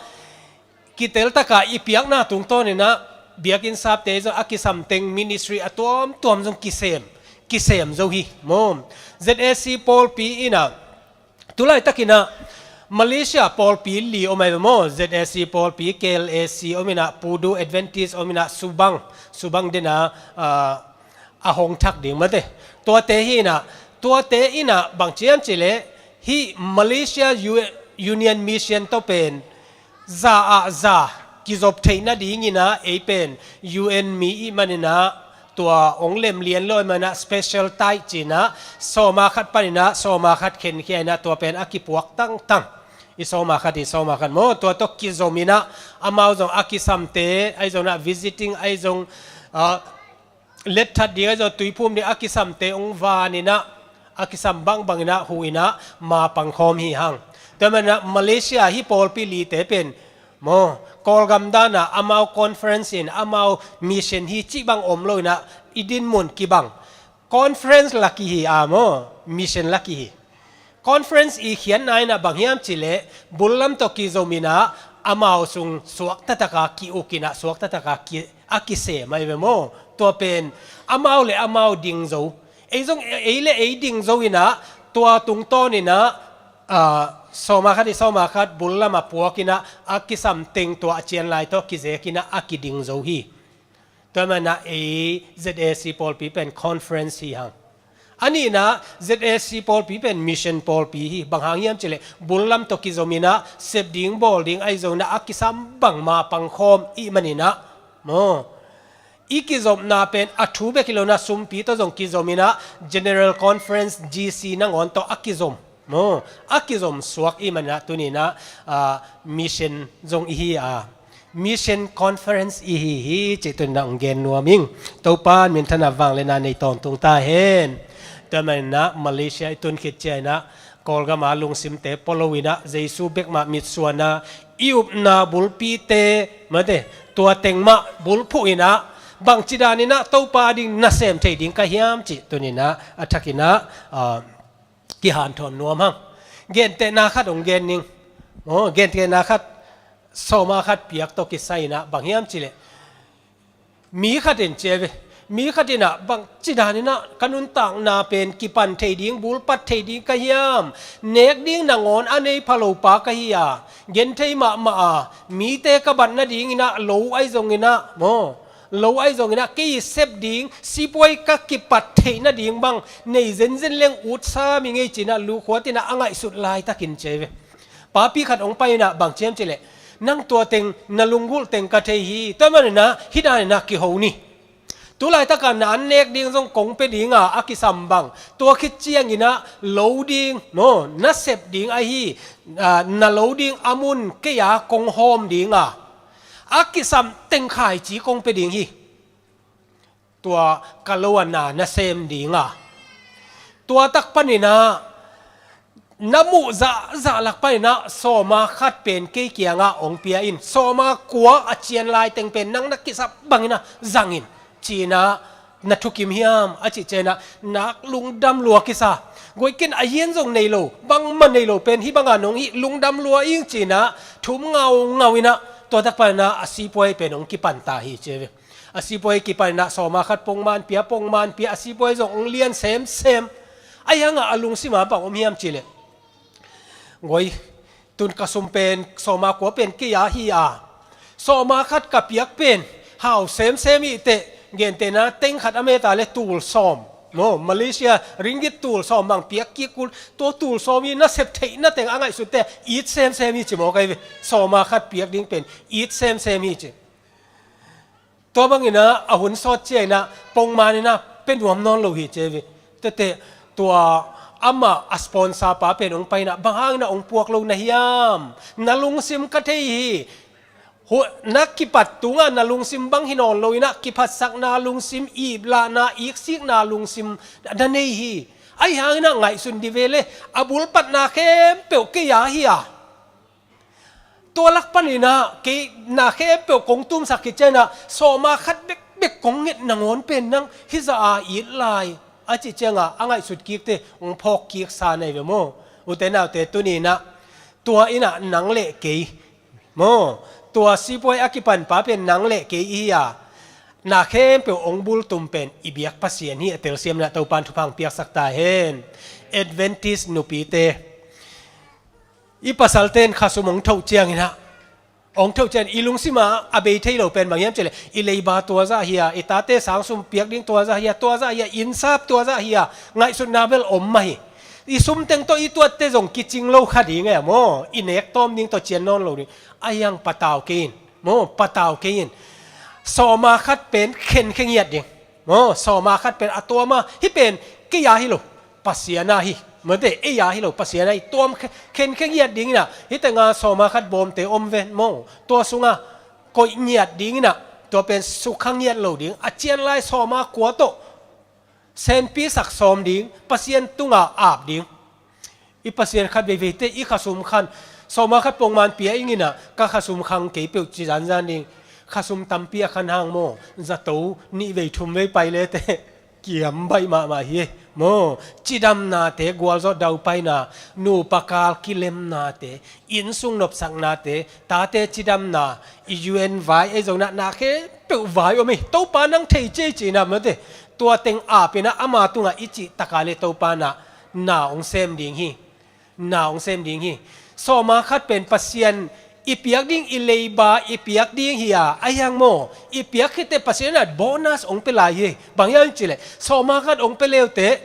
kitel tak a i piakna tungtawnin ah biakinn sapte zong a kisam teng ministry a tuamtuam zong kisem, kisem zo hi maw. Z A C pawlpi in ah tu laitakin ah Malaysia pawlpi li om ahi ve maw. Z A C pawlpi, K L A C om in ah, Pudu Adventist om in ah, Subang, Subang den a, ah, a hong thak ding mate. Tuate hi-in ah, tuate in ah bang ci hiam ci leh hih Malaysia U-, Union Mission tawh pen za ah za kizop theih nadingin ah ei pen U N mi i hih manin ah tua hong lem lian lo i hih manin ah special tithe ci-in ah sawma khat panin ah sawma khat khenkhia in ah tua pen a kipuak tangtang. I sawma khat, i sawma khat maw, tua tawh kizom in ah amau zong a kisamte ahi zongin ah visiting ahi zong, ah, letthat ding ahi zong, tuiphum ding a kisamte hong van in ah a kisam bangbang in ah huh in ah ma pangkhawm hi hang. Tua manin ah Malaysia hih pawlpi lite pen maw, Kawlgam dan a amau conference in amau mission hi cih bang om lo-in ah i dinmun kibang. Conference la kihi a maw, mission la kihi. Conference i khiatna in ah bang hiam ci leh bullam tawh kizom in ah amau sung suakta tak a ki-uk in ah suakta tak a ki, a kisem ahi ve maw. Tua pen amau le amau ding zo, ei zong ei le ei ding zo in ah tua tungtawnin ah, ah, sawma khat i sawma khat bullam a puak in ah a kisam teng tua a cian lai tawh kizek in ah a kiding zo hi. Tua manin ah ei Z A C pawlpi pen conference hi hang. A nihna, Z A C pawlpi pen mission pawlpi hi. Bang hang hiam ci leh bullam tawh kizom in ah sep ding bawl ding ahi zongin ah a kisam bangmah pangkhawm i hih manin ah maw, i kizopna pen a thu bek hi lo-in ah sumpi tawh zong kizom-in ah General Conference G C nangawn tawh a kizom. Maw, a kizom suak i hih manin ah tuni-in ah, ah, mission zong i hi a, mission conference i hi hi cih tuni-in ah hong gen nuam ing. Topa'n minthanna vangliatna nei tawntung ta hen. Tua manin ah Malaysia i tun khit ciangin ah Kawlgam a lungsimte pua lo-in ah Jesu bek mah mitsuan a, i upna bulpite, mate, tua teng mah bulphuh-in ah bangci danin ah Topa ading nasem thei ding ka hiam cih tuni-in ah a thakin ah, ah, kihanthawn nuam hang. Gentehna khat hong gen ning. Maw, gentehna khat, sawma khat piak tawh kisai-in ah bang hiam cih leh, mi khat in ci ve. Mi khat in ah bangci danin ah ka nuntakna pen kipan thei ding, bulpat thei ding ka hiam? Nek ding nangawn a nei pha lo pa ka hi a, genthei mahmah a, mite ka bat nadingin ah lo ahi zongin ah, maw, lo ahi zongin ah kei i sep ding, sipuai ka kipat theih nading bang nei zenzen leng ut sam ing ei ci-in ah lukhuat in ah a ngaihsut laitakin ci ve. Papi khat hong pai-in ah bang ci hiam cih leh, nang tua teng na lunggulh teng ka thei hi, tua manin ah hih danin ah kiho ni. Tulaitak a na an nek ding zong kong pia ding a, a kisam bang, tua khit ciangin ah lo ding, maw, na sep ding ahi, ah, na lo ding a mun kei a kong hawm ding a, a kisam teng khaici kong pia ding hi. Tua ka lo a na nasem ding a, tua tak panin ah na muh zahzah lak panin ah sawma khat pen kei kiangah hong pia in, sawma kua a cian lai teng pen nang na kisap bangin ah zang in, ci-in ah na thukim hiam a cih ciangin ah nak lungdam lua kisa. Guai ken a hian zong nei lo, bangmah nei lo pen hih banga nong hih lungdam lua ing ci-in ah thum ngaungau-in ah tua tak panin ah a sipuai pen hong kipan ta hi ci ve. A sipuai kipan in ah sawma khat pongman pia, pongman pia, a sipuai zong hong lian semsem. Ahi hangah a lungsim ah bang om hiam cih leh, guai, tun ka sum pen, sawma kua pen kei a hi a, sawma khat ka piak pen hau semsem hi teh, gentehna teng khat a meta leh tul sawm, maw, Malaysia ringgit tul sawm bang piak kik kul, tua tul sawm hi, na sep theih na teng a ngaihsut teh it semsem hi ci maw, ka hi ve. Sawma khat piak ding pen it semsem hi ci. Tua bangin ah a hun sawt ciangin ah pongman in ah pia nuam nawn lo hi ci ve. Tuate, tua amah a sponsor pa pen hong pai-in ah bang hangin ah hong puak lo na hiam? Na lungsim ka thei hi. Hu-, na kipat tungah na lungsim bang hi nawn lo-in ah kiphatsakna lungsim, iplahna, iksikna lungsim na nei hi. Ahi hangin ah ngaihsun dih ve leh, a bulpatna khempeuh kei a hi a, tua lak panin ah kei na khempeuh kong tumsak khit ciangin ah sawma khat bekbek kong nget nangawn pen nang hih zah a it lai a cih ciangah a ngaihsut kik teh hong phawk kik sa na hi ve maw. Ute naute, tuni-in ah tua in ah nang le kei, maw, tua sipuai a kipan pa pen nang le kei i hi a, na khempeuh hong bultum pen i biak Pasian hi a, telsiam in ah Topa'n thupha hong piaksak ta hen. Adventist nupite, i pasalte'n khasum hong thoh ciangin ah, hong thoh ciangin i lungsim ah a bei thei lo pen bang hiam cih leh, i leiba tua zah hi a, i tate sangsum piak ding tua zah hi a, tua zah hi a, innsap tua zah hi a, ngaihsutna bel om mah hi. I sum teng tawh i tuatte zong kicing lo kha ding e maw, i nek tawm ding tawh cian nawn lo ding. Ahi hang patau kei in, maw, patau kei in. Sawma khat pen khenkhe ngiat ding, maw, sawma khat pen a tuam a, hih pen kei a hi lo, Pasian a hi, mate, ei a hi lo, Pasian a hi. Tuam khe-, khenkhe ngiat dingin ah, hih tengah sawma khat bawmte om ve maw, tua sungah koih ngiat dingin ah, tua pen sukha ngiat lo ding, a cian lai sawma kua tawh senpi sak sawm ding, Pasian tungah ap ding. I Pasian khat veiveite i khasum khan, sawma khat pongman pia ing in ah, ka khasum khang kei peuh ci zanzan ding. Khasum tampi a khan hang maw, zato nih vei thum vei pai le teh kiam baih mahmah hi e maw. Cidamnate, gualzawh daupaina, nupa kal kilemnate, innsung nopsaknate, tate cidamna, i U N vai, ei zong na, na khempeuh vai om hi. Topa nang thei ciai ci-in ah, mate, tua teng ap in ah ama tungah i cih tak a leh Topa na, na hong sem ding hi. Na hong sem ding hi. Sawma khat pen Pasian i piak ding, i leiba i piak ding hi a, ahi hang maw, i piak khit teh Pasian in ah bonus hong pia lai hi. Bang hiam cih leh, sawma khat hong pia le uh teh,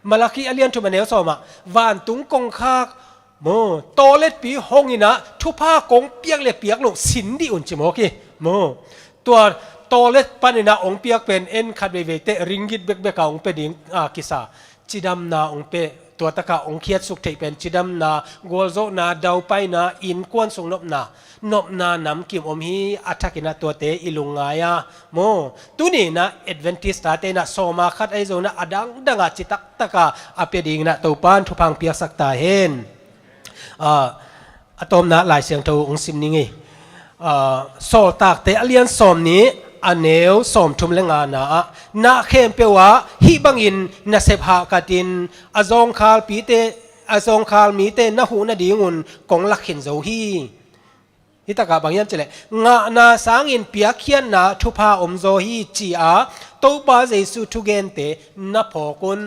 Malakhi a lian thum a neu sawm ah, vantung kongkhak maw, tawletpi hong in ah, thupha kong piak le piak loh sin dih un ci mawk hi maw. Tua Tawlet panin ah hong piak pen en khat veivei teh ringgit bekbek a hong pia ding a kisa. Cidamna hong pia, tua tak a hong khiatsuk theih pen cidamna, gualzawhna, daupaina, innkuan sung nopna, nopna namkim om hi. A thakin ah tuate i lungngai a, maw. Tuni in ah Adventist tate in ah sawma khat ahi zongin ah a dangdang a citak tak a a pia dingin ah Topa'n thupha hong piaksak ta hen. Ah, a tawpna Lai Siangtho hong sim ning ei. Ah, Sawltakte a lian sawmnih, a neu sawmthum le ngana ah, na khempeuh ah hih bangin nasep hahkatin, a zawngkhalpite, a zawngkhal mite na huh nadingun kong lak khin zo hi. Hih takah bang hiam cih leh, ngahna sangin piakkhiatna thupha omzaw hi, ci-a Topa Jesu thugente na phawk un.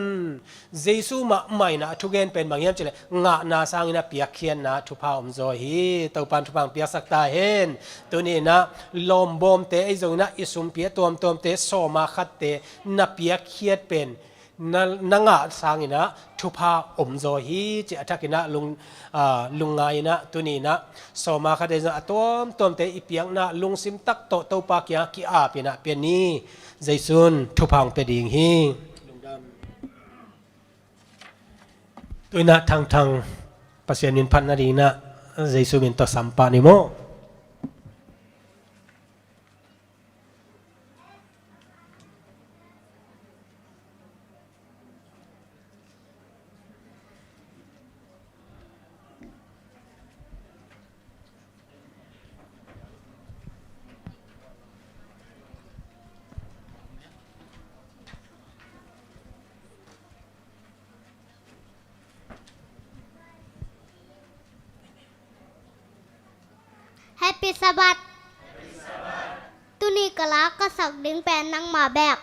Jesu mahmah in ah a thugen pen bang hiam cih leh, ngahna sangin ah piakkhiatna thupha omzaw hi. Topa'n thupha hong piaksak ta hen. Tuni in ah lawmbawmte ahi zongin ah i sumpi a tuamtuamte, sawma khatte na piakkhiat pen na, na ngah sangin ah thupha omzaw hi, ci a thakin ah lung, ah, lungngai in ah, tuni in ah sawma khat ahi zongin a tuamtuamte i piakna lungsim tak tawh Topa kiangah ki-ap in ah pia ni. Jesu'n thupha hong pia ding hi. Tu in ah Thangthang Pasian min phat nadingin ah Jesu min tawh sam pah ni maw. Happy Sabbath. Tuni ka la ka sak ding pen nangma bek.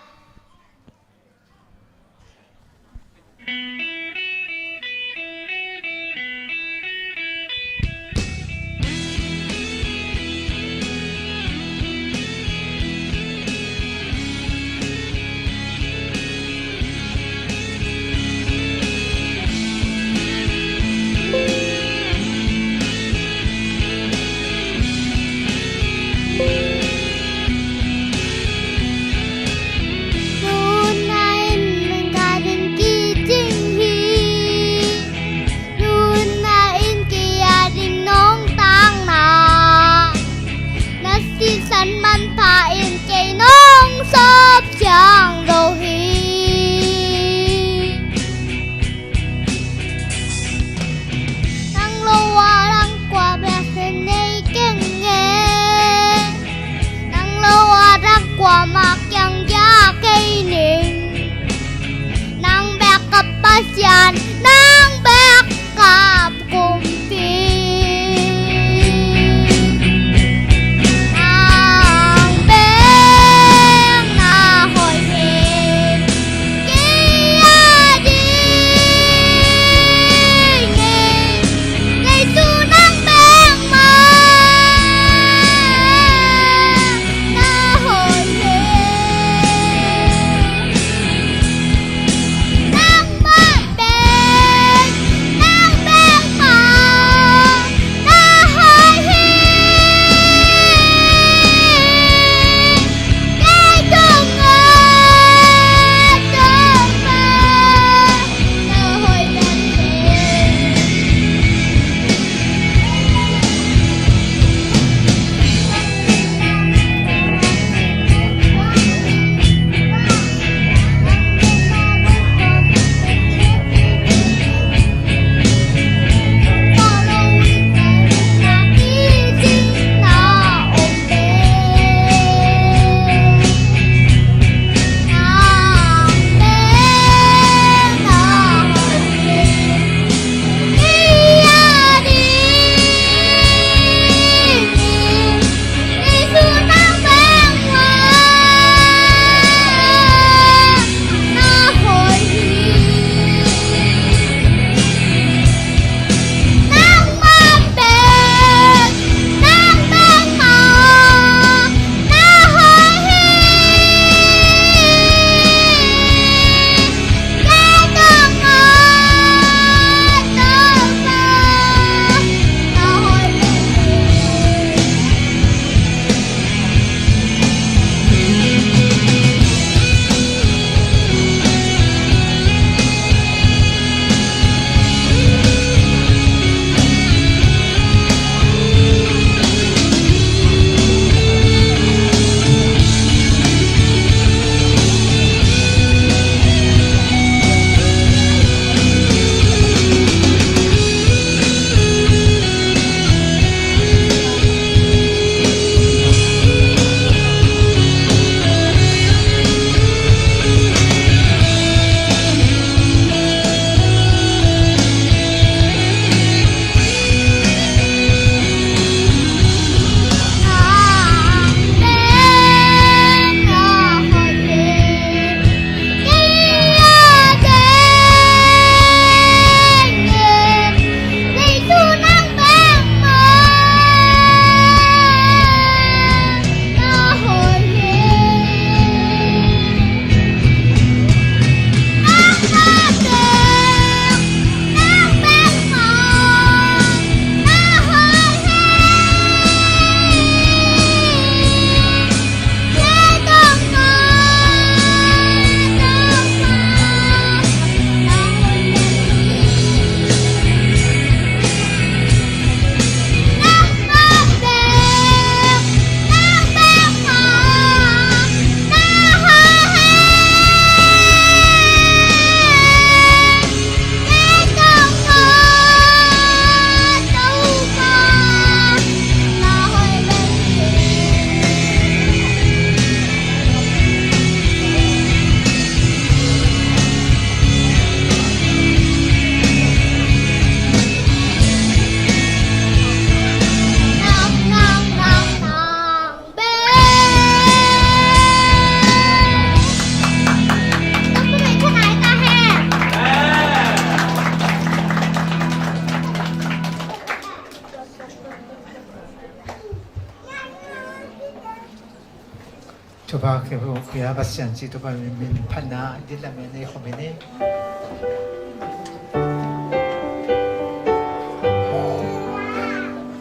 Thupha khempeuh hong pia Pasian cih Topa min phatna i dihlak in ei khawm hi ni.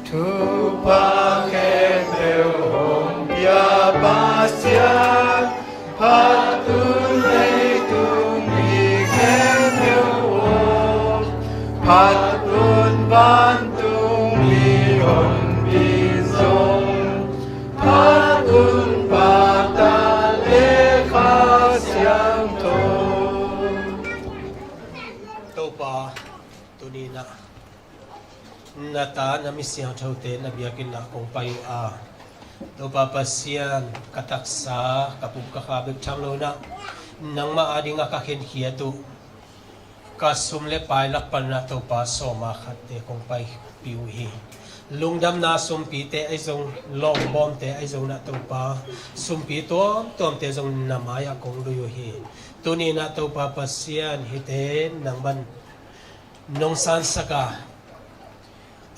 Thupha khempeuh hong pia Pasian, phat un leitung mi khempeuh aw, phat un vantung mi honpi zong, phat un Pa, Ta le Kha Siangtho. Topa, tuni-in ah na ta na mi siangthote na biakinn ah kong pai uh a, Topa Pasian, ka taksa, ka pum ka kha bek tham lo-in ah nangmah adingin ka khenkhiat uh, ka sum le pai lak panin ah Topa sawma khatte kong paipih uh hi. Lungdamna sumpite ahi zong, lawngbawmte ahi zongin ah Topa, sumpi tuamtuamte zong na mai-ah kong lui uh hi. Tuni-in ah Topa Pasian, hihte nangman nong sansak a,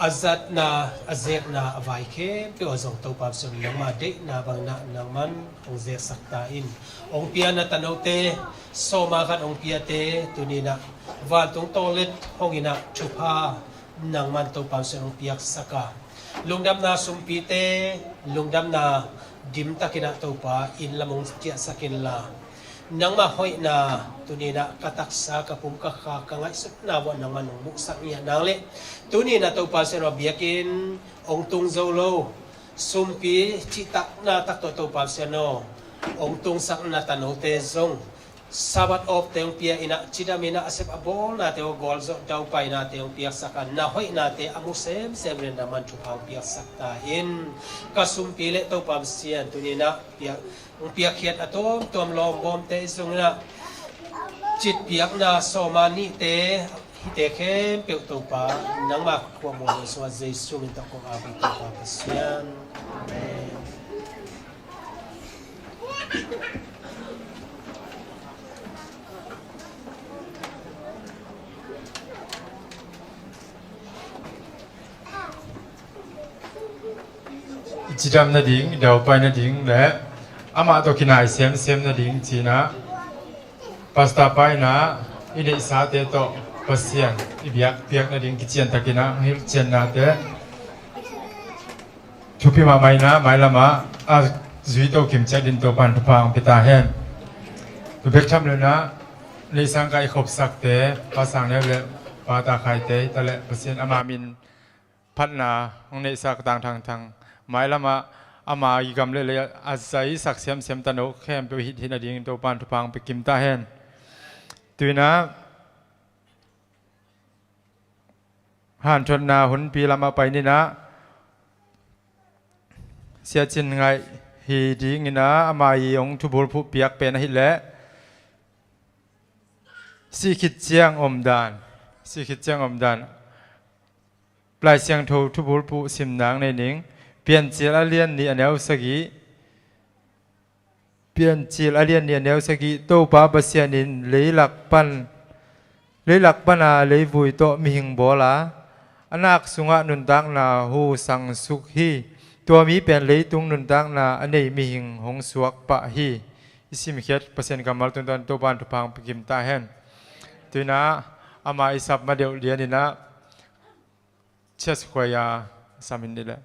a zatna, a zekna, a vai khempeuh ah zong Topa Pasian, nangma deihna bangin ah nangman hong zeksak ta in. Hong pia na tanote, sawma khat hong piate, tuni-in ah vantung tawlet hong in ah thupha nangman Topa Pasian hong piaksak a, lungdamna sumpite, lungdamna dimtakin ah Topa, inn lam hong ciahsak inla, nangma hoihna tuni-in ah ka taksa, ka pum ka kha, ka ngaihsutna uah nangman hong muhsak ngiat nang leh, tuni-in ah Topa Pasian, a biakinn hong tung zo lo sumpi cihtakna tak tawh Topa Pasian aw, hong tungsak na tanote zong Sabbath off-te hong pia in ah, cidam in ah, a sep a bawlnate aw, gualzawh daupainate hong piaksak a, na hoihnate a mu semsem in ah nangman thupha hong piaksak ta in. Ka sumpi le Topa Pasian, tuni-in ah piak, hong piakkhiat a tuamtuam lawngbawmte zong in ah, citpiakna sawma nihte, hihte khempeuh Topa, nangma khuamuang sungah Jesu min tawh kong ap hi, Topa Pasian. Amen. I cidam nading, i daupai nading le amah tawh kinai semsem nading ci-in ah, Pastor pa in ah i neihsate tawh Pasian i biakpiak nading kiciantakin ah hilhciannate thupi mahmah in ah, mailam ah a zuito kim ciat dingin Topa'n thupha hong pia ta hen. Tua bek tham lo-in ah, neihsa ngah i khopsakte, Pa Sang Neu le Pa Ta Khaite hi ta leh, Pasian ama min phatna hong neihsa Ka Tang Thang Thang, mailam ah ama i gam le lei a zaisak semsem tano khempeuh hih theih nadingin Topa'n thupha hong pia kim ta hen. Tu-in ah hanthotna hunpi lamah pai ni-in ah, Sia Cin Ngaih hi dingin ah, ama i hong thubulphuh piak pen ahih leh, sih khit ciang omdan, sih khit ciang omdan, Lai Siangtho thubulphuh sim nang nei ning. Piancil a lian nih a neu sagih, Piancil a lian nih a neu sagih, Topa Pasian in leilak pan, leilak pana leivui tawh mihing bawl a, a nak sungah nuntakna hu sang suk hi. Tua mi pen leitung nuntakna a nei mihing hong suak pah hi. I simkhiat Pasian kammal tungtawn Topa'n thupha hong pia kim ta hen. Tu-in ah ama i sap ma deuh lian in ah, Church Choir a sam in ni leh.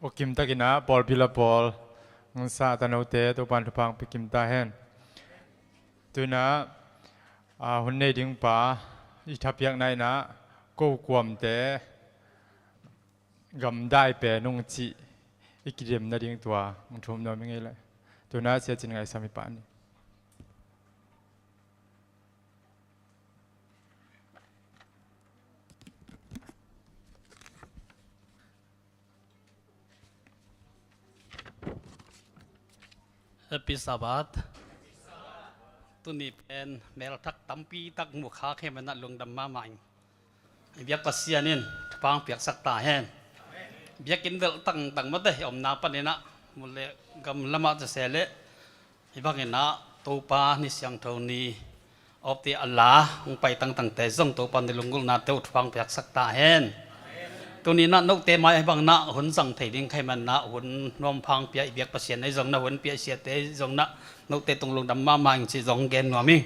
Puakim takin ah pawlpi la pawl nungsa a tanote Topan thupha pia kim ta hen. Tuinah hun nei ding pa i thapiakna inah ko kuamte gamdai pen nung cih i kidem nading tua hong thum nuam i ngei le. Tuinah siacin ngaihsam i pah ni. Happy Sabbath. Tuni pen melthak tampi tak mu kha khem inah lungdam mahmah ing. I biak Pasian in thupha piaksak ta hen. Biakinn velh tangtang mate i omna paninah mu le gam lamah case le Hih bangin ah Topa ni siangtho ni awpte a la hong pai tangtangte zong Topa ni lunggulhnate uh thupha piaksak ta hen. Tuninah note mai hih bangin ah hun zang thei ding kha hih manin ah hun nuam pha pia i biak Pasian ahi zongin ah hun pia i siate ahi zongin ah note tung lungdam mahmah ing cih zong gen nuam ing.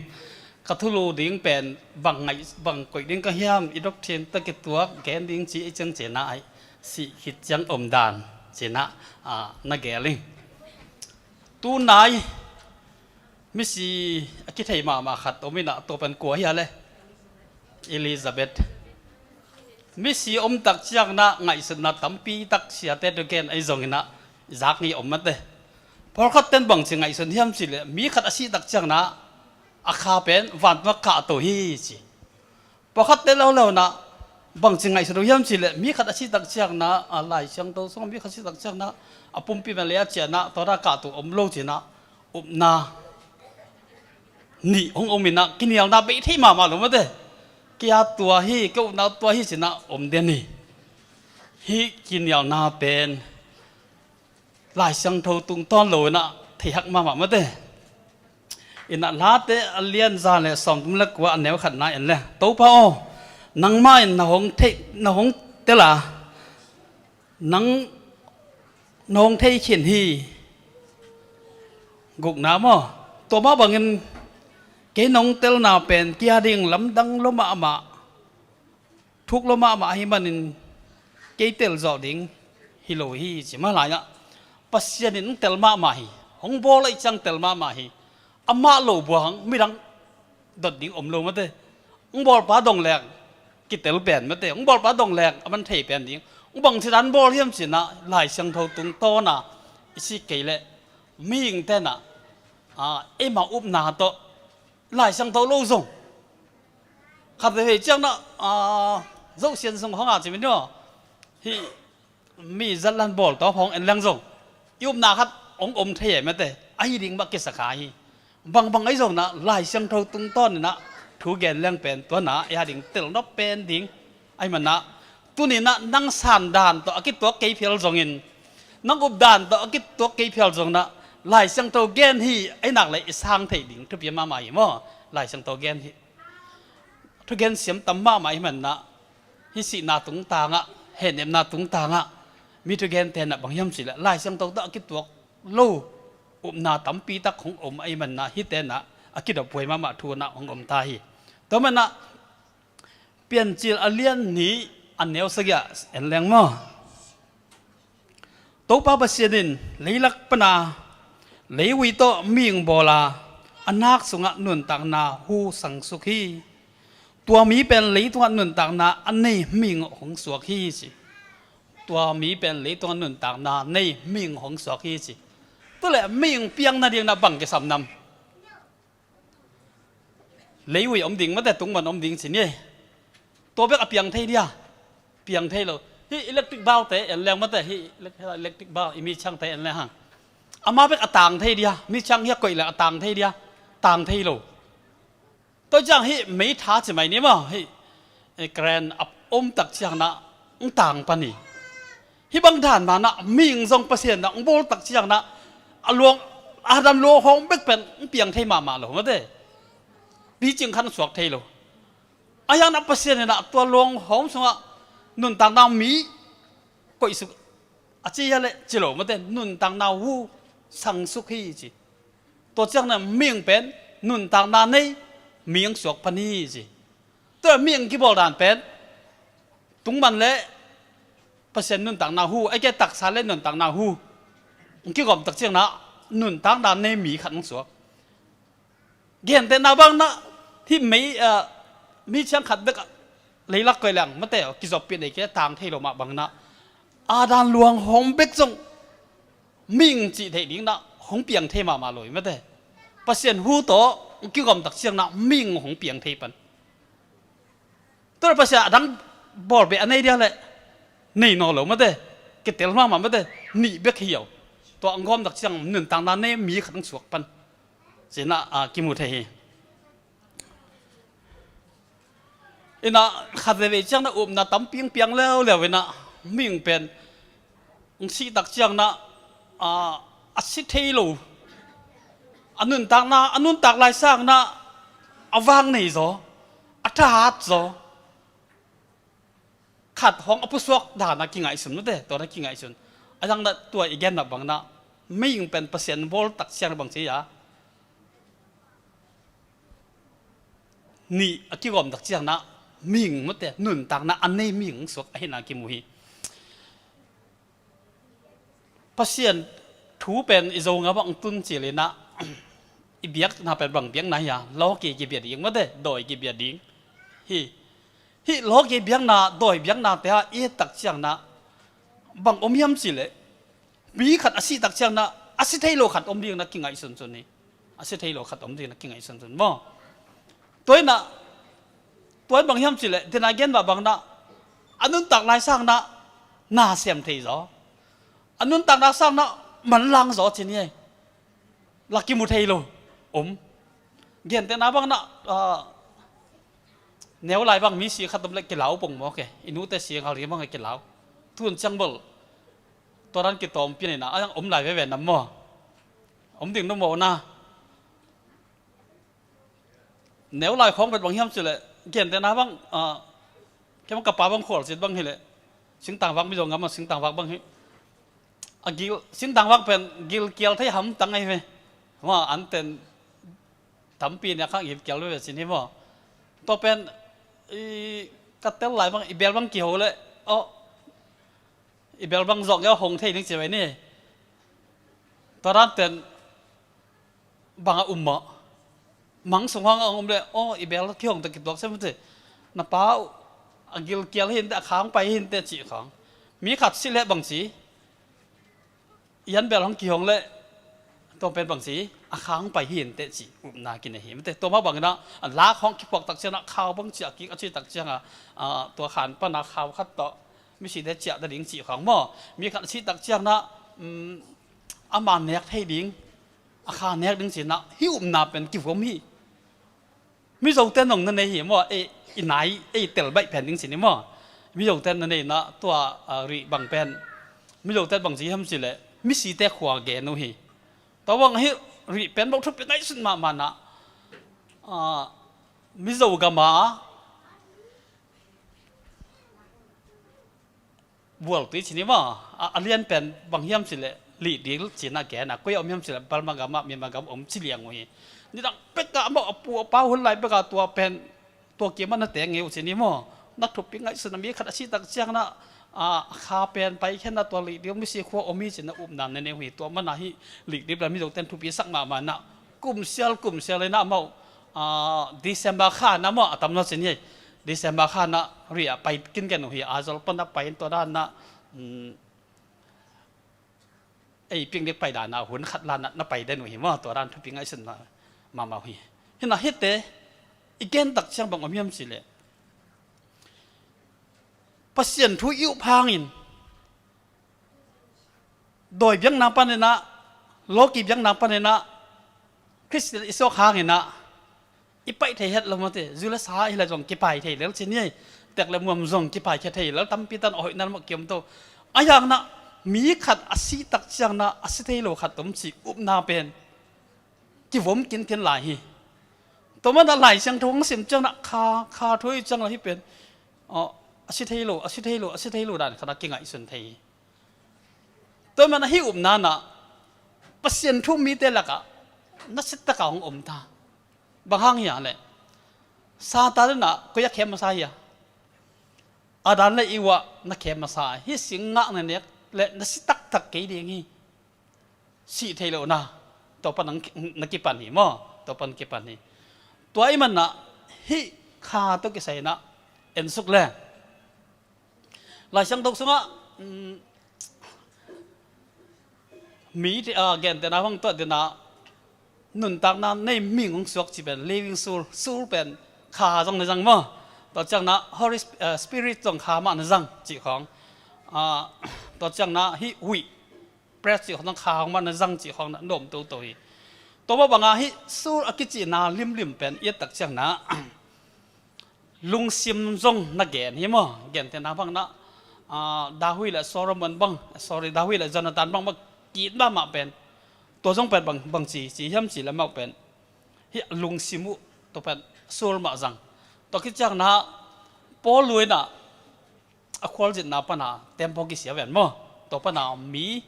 Ka thulu ding pen bang ngaih bang koih ding ka hiam, i doctrine tawh kituak gen ding ci i ciang cinah aih sih khit ciang omdan cinah na gel ing. Tunai misi a kithei mahmah khat om inah tua pen kua hia le? Elizabeth. Misi om tak ciangin ah ngaihsutna tampi tak siate tu gen ahi zongin ah zak ngei om mate. Pawlkhat ten bangci ngaihsun hiam cih leh mi khat a sih tak ciangin ah a kha pen vantung ah kahto hi ci. Pawlkhatte lo lo inah bangci ngaihsun uh hiam cih leh mi khat a sih tak ciangin ah a Lai Siangtho sungah mi khat a sih tak ciangin ah a pumpi man le a cianah tua dah kahto om lo cinah upna nih hong om inah kinialna bei thei mahmah lo mate. Kei a tua hi, ka upna tua hi cinah om den hi. Hih kinialna pen Lai Siangtho tungtawn lo inah theihak mahmah mate. Inah Late a lian za le sawmthum le kua a neu khatna en le, Topa aw, nangmah in na hong thei, na hong tel a, nang na hong thei khin hi. Gukna maw? Tua mah bangin kei nong telna pen kei a ding lamdang lo mahmah, thuk lo mahmah ahi manin kei tel zawh ding hi lo hi ci mah lai-ah Pasian in hong tel mahmah hi. Hong bawl aih ciang tel mahmah hi. Amah lo buang midang dot ding om lo mate. Hong bawlpa dong leng kitel pen mate. Hong bawlpa dong leng a man thei pen ding. Hong bangci dan bawl hiam cinah Lai Siangtho tungtawna i sih kei leh mihing tenah eima upna tawh Lai Siangtho lo zong khat veve ciangna Zohsian sung hong a cimin aw hih mi zatlan bawl tawp hong en leng zong i upna khat hong om thei e mate. Ahi ding mah kisakha hi. Bangbang ahi zongna Lai Siangtho tungtawn inah thu gen leng pen tuana ei a ding telnop pen ding ahi manah tuninah nang sandan tawh a kituak kei phial zongin nang updan tawh a kituak kei phial zonginah Lai Siangtho gen hi ahi nak le i sang theih ding thupi mahmah hi maw? Lai Siangtho gen hi. Thugen siam tam mahmah hi manah hih sihna tungtangah, hehnepna tungtangah mi thugen tenah bang hiam cih leh Lai Siangtho tawh a kituak lo upna tampi tak hong om ahi manah hih tenah a kidop huai mahmah thu inah hong om ta hi. Tua manah Piancil a lian nih a neu sagih ah en leng maw? Topa Pasian in leilak pana leivui tawh mihing bawl a, a nak sungah nuntakna hu sangsuk hi. Tua mi pen leitungah nuntakna a nei mihing hong suak hi ci. Tua mi pen leitungah nuntakna nei mihing hong suak hi ci. Tuleh mihing piang nading na bang kisam nam? Leivui om ding mate, tungman om ding ci ni. Tua bek a piang thei dia? Piang thei lo. Hih electric bulb te en leng mate, hih elec-, electric bulb i mi ciangte en leng hang. Amah bek a tang thei dia? Mi ciang hi a koih leng a tang thei dia? Tang thei lo. Tua ciang hih meitha ci mai ni maw, hih eh, current a om tak ciangna hong tang pan hi. Hih bang dan manah mihing zong Pasian na hong bawl tak ciangna a luang, Adam luang hawm bek pen hong piang thei mahmah lo mate. Picing khan suak thei lo. A hiangna Pasian inah tua luang hawm sungah nuntakna mi koihsuk a ci hia le ci lo mate, nuntakna hu sangsuk hi ci. Tua ciangna mihing pen nuntakna nei mihing suak pan hi ci. Tua mihing kibawl dan pen tungman le Pasian nuntakna hu, a ke taksa le nuntakna hu hong kigawm tak ciangin ah nuntakna nei mi khat hong suak. Gentehna bangin ah hih mei, ah, mi ciang khat bek ah leilak koi leng mate, kizoppih nei kei tang thei lo mah bangin ah Adam luang hong bek zong mihing cih theih dingin ah hong piang thei mahmah lo hi mate. Pasian hu tawh kigawm tak ciangin ah mihing hong piang thei pan. Tua leh Pasian a dang bawl beh a nei dia leh nei nawn lo mate. Kitel mahmah mate. Nih bek hi lo. Tua hong gawm tak ciang nuntakna nei mi khat hong suak pan ci-in ah, a, kimu thei hi. In ah khat veivei ciangin ah upna tampi hong piang leuleu in ah mihing pen hong sih tak ciangin ah, a, a si thei lo, a nuntakna, a nuntak lai sangin ah a vang nei zaw, a thahat zaw, khat hong a pusuak dan ah kingaihsun mate, tua dan ah kingaihsun. A dang ah tua i gen mah bangin ah mihing pen Pasian bawl tak ciangin ah bang ci a, nih a kigawm tak ciangin ah mihing mate, nuntakna a nei mihing hong suak ahihna kimu hi. Pasian thu pen i Zo ngam ah hong tun cil in ah i biakna pen bang biakna hi a, lawki kibia ding mate, dawi kibia ding hi. Hih lawki biakna, dawi biaknate ah i et tak ciangin ah bang om hiam cih leh mi khat a sih tak ciangin ah a si thei lo khat om dingin ah kingaihsunsun hi. A si thei lo khat om dingin ah kingaihsunsun maw? Tua in ah, tua in bang hiam cih leh, den a gen mah bangin ah a nuntak lai sangin ah na sem thei zaw, a nuntak lai sangin ah manlang zaw ci ni ei. La kimu thei lo om. Gentehna bangin ah, a, neu lai bang mi si khat om leh kilau pong maw ke. I nute si ngal ri bang kilau. Tun ciang bel tua dan kitawm pian in ah, a dang om lai veve nam maw? Om ding no maw na? Neu lai khawng pen bang hiam cih leh, gentehna bang, a, kei bang ka pa bang khualzin bang hi leh, singtang vak, Mizo ngam ah singtang vak bang hi. A gil, singtang vak pen gilkial thei hamtang ahi ve. Maw, an ten tampi nek kha gilkial veve ci ni maw? Tua pen i ka tel lai bang, i bel bang kiho leh, aw, i bel bang zawh ngei hong thei ding ci ve ni. Tua dan ten bang a um maw? Mang sung hang a um leh, aw, i bel kihong teh kituak sem te. Na pa a gilkial hi inteh, a kha hong pai hi inteh cih khawng. Mi khat si leh bang ci, i an bel hong kihong leh, tua pen bang ci, a kha hong pai hi inteh cih upna kinei hi mate. Tua mah bangin ah, a lak hong kiphuak tak ciangin ah khau bang ciah kik a ci tak ciangin ah, a, tua khan pan a khau khat tawh misite ciah ta ding cih khawng maw? Mi khat a sih tak ciangin ah, um, ama nek thei ding, a kha nek ding ci-in ah hih upna pen kivom hi. Mizote nong na nei hi maw, ei, i nai, ei tel baih pen ding ci ni maw? Mizote na nei in ah tua, a, rih bang pen, Mizote bang ci hiam cih leh misite khua gen uh hi. Tua bang hih rih pen bang thupi ngaihsun mahmah in ah, a, Mizo gam a bual tui ci ni maw? A, a lian pen bang hiam cih leh Lihdil ci-in ah gen a, koi ah om hiam cih leh Burma gam ah, Myanmar gam ah om ci liang uh hi. Nidang pek ah amau a pu a pa hun lai pek ah tua pen, tua kim ah na teng ngei uh ci ni maw? Na thupi ngaihsun a, mi khat a sih tak ciangin ah, a, kha pen paikhiatna tua Lihdil misi khua om hi ci-in ah upna na nei uh hi. Tua manin ah hih Lihdil pen Mizote'n thupi sak mahmah in ah, kum sial kum sial in ah amau, a, December kha in ah maw, a tam lo ci ni. December kha in ah rih ah pai kinken uh hi. Aizawl pan ah pai in tua dan in ah, um, ei picnic pai dan ah hun khat la in ah na pai den uh hi maw, tua dan thupi ngaihsun mahmah uh hi. Hi in ah hihte i gen tak ciang bang om hiam cih leh, Pasian thu i up hangin, dawi biakna panin ah, lawki biakna panin ah, Khristian i suak hangin ah i pai thei het lo mate. Zu le sa hi leh zong kipai thei lel ci ni. Tek le muam zong kipai khia thei lel, tampi tan a hoih nan mah kiom to. A hiang in ah mi khat a sih tak ciangin ah a si thei lo khat om cih upna pen kivom kinkin lai hi. Tua manin ah Lai Siangtho hong sim ciangin ah kha, kha thu i ciang leh hih pen, aw, a si thei lo, a si thei lo, a si thei lo dan khat ah kingaihsun thei hi. Tua manin ah hih upna in ah Pasian thu mite lakah nasia takin hong om ta. Bang hang hiam leh, Satan in ah koi ah khem masa hiam? Adam le Eva na khem masa, hih sing ngah na nek le na si taktak kei ding hi. Sih theih lohna, tua pan na kipan hi maw? Tua pan kipan hi. Tua ahih manin ah hih kha tawh kisai in ah en suk le. Lai Siangtho sungah, um, mi, ah, gentehna bang tua ding ah nuntakna nei mihing hong suak cih pen living soul, soul pen kha zong na zang maw? Tua ciangin ah Holy Sp-, ah, Spirit zong kha mah na zang cih khawng. Ah, tua ciangin ah hih huih, breath cih khawng, kha hong mah na zang cih khawng na nuam toto hi. Tua mah bangin hih soul a kicihna limlim pen i et tak ciangin ah lungsim zong na gen hi maw? Gentehna bangin ah, ah, David le Solomon bang, sorry, David le Jonathan bang, bang ki-it mahmah pen, tua zong pen bang, bang ci, ci hiam cih leh mah pen hih lungsim uh, tua pen soul mah zang. Tua khit ciangin ah Paul in ah a khualzinna pan a tembaw kisia ven maw? Tua pan a mi,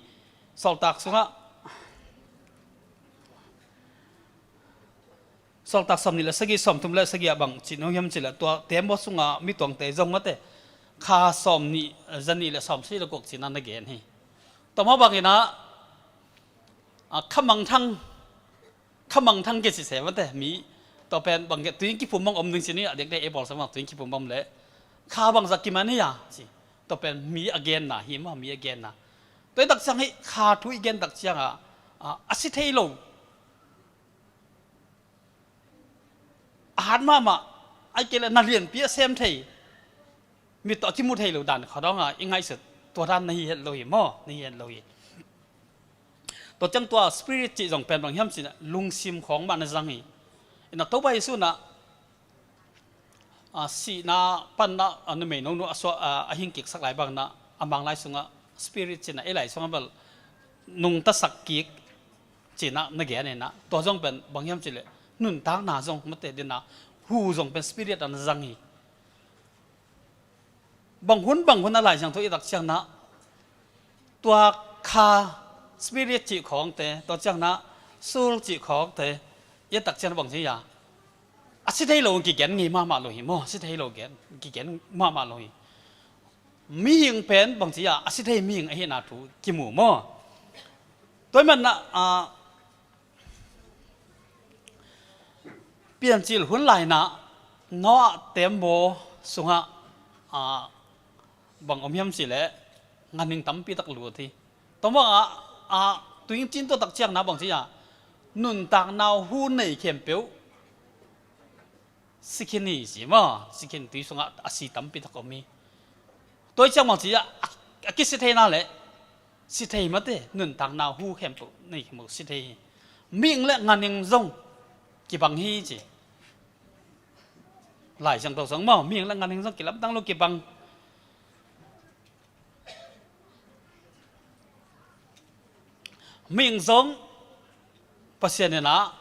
Sawltak sungah, Sawltak sawmnih le sagih, sawmthum le sagih ah bang ci nuam hiam cih leh, tua tembaw sunga mi tuangte zong mate, kha sawmnih, zanih le sawmsagih le guk ci-in ah na gen hi. Tua mah bangin ah, ah, kha mangthang, kha mangthang kici se mate, mi, tua pen bang gen, tui kiphum bang om ding ci ni, a diakdiak ei bawlsa mah tui kiphum bang om leh kha bangzah kiman hi a ci. Tua pen mi a genna hi maw, mi a genna. Tua i tak ciang hih kha thu i gen tak ciangin ah, ah, a si thei lo, a hat mahmah, ahih kei leh na lianpi a sem thei, mit tawh a kimu thei lo dan khat dong a i ngaihsut, tua dan na hi het lo hi maw, na hi het lo hi. Tua ciang tua spirit cih zong pen bang hiam cih leh lungsim khawng mah na zang hi. Ina Topa Jesu in ah, a, sihna pan ah, a, numei nonu a sua-, a, a hing kiksak lai bangin ah, a Manglai sungah spirit ci-in ah, ei lai sungah bel nungtasak kik ci-in ah na gen in ah, tua zong pen bang hiam cih leh nuntakna zong mate ding ah, hu zong pen spirit ah na zang hi. Bang hun, bang hun a Lai Siangtho i et tak ciangin ah, tua kha, spirit cih khawngte, tua ciangin ah soul cih khawngte i et tak ciangin ah bang ci hiam, a si thei lo kigen ngei mahmah lo hi maw, a si thei lo gen, kigen mahmah lo hi. Mihing pen bang ci hiam, a si thei mihing ahihna thu kimu maw? Tua ahih manin ah, ah, Piancil hun lai-in ah Noah tembaw sungah, ah, bang om hiam cih leh, nganing tampi tak lut hi. Tua mah bangin ah, ah, tuingcin tuah tak ciangin ah bang ci hiam, nuntakna hu nei khempeuh si khin hi ci maw, si khin, tui sungah a si tampi tak om hi. Tua ahih ciang bang ci hiam, a, a kisi theihna leh, si thei mate, nuntakna hu khempeuh nei khempeuh si thei hi. Mihing le nganing zong kibang hi ci. Lai Siangtho sung maw, mihing le nganing zong kilamdang lo kibang. Mihing zong Pasian in ah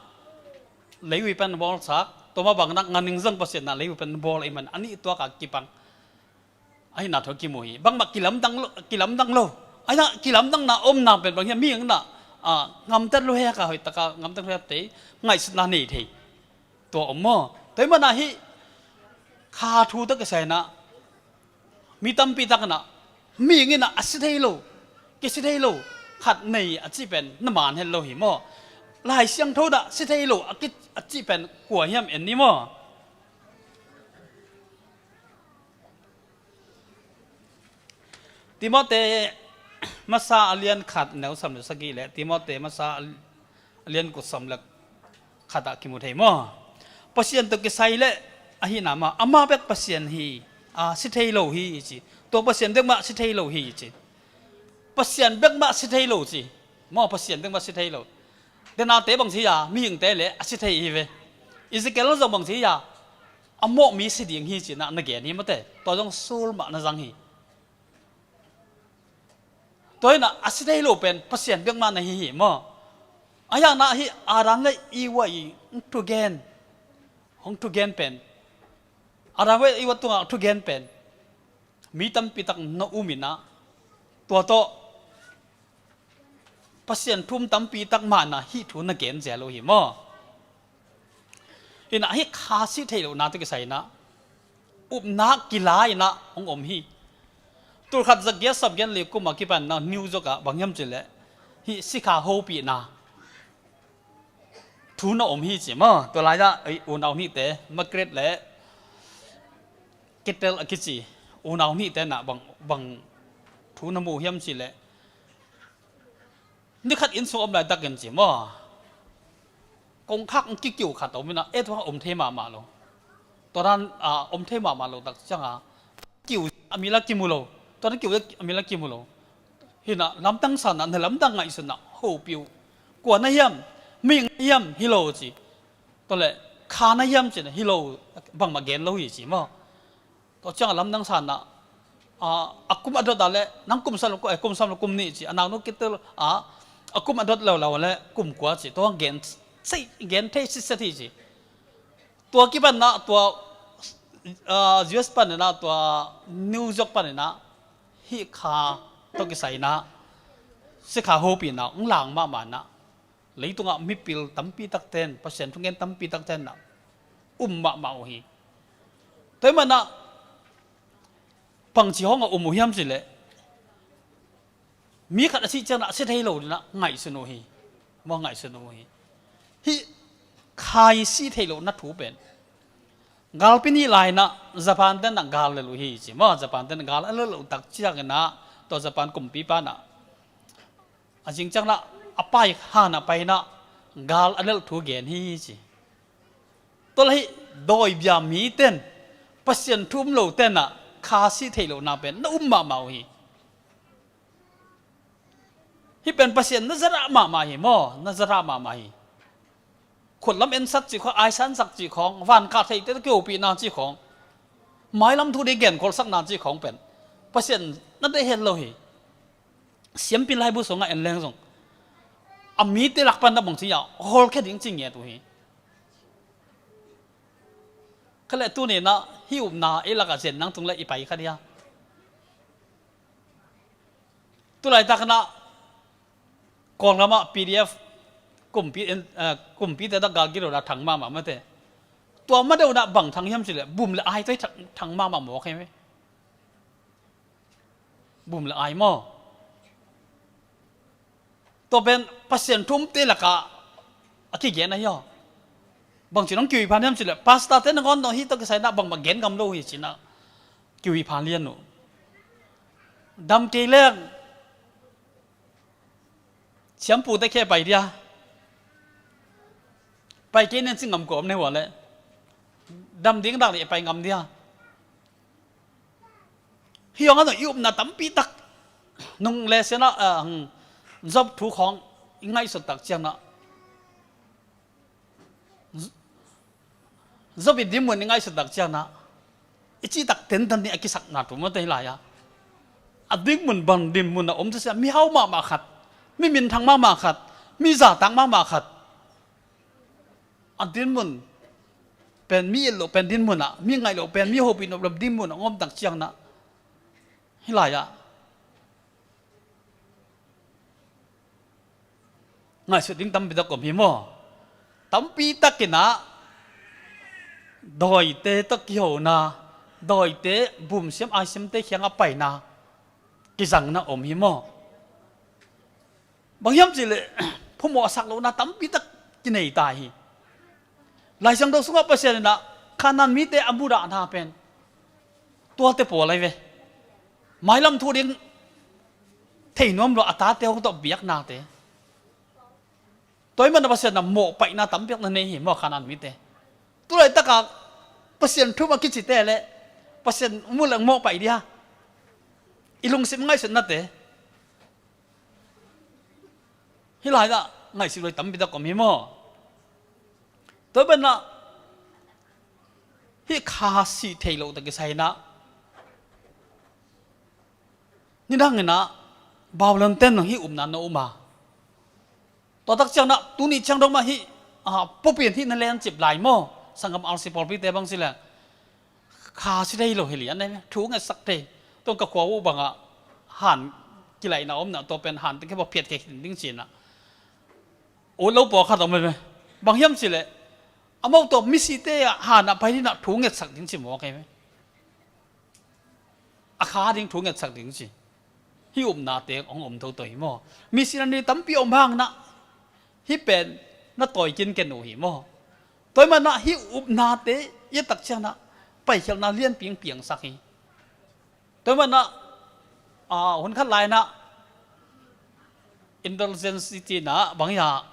leivui pen bawlsak, tua mah bangin ah nganing zong Pasian in ah leivui pen bawl ahih manin a nih tuak a kibang. Ahihna thu kimu hi. Bangmah kilamdang lo, kilamdang lo. Ahih hang kilamdanna omna pen bang hiam, mihing in ah, ah, ngamtat lo hek a, hoih tak a ngamtat lo hek te, ngaihsutna nei thei. Tua om maw? Tua ahih manin ah hih kha thu tawh kisai in ah, mi tampi tak in ah, mihing in ah a si thei lo, kisi thei lo khat nei a cih pen na man het lo hi maw? Lai Siangtho in ah si thei lo a ki, a cih pen kua hiam, en ni maw? Timote masa a lian khat, neu sawm le sagih leh Timote masa a lian kua, sawm le khat ah kimu thei maw? Pasian tawh kisai leh ahihna mah, amah bek Pasian hi, a, si thei lo hi ci. Tua Pasian bek mah si thei lo hi ci. Pasian bek mah si thei lo ci. Maw, Pasian bek mah si thei lo. Denate bang ci hiam, mihingte leh a si thei hi ve. Ezekiel zong bang ci hiam, a mawh mi si ding hi ci-in ah na gen hi mate. Tua zong soul mah na zang hi. Tua hi-in ah a si thei lo pen Pasian bek mah na hi hi maw? Ahih hang in ah hih Adam le Eva i thugen, hong thugen pen, Adam le Eva tungah thugen pen mi tampi tak na um in ah, tua tawh Pasian thu um tampi tak mah in ah hih thu na gen zel uh hi maw? Hi-in ah hih kha si thei lohna tawh kisai in ah, upna kila inah hong om hi. Tulkhat zagiat sapgiat li kum a kipan inah New York ah bang hiam cih leh hih sikha hopihna thu na om hi ci maw. Tua lai-ah ei unau nihte Margaret le Ketel a kici unau nihte inah bang, bang thu na mu hiam cih leh, ni khat inn sung om laitakin ci maw, kongkhak kikiu khat om inah, eh, tua om thei mahmah lo. Tua dan, ah, om thei mahmah lo tak ciangah kiu a mi la kimu lo. Tua dan kiu a mi la kimu lo. Hi inah lamdang sa inah, na lamdang ngaihsun inah hopih uh. Kua na hiam, mihing na hiam hi lo ci. Tua leh kha na hiam ci inah hi lo, bangmah gen lo hi ci maw. Tua ciangah lamdang sa inah, ah, a kum a dot a leh nang kum sawm le, eh, kum sawm le kum nih ci, a naunu Ketel, ah, a kum a dot leuleu a leh kum kua ci, tua gen, gen thei sitset hi ci. Tua kipan inah tua, ah, U S pan inah tua New York pan inah hih kha tawh kisai inah sikha hopihna hong lang mahmah inah, leitungah mipil tampi takte in, Pasian thungen tampi takte inah um mahmah uh hi. Tua ahih man inah bangci hawng a um uh hiam cih leh, mi khat a sih ciangah si thei lo ding inah ngaihsun uh hi. Maw, ngaihsun uh hi. Hih kha i si thei lohna thu pen galpi nih lai inah Japan te inah gal lel uh hi ci maw. Japan te inah gal a lel uh tak ciang inah tua Japan kumpipa inah a zing ciang inah a pai han ah pai inah gal a lel thu gen hi ci. Tua leh hih dawibia mite in, Pasian thu um lote inah kha si thei lohna pen na um mahmah uh hi. Hih pen Pasian na zadah mahmah hi maw, na zadah mahmah hi. Khutlam ensak cih khawng, aisan sak cih khawng, van kah theite kihopihna cih khawng, mailam thu ding genkholsakna cih khawng pen Pasian na deih het lo hi. Siampi laibu sungah en leng zong a mite lak pan na bang ci a hawlkhia ding ci ngiat uh hi. Kha leh tuni inah hih upna ei lakah zen nang tung leh i pai kha dia. Tulaitak inah Kawlgam ah P D F kumpi, eh, kumpite dah gal gilo dah thang mahmah mate. Tua ma deuh inah bang thang hiam cih leh bum le ai tawh thang, thang mahmah mawk hi ve. Bum le ai maw. Tua pen Pasian thu umte lakah a kigen ahi aw. Bangci nong kiwi phan hiam cih leh pastor te nangawn tawh hih tawh kisai inah bangmah gen ngam lo hi ci inah kiwi phan lian uh. Dam kei leng siampute khe pai dia. Pai kei nen ci ngam kua om nei hua leh dam ding dak nih pai ngam dia. Hih hawng a zong i upna tampi tak nung le sian ah, ah, hmm, Job thu khawng i ngaihsut tak ciang inah, Job i dinmun i ngaihsut tak ciang inah, i cih tak tentan ding a kisakna thu mawte hi lai-ah. A dinmun bang dinmun a om tu sia, mi hau mahmah khat, mi minthang mahmah khat, mi zahtak mahmah khat. A dinmun pen mi it loh pen dinmun ah, mi ngaih loh pen mi hopih nop loh dinmun ah hong om tak ciang inah, hih lai-ah ngaihsut ding tampi tak om hi maw. Tampi tak inah dawite tawh kihona, dawite bumsiam aisiamte kiangah paina kizangna om hi maw. Bang hiam cih leh phamawh a sak lohna tampi tak kinei ta hi. Lai Siangtho sungah Pasian inah Kanaan mite a mudahna pen tuate pawl ahi ve. Mailam thu ding thei nuam lo a tate hong tawh biaknate. Tua ahih manin Pasian inah mawhpaihna tampi tak na nei hi maw Kanaan mite. Tulaitak a Pasian thu um a kicite leh Pasian mu leng mawhpaih dia. I lungsim ngaihsutnate hih lai-ah ngaihsut lo tampi tak om hi maw. Tua pen ah hih kha sih thei loh tawh kisai inah nidang inah Babylon ten hih upna na um a. Tua tak ciang inah tuni ciang dong mah hih, ah, pawlpi in hih na lencip lai maw. Sanggam R C pawlpite bang ci leh kha sih thei lo hi lian ne, thu ngetsak thei. Tua ka khua uh bangah han kilaihna om inah tua pen hante khe bawh phiat khe khin ding ci inah ut lo pawlkhat om ve. Bang hiam cih leh amau tua misite ah han ah pai ding inah thu ngetsak ding ci mawk hi ve. a kha ding thu ngetsak ding ci. Hih upnate hong om toto hi maw? Missionary tampi om hangin ah hih pen na tawi kinken uh hi maw? Tua ahih manin ah hih upnate i et tak ciangin ah paikhialhna lianpi hong piangsak hi. Tua ahih manin ah, ah, hun khat lai-in ah indulgence i cihna bang hiam,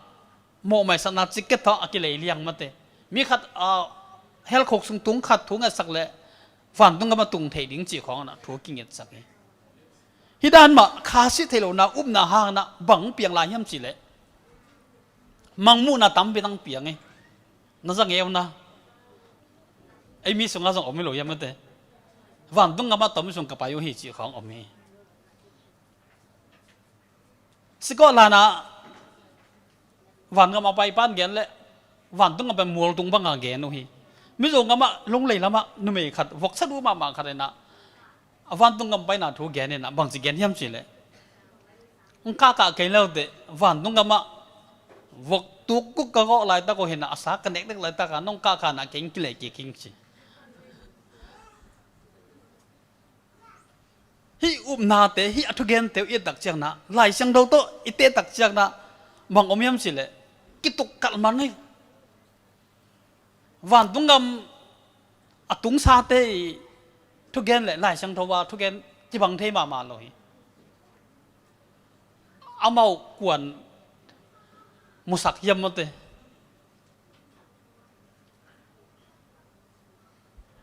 mawhmaisakna ticket tawh a kileiliang mate. Mi khat, ah, hell khuk sung tung khat thu ngetsak leh vantung gam ah tung thei ding cih khawng in ah thu kingetsak hi. Hih dan mah kha sih theih lohna upna hangin ah bang piang lai hiam cih leh mangmuhna tampi tak piang hi. Na za ngei un ah, ei mi sungah zong om hi lo hiam mate. Vantung gam ah tua mi sung ka pai uh hi cih khawng om hi. Scotland ah vangam a paipa'n gen leh vantung gam pen mualtung bangin gen uh hi. Mizo gam ah Lunglei lam ah numei khat voksa duh mahmah khat in ah a vantung gam paina thu gen in ah bangci gen hiam cih leh, "Nong kah kah kei le uh teh, vantung gam ah vok tuk kuk ka gawh laitak uh hi in ah, a sa ka neknek laitak a nong kah kah in ah kei hong kilei kik ing," ci. Hih upnate, hih a thugente uh i et tak ciangin ah, Lai Siangtho tawh i teh tak ciangin ah bang om hiam cih leh kituk kalh man hi. Vantung gam a tungsate i thugen leh Lai Siangtho a thugen kibang thei mahmah lo hi. Amau kua'n musak hiam mate.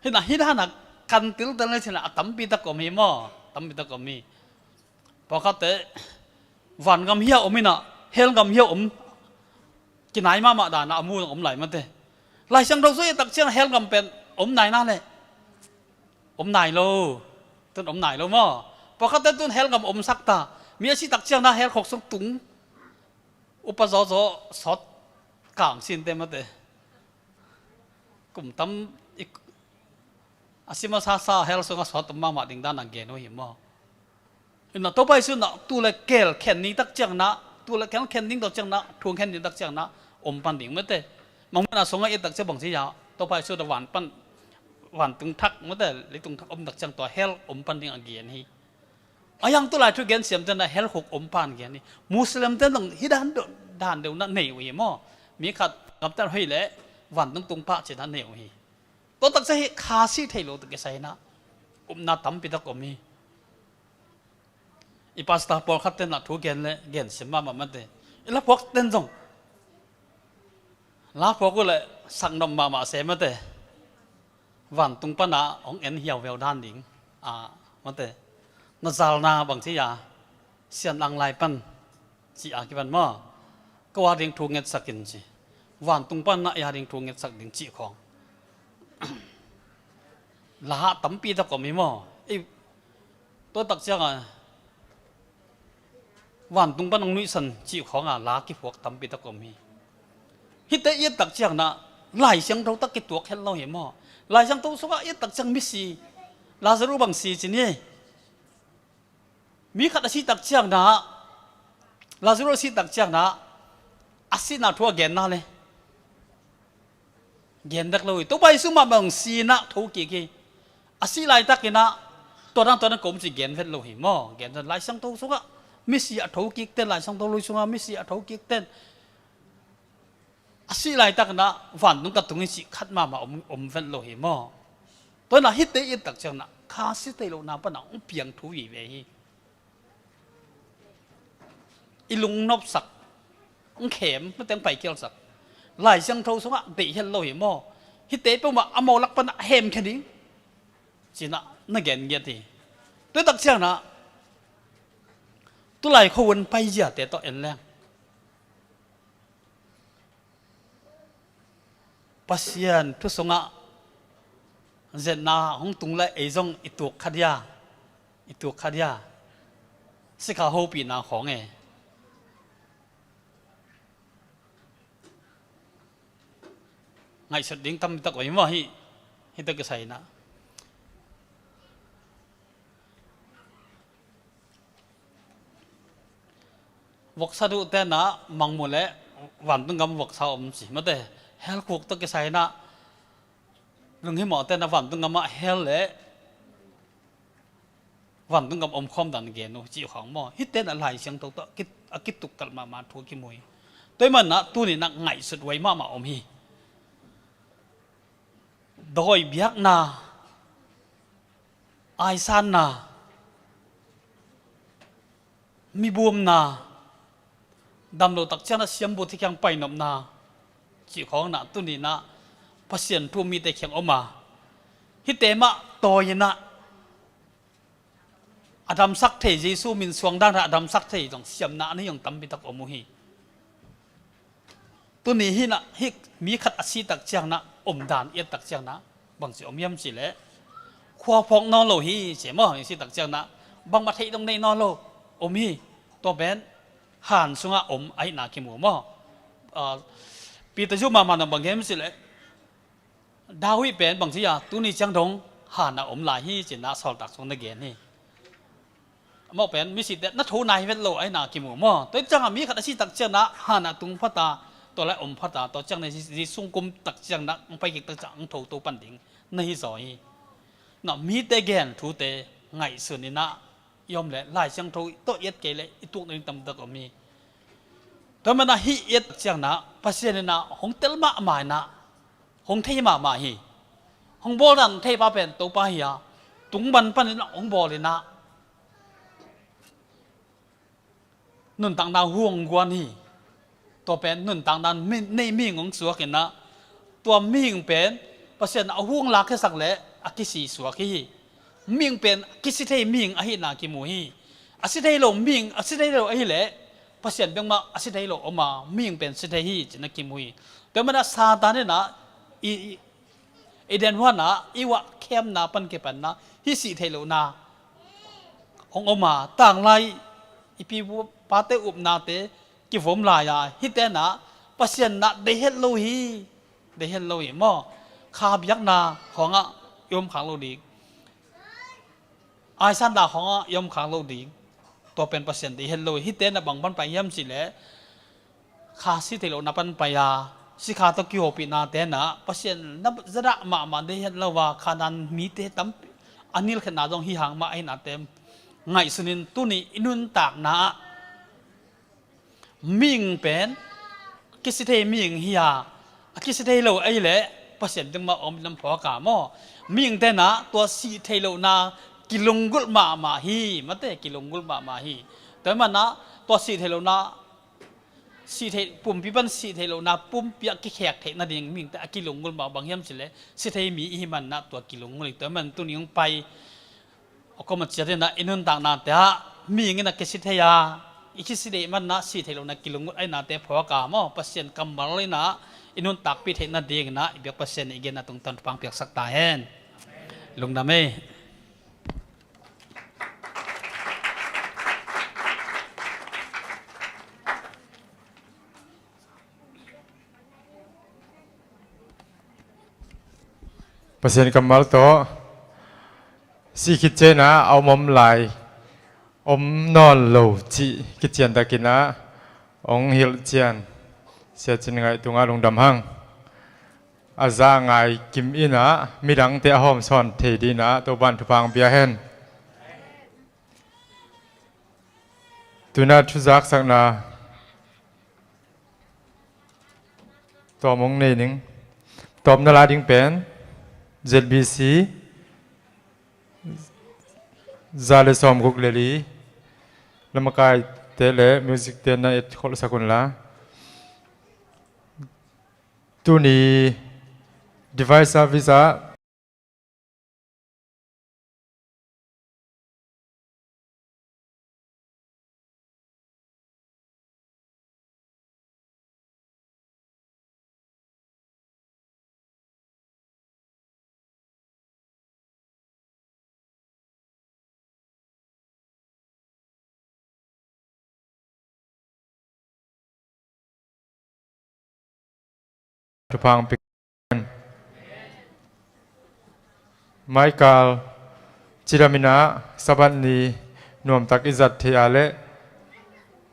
Hi in ah, hih dan a kan tiltel ni ci in ah, a tampi tak om hi maw? Tampi tak om hi. Pawlkhatte vangam hi a om in ah, hell gam hi a om, kinai mahmah dan a a mu zong om lai mate. Lai Siangtho sung i et tak ciang hell gam pen om nai na leh, om nai lo. Tun om nai lo maw? Pawlkhatte tun hell gam omsak ta. Mi a si tak ciangin ah hell khuk sung tung, upa zawzaw sawt kang sinte mate. Kum tam i, a si masasa hell sungah sawt om mahmah ding dan a gen uh hi maw? Hi in ah, Topa Jesu in ah tuu leh keel khen ni tak ciangin ah, tuu leh keel khen ding tak ciangin ah, thu khen ding tak ciangin ah om pan ding mate. Mangmuhna sungah i et tak ciang bangci hiam, Topa Jesu in ah van pan, vantung thak mate, leitung thak om tak ciang tua hell om pan ding a gen hi. A hiang tulai thugen siamte'n ah hell khuk om pan gen hi. Muslimte'n zong hih dan deuh, dan deuh in ah nei uh hi maw? Mi khat gamta'n hoih leh vantung tung pah ci in ah nei uh hi. Tua tak ciang hih kha sih theih loh tawh kisai in ah upna tampi tak om hi. I pastor pawlkhatte'n ah thu gen leh gen siam mahmah mate. I laphuakte'n zong laphuak uh leh saknop mahmah se mate. Vantung pan ah hong en hiauhiau dan ding a mate. Na zalna bangci hiam, Sian Aung Hlaing pan ci a kipan maw? Ko a ding thu ngetsak in ci. Vantung pan ah ei a ding thu ngetsak ding cih khawng la ah tampi tak om hi maw? Ei, tua tak ciangin ah vantung pan hong nuihsan cih khawng a la kiphuak tampi tak om hi. Hihte i et tak ciangin ah Lai Siangtho tawh kituak het lo hi maw? Lai Siangtho sungah i et tak ciang misi Lazarus bang si ci ni. Mi khat a si tak ciangin ah, Lazarus a si tak ciangin ah, a sihna thu a genna leh gen dek lo hi. Topa Jesu mah bang si in ah thokik hi. A sih laitakin ah tua dan tua dan ka om ci gen vet lo hi maw? Gen vet. Lai Siangtho sungah misi a thokikte'n, Lai Siangtho lui sungah misi a thokikte'n a sih laitakin ah vantung ka tung hi cih khat mahmah om, om vet lo hi maw? Tua in ah hihte i et tak ciangin ah kha sih theih lohna pan ah hong piang thu vive hi. I lungnopsak, hong khem, mate, hong paikhialsak. Lai Siangtho sungah deih het lo hi maw? Hihte peuhmah a mawh lak pan ah hemkhia ding ci in ah na gen ngiat hi. Tua tak ciangin ah tulai khuahun paiziate tawh en leng, Pasian thu sungah zetna hong tung leh ei zong i tuk kha dia, i tuk kha dia. Sikha hopihna khawng e. Ngaihsut ding tampi tak om hi maw hih, hih tawh kisai in ah. Voksa duhte'n ah mangmuh leh vantung gam voksa om ci mate. Hell khuk tawh kisai in ah lunghimawhte'n ah vantung gam ah hell leh vantung gam omkhawm dan gen uh cih khawng maw, hihte na Lai Siangtho tawh a ki-, a kitukkalh mahmah thu kimu hi. Tua ahih manin ah tuni-in ah ngaihsut huai mahmah om hi. Dawi biakna, aisanna, mibumna, damlo tak ciangin ah siambuhte kiang painopna cih khawng in ah tuni-in ah Pasian thu mite kiang om a, hihte mah tawi-in ah a damsak thei, Jesu min suang dan a damsak thei zong siamna a nei zong tampi tak om uh hi. Tuni hi-in ah hih mi khat a si tak ciangin ah omdan i et tak ciangin ah bangci om hiam cih leh, khua phawk nawn lo hi ci maw, i si tak ciangin ah bangmah theih dong nei nawn lo om hi. Tua pen han sungah om ahihna kimu maw. Ah, Peter zu mahmah na bang hiam cih leh, David pen bangci a tuni ciang dong han ah om lai hi ci-in ah Sawltak sung na gen hi. Amau pen misite na tho nai vet lo ahihna kimu maw. Tua ciangin mi khat a si tak ciangin ah han ah tung phata, tua lai om phata, tua ciangin ah Jesu kum tak ciangin ah hong pai kik tak ciangin ah hong tho to pan ding na hi zaw hi. Na mite gen thute ngaihsun in ah i om leh Lai Siangtho tawh i et kei leh i tuak ding tampi tak om hi. Tua manin ah hih i et ciangin ah Pasian in ah hong tel mahmah in ah hong thei mahmah hi. Hong bawl dan theipa pen Topa hi a, tungban panin ah hong bawl in ah nuntakna hong guan hi. Tua pen nuntakna mi-, nei mihing hong suak in ah, tua mihing pen Pasian a hong lakkhiasak leh a kisi suak hi. Mihing pen kisi thei mihing ahihna kimu hi. A si thei lo mihing, a si thei lo ahih leh Pasian bek mah a si thei lo om a, mihing pen si thei hi ci-in ah kimu hi. Tua manin ah Satan in ah i, i, Eden huan ah i vah khemna pan kipan in ah hih sih theih lohna hong om a, tanglai i pi pate upnate kivom lai a, hihte in ah Pasian in ah deih het lo hi. Deih het lo hi maw. Kha biakna khawng ah i om khak lo ding, aisanna khawng ah i om khak lo ding. Tua pen Pasian deih het lo hi. Hihte in ah bang pan pai hiam cih leh, kha si theih lohna pan pai a, sikha tawh kihopihnate in ah Pasian na zadah mahmah deih het lo a, kha dan mite tampi a nilkhiatna zong hi hang mah ahihnate ngaihsun in, tuni i nuntakna ah mihing pen kisi thei mihing hi a, a kisi thei lo ahih leh Pasian ding mah om in ah phawk a maw. Mihingte in ah tua sih theih lohna kilunggulh mahmah hi, mate, kilunggulh mahmah hi. Tua ahih manin ah tua sih theih lohna, sih theih, pumpi pan sih theih lohna pumpi ah kikhek theih nading mihingte a kilunggulh mah bang hiam cih leh si thei mi i hih manin ah tua kilunggulh hi. Tua ahih manin tuni hong pai a koma ciat in ah i nuntaknate ah mihing in ah kisi thei a, i kisi deih manin ah sih theih lohna kilunggulh ahihnate phawk a maw, Pasian kammal in ah i nuntakpih theih nading in ah i biak Pasian in i genna tungtawn thupha hong piaksak ta hen. Lungdam ei. Pasian kammal tawh sih khit ciangin ah a om om lai, om nawn lo cih kician takin ah hong hilh cian Sia Cin Ngaih tungah lungdam hang. A za ngai kim in ah midangte a hawmsawn thei dingin ah Topa'n thupha hong pia hen. Tu-in ah thuzaksakna tawm hong nei ning. Tawpna la ding pen Z B C za le sawmguk le li, lamakaite le music-te na etkholhsak un la. Tuni divine service ah Thupha hong pia hen. Maikal cidam in ah Sabbath ni nuamtak i zat theih a leh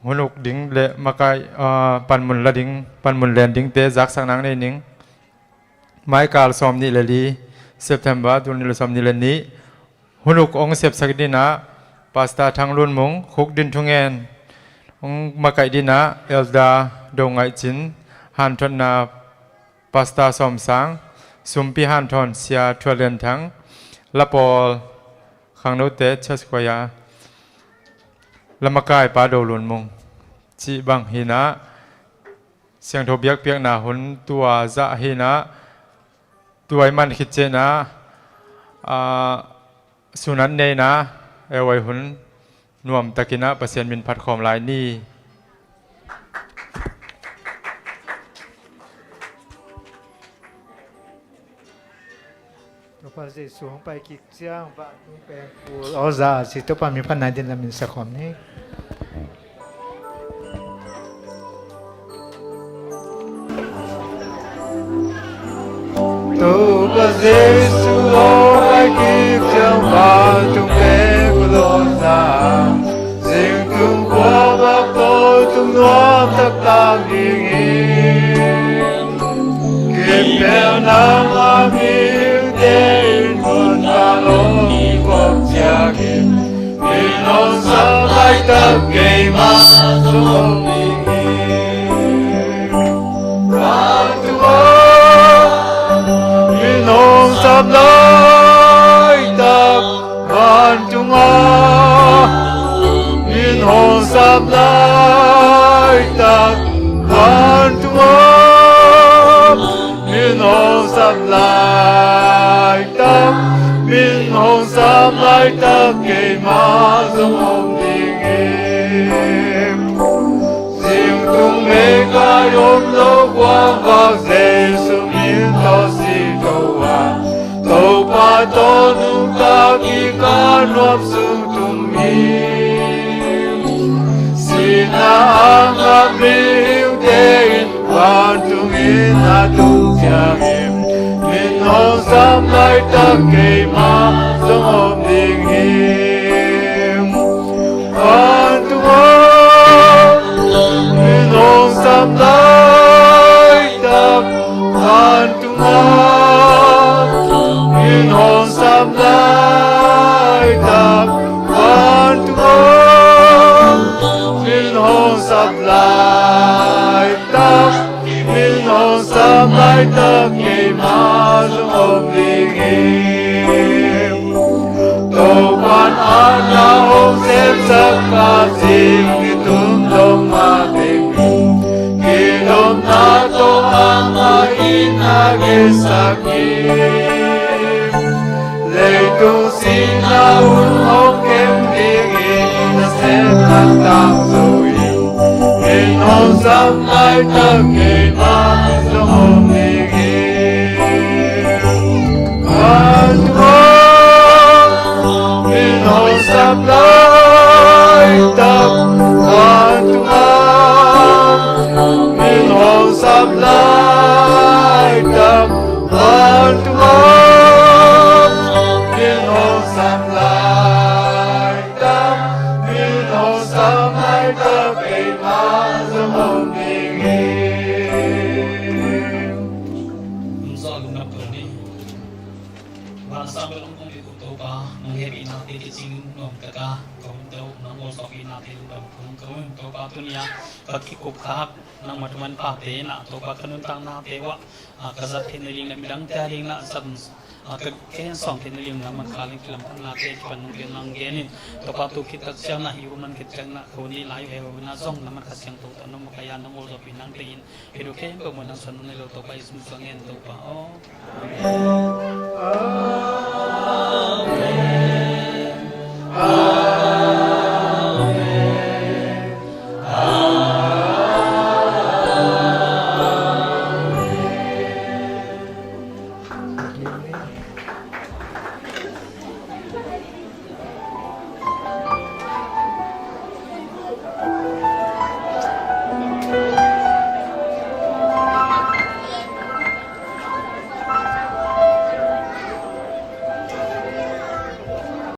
hun uk ding le makai, ah, panmun la ding, panmun len dingte zaksak nang nei ning. Maikal sawmnih le li September tul nih le sawmnih le nih hun uk hong sepsak dingin ah Pastor Thang Lun Mung, Khuk Din Thungen, hong makaih dinah Elder Do Ngaih Cin, hanthotna Pastor Sawm Sang, sumpi hanthawn Sia Thual Lian Thang, lapawl khangnote Church Choir, lamakai Pa Do Lun Mung cih bang hinah, siangtho biakpiakna hun tua zah hinah, tua i man khit cianah, aa, sunan neina ei wai hun nuamtakinah Pasian min phat khawm lai ni. Topa Jesu hong pai kik ciang vantung pengkul awza si Topa min phat nai din lamin sa khawm ni. Topa Jesu hong pai kik ciang vantung pengkul awza, zingtung khua bak tawh tung nuam taktak ding hi. Kimpel nang a mite in hun a om i kop ciangin, min hong sam laitak keimah zong om ding hi. Vantung ah min hong sam laitak, vantung ah min hong sam laitak, vantung ah min hong sam laitak, min hong sam laitak keimah zong om ding hi. Zingtung mei kai om lo kuang vak Jesu min tawh si ko a, Topa tawh nungta kik a nuam sung tung hi. Sihna a ngap mihingte in vantung inn a tung ciangin, min hong sam laitak keimah zong om ding hi. Vantung ah min hong sam laitak, vantung ah min hong sam laitak, vantung ah min hong sam laitak, min hong sam laitak keimah zong om ding hi. Topa'n a na hong semsak a, zing i tum dong mah teng in, kidopna tawh amah in a gensak hi. Leitung sihna hun hong kem dingin nasem lantak zo in, min hong sam laitak keimah zong om ding hi. Vantung ah min hong sam laitak, vantung ah min hong sam laitak, vantung ah min hong sam laitak, min hong sam laitak keimah zong om ding hi. Hong zawh lungdam ko ni. Vanzat bel hong kong pia ko Topa, nong hehpihnate kicing nuam taka ka hun to, nong bawlsawhpihnate lungdam kong ko Topa, tuni-a ka kikup khak nangmah thu manphate na Topa, ka nuntaknate uah a, ka zat theihna ding le midangte a ding na zat, a, ka kei sawm theihna ding na man kha ling kilamdangnate kipan nong gen nang genin, Topa, tu khit tak ciang na hi hun man khit ciang na ka hun dih lai uh he hun na zong na man kha siangtho tawh nong makaih a nong bawlsawhpih nangte in, hi du khempeuh mun nang suan nong nei lo Topa, Jesu min suang ngen Topa aw.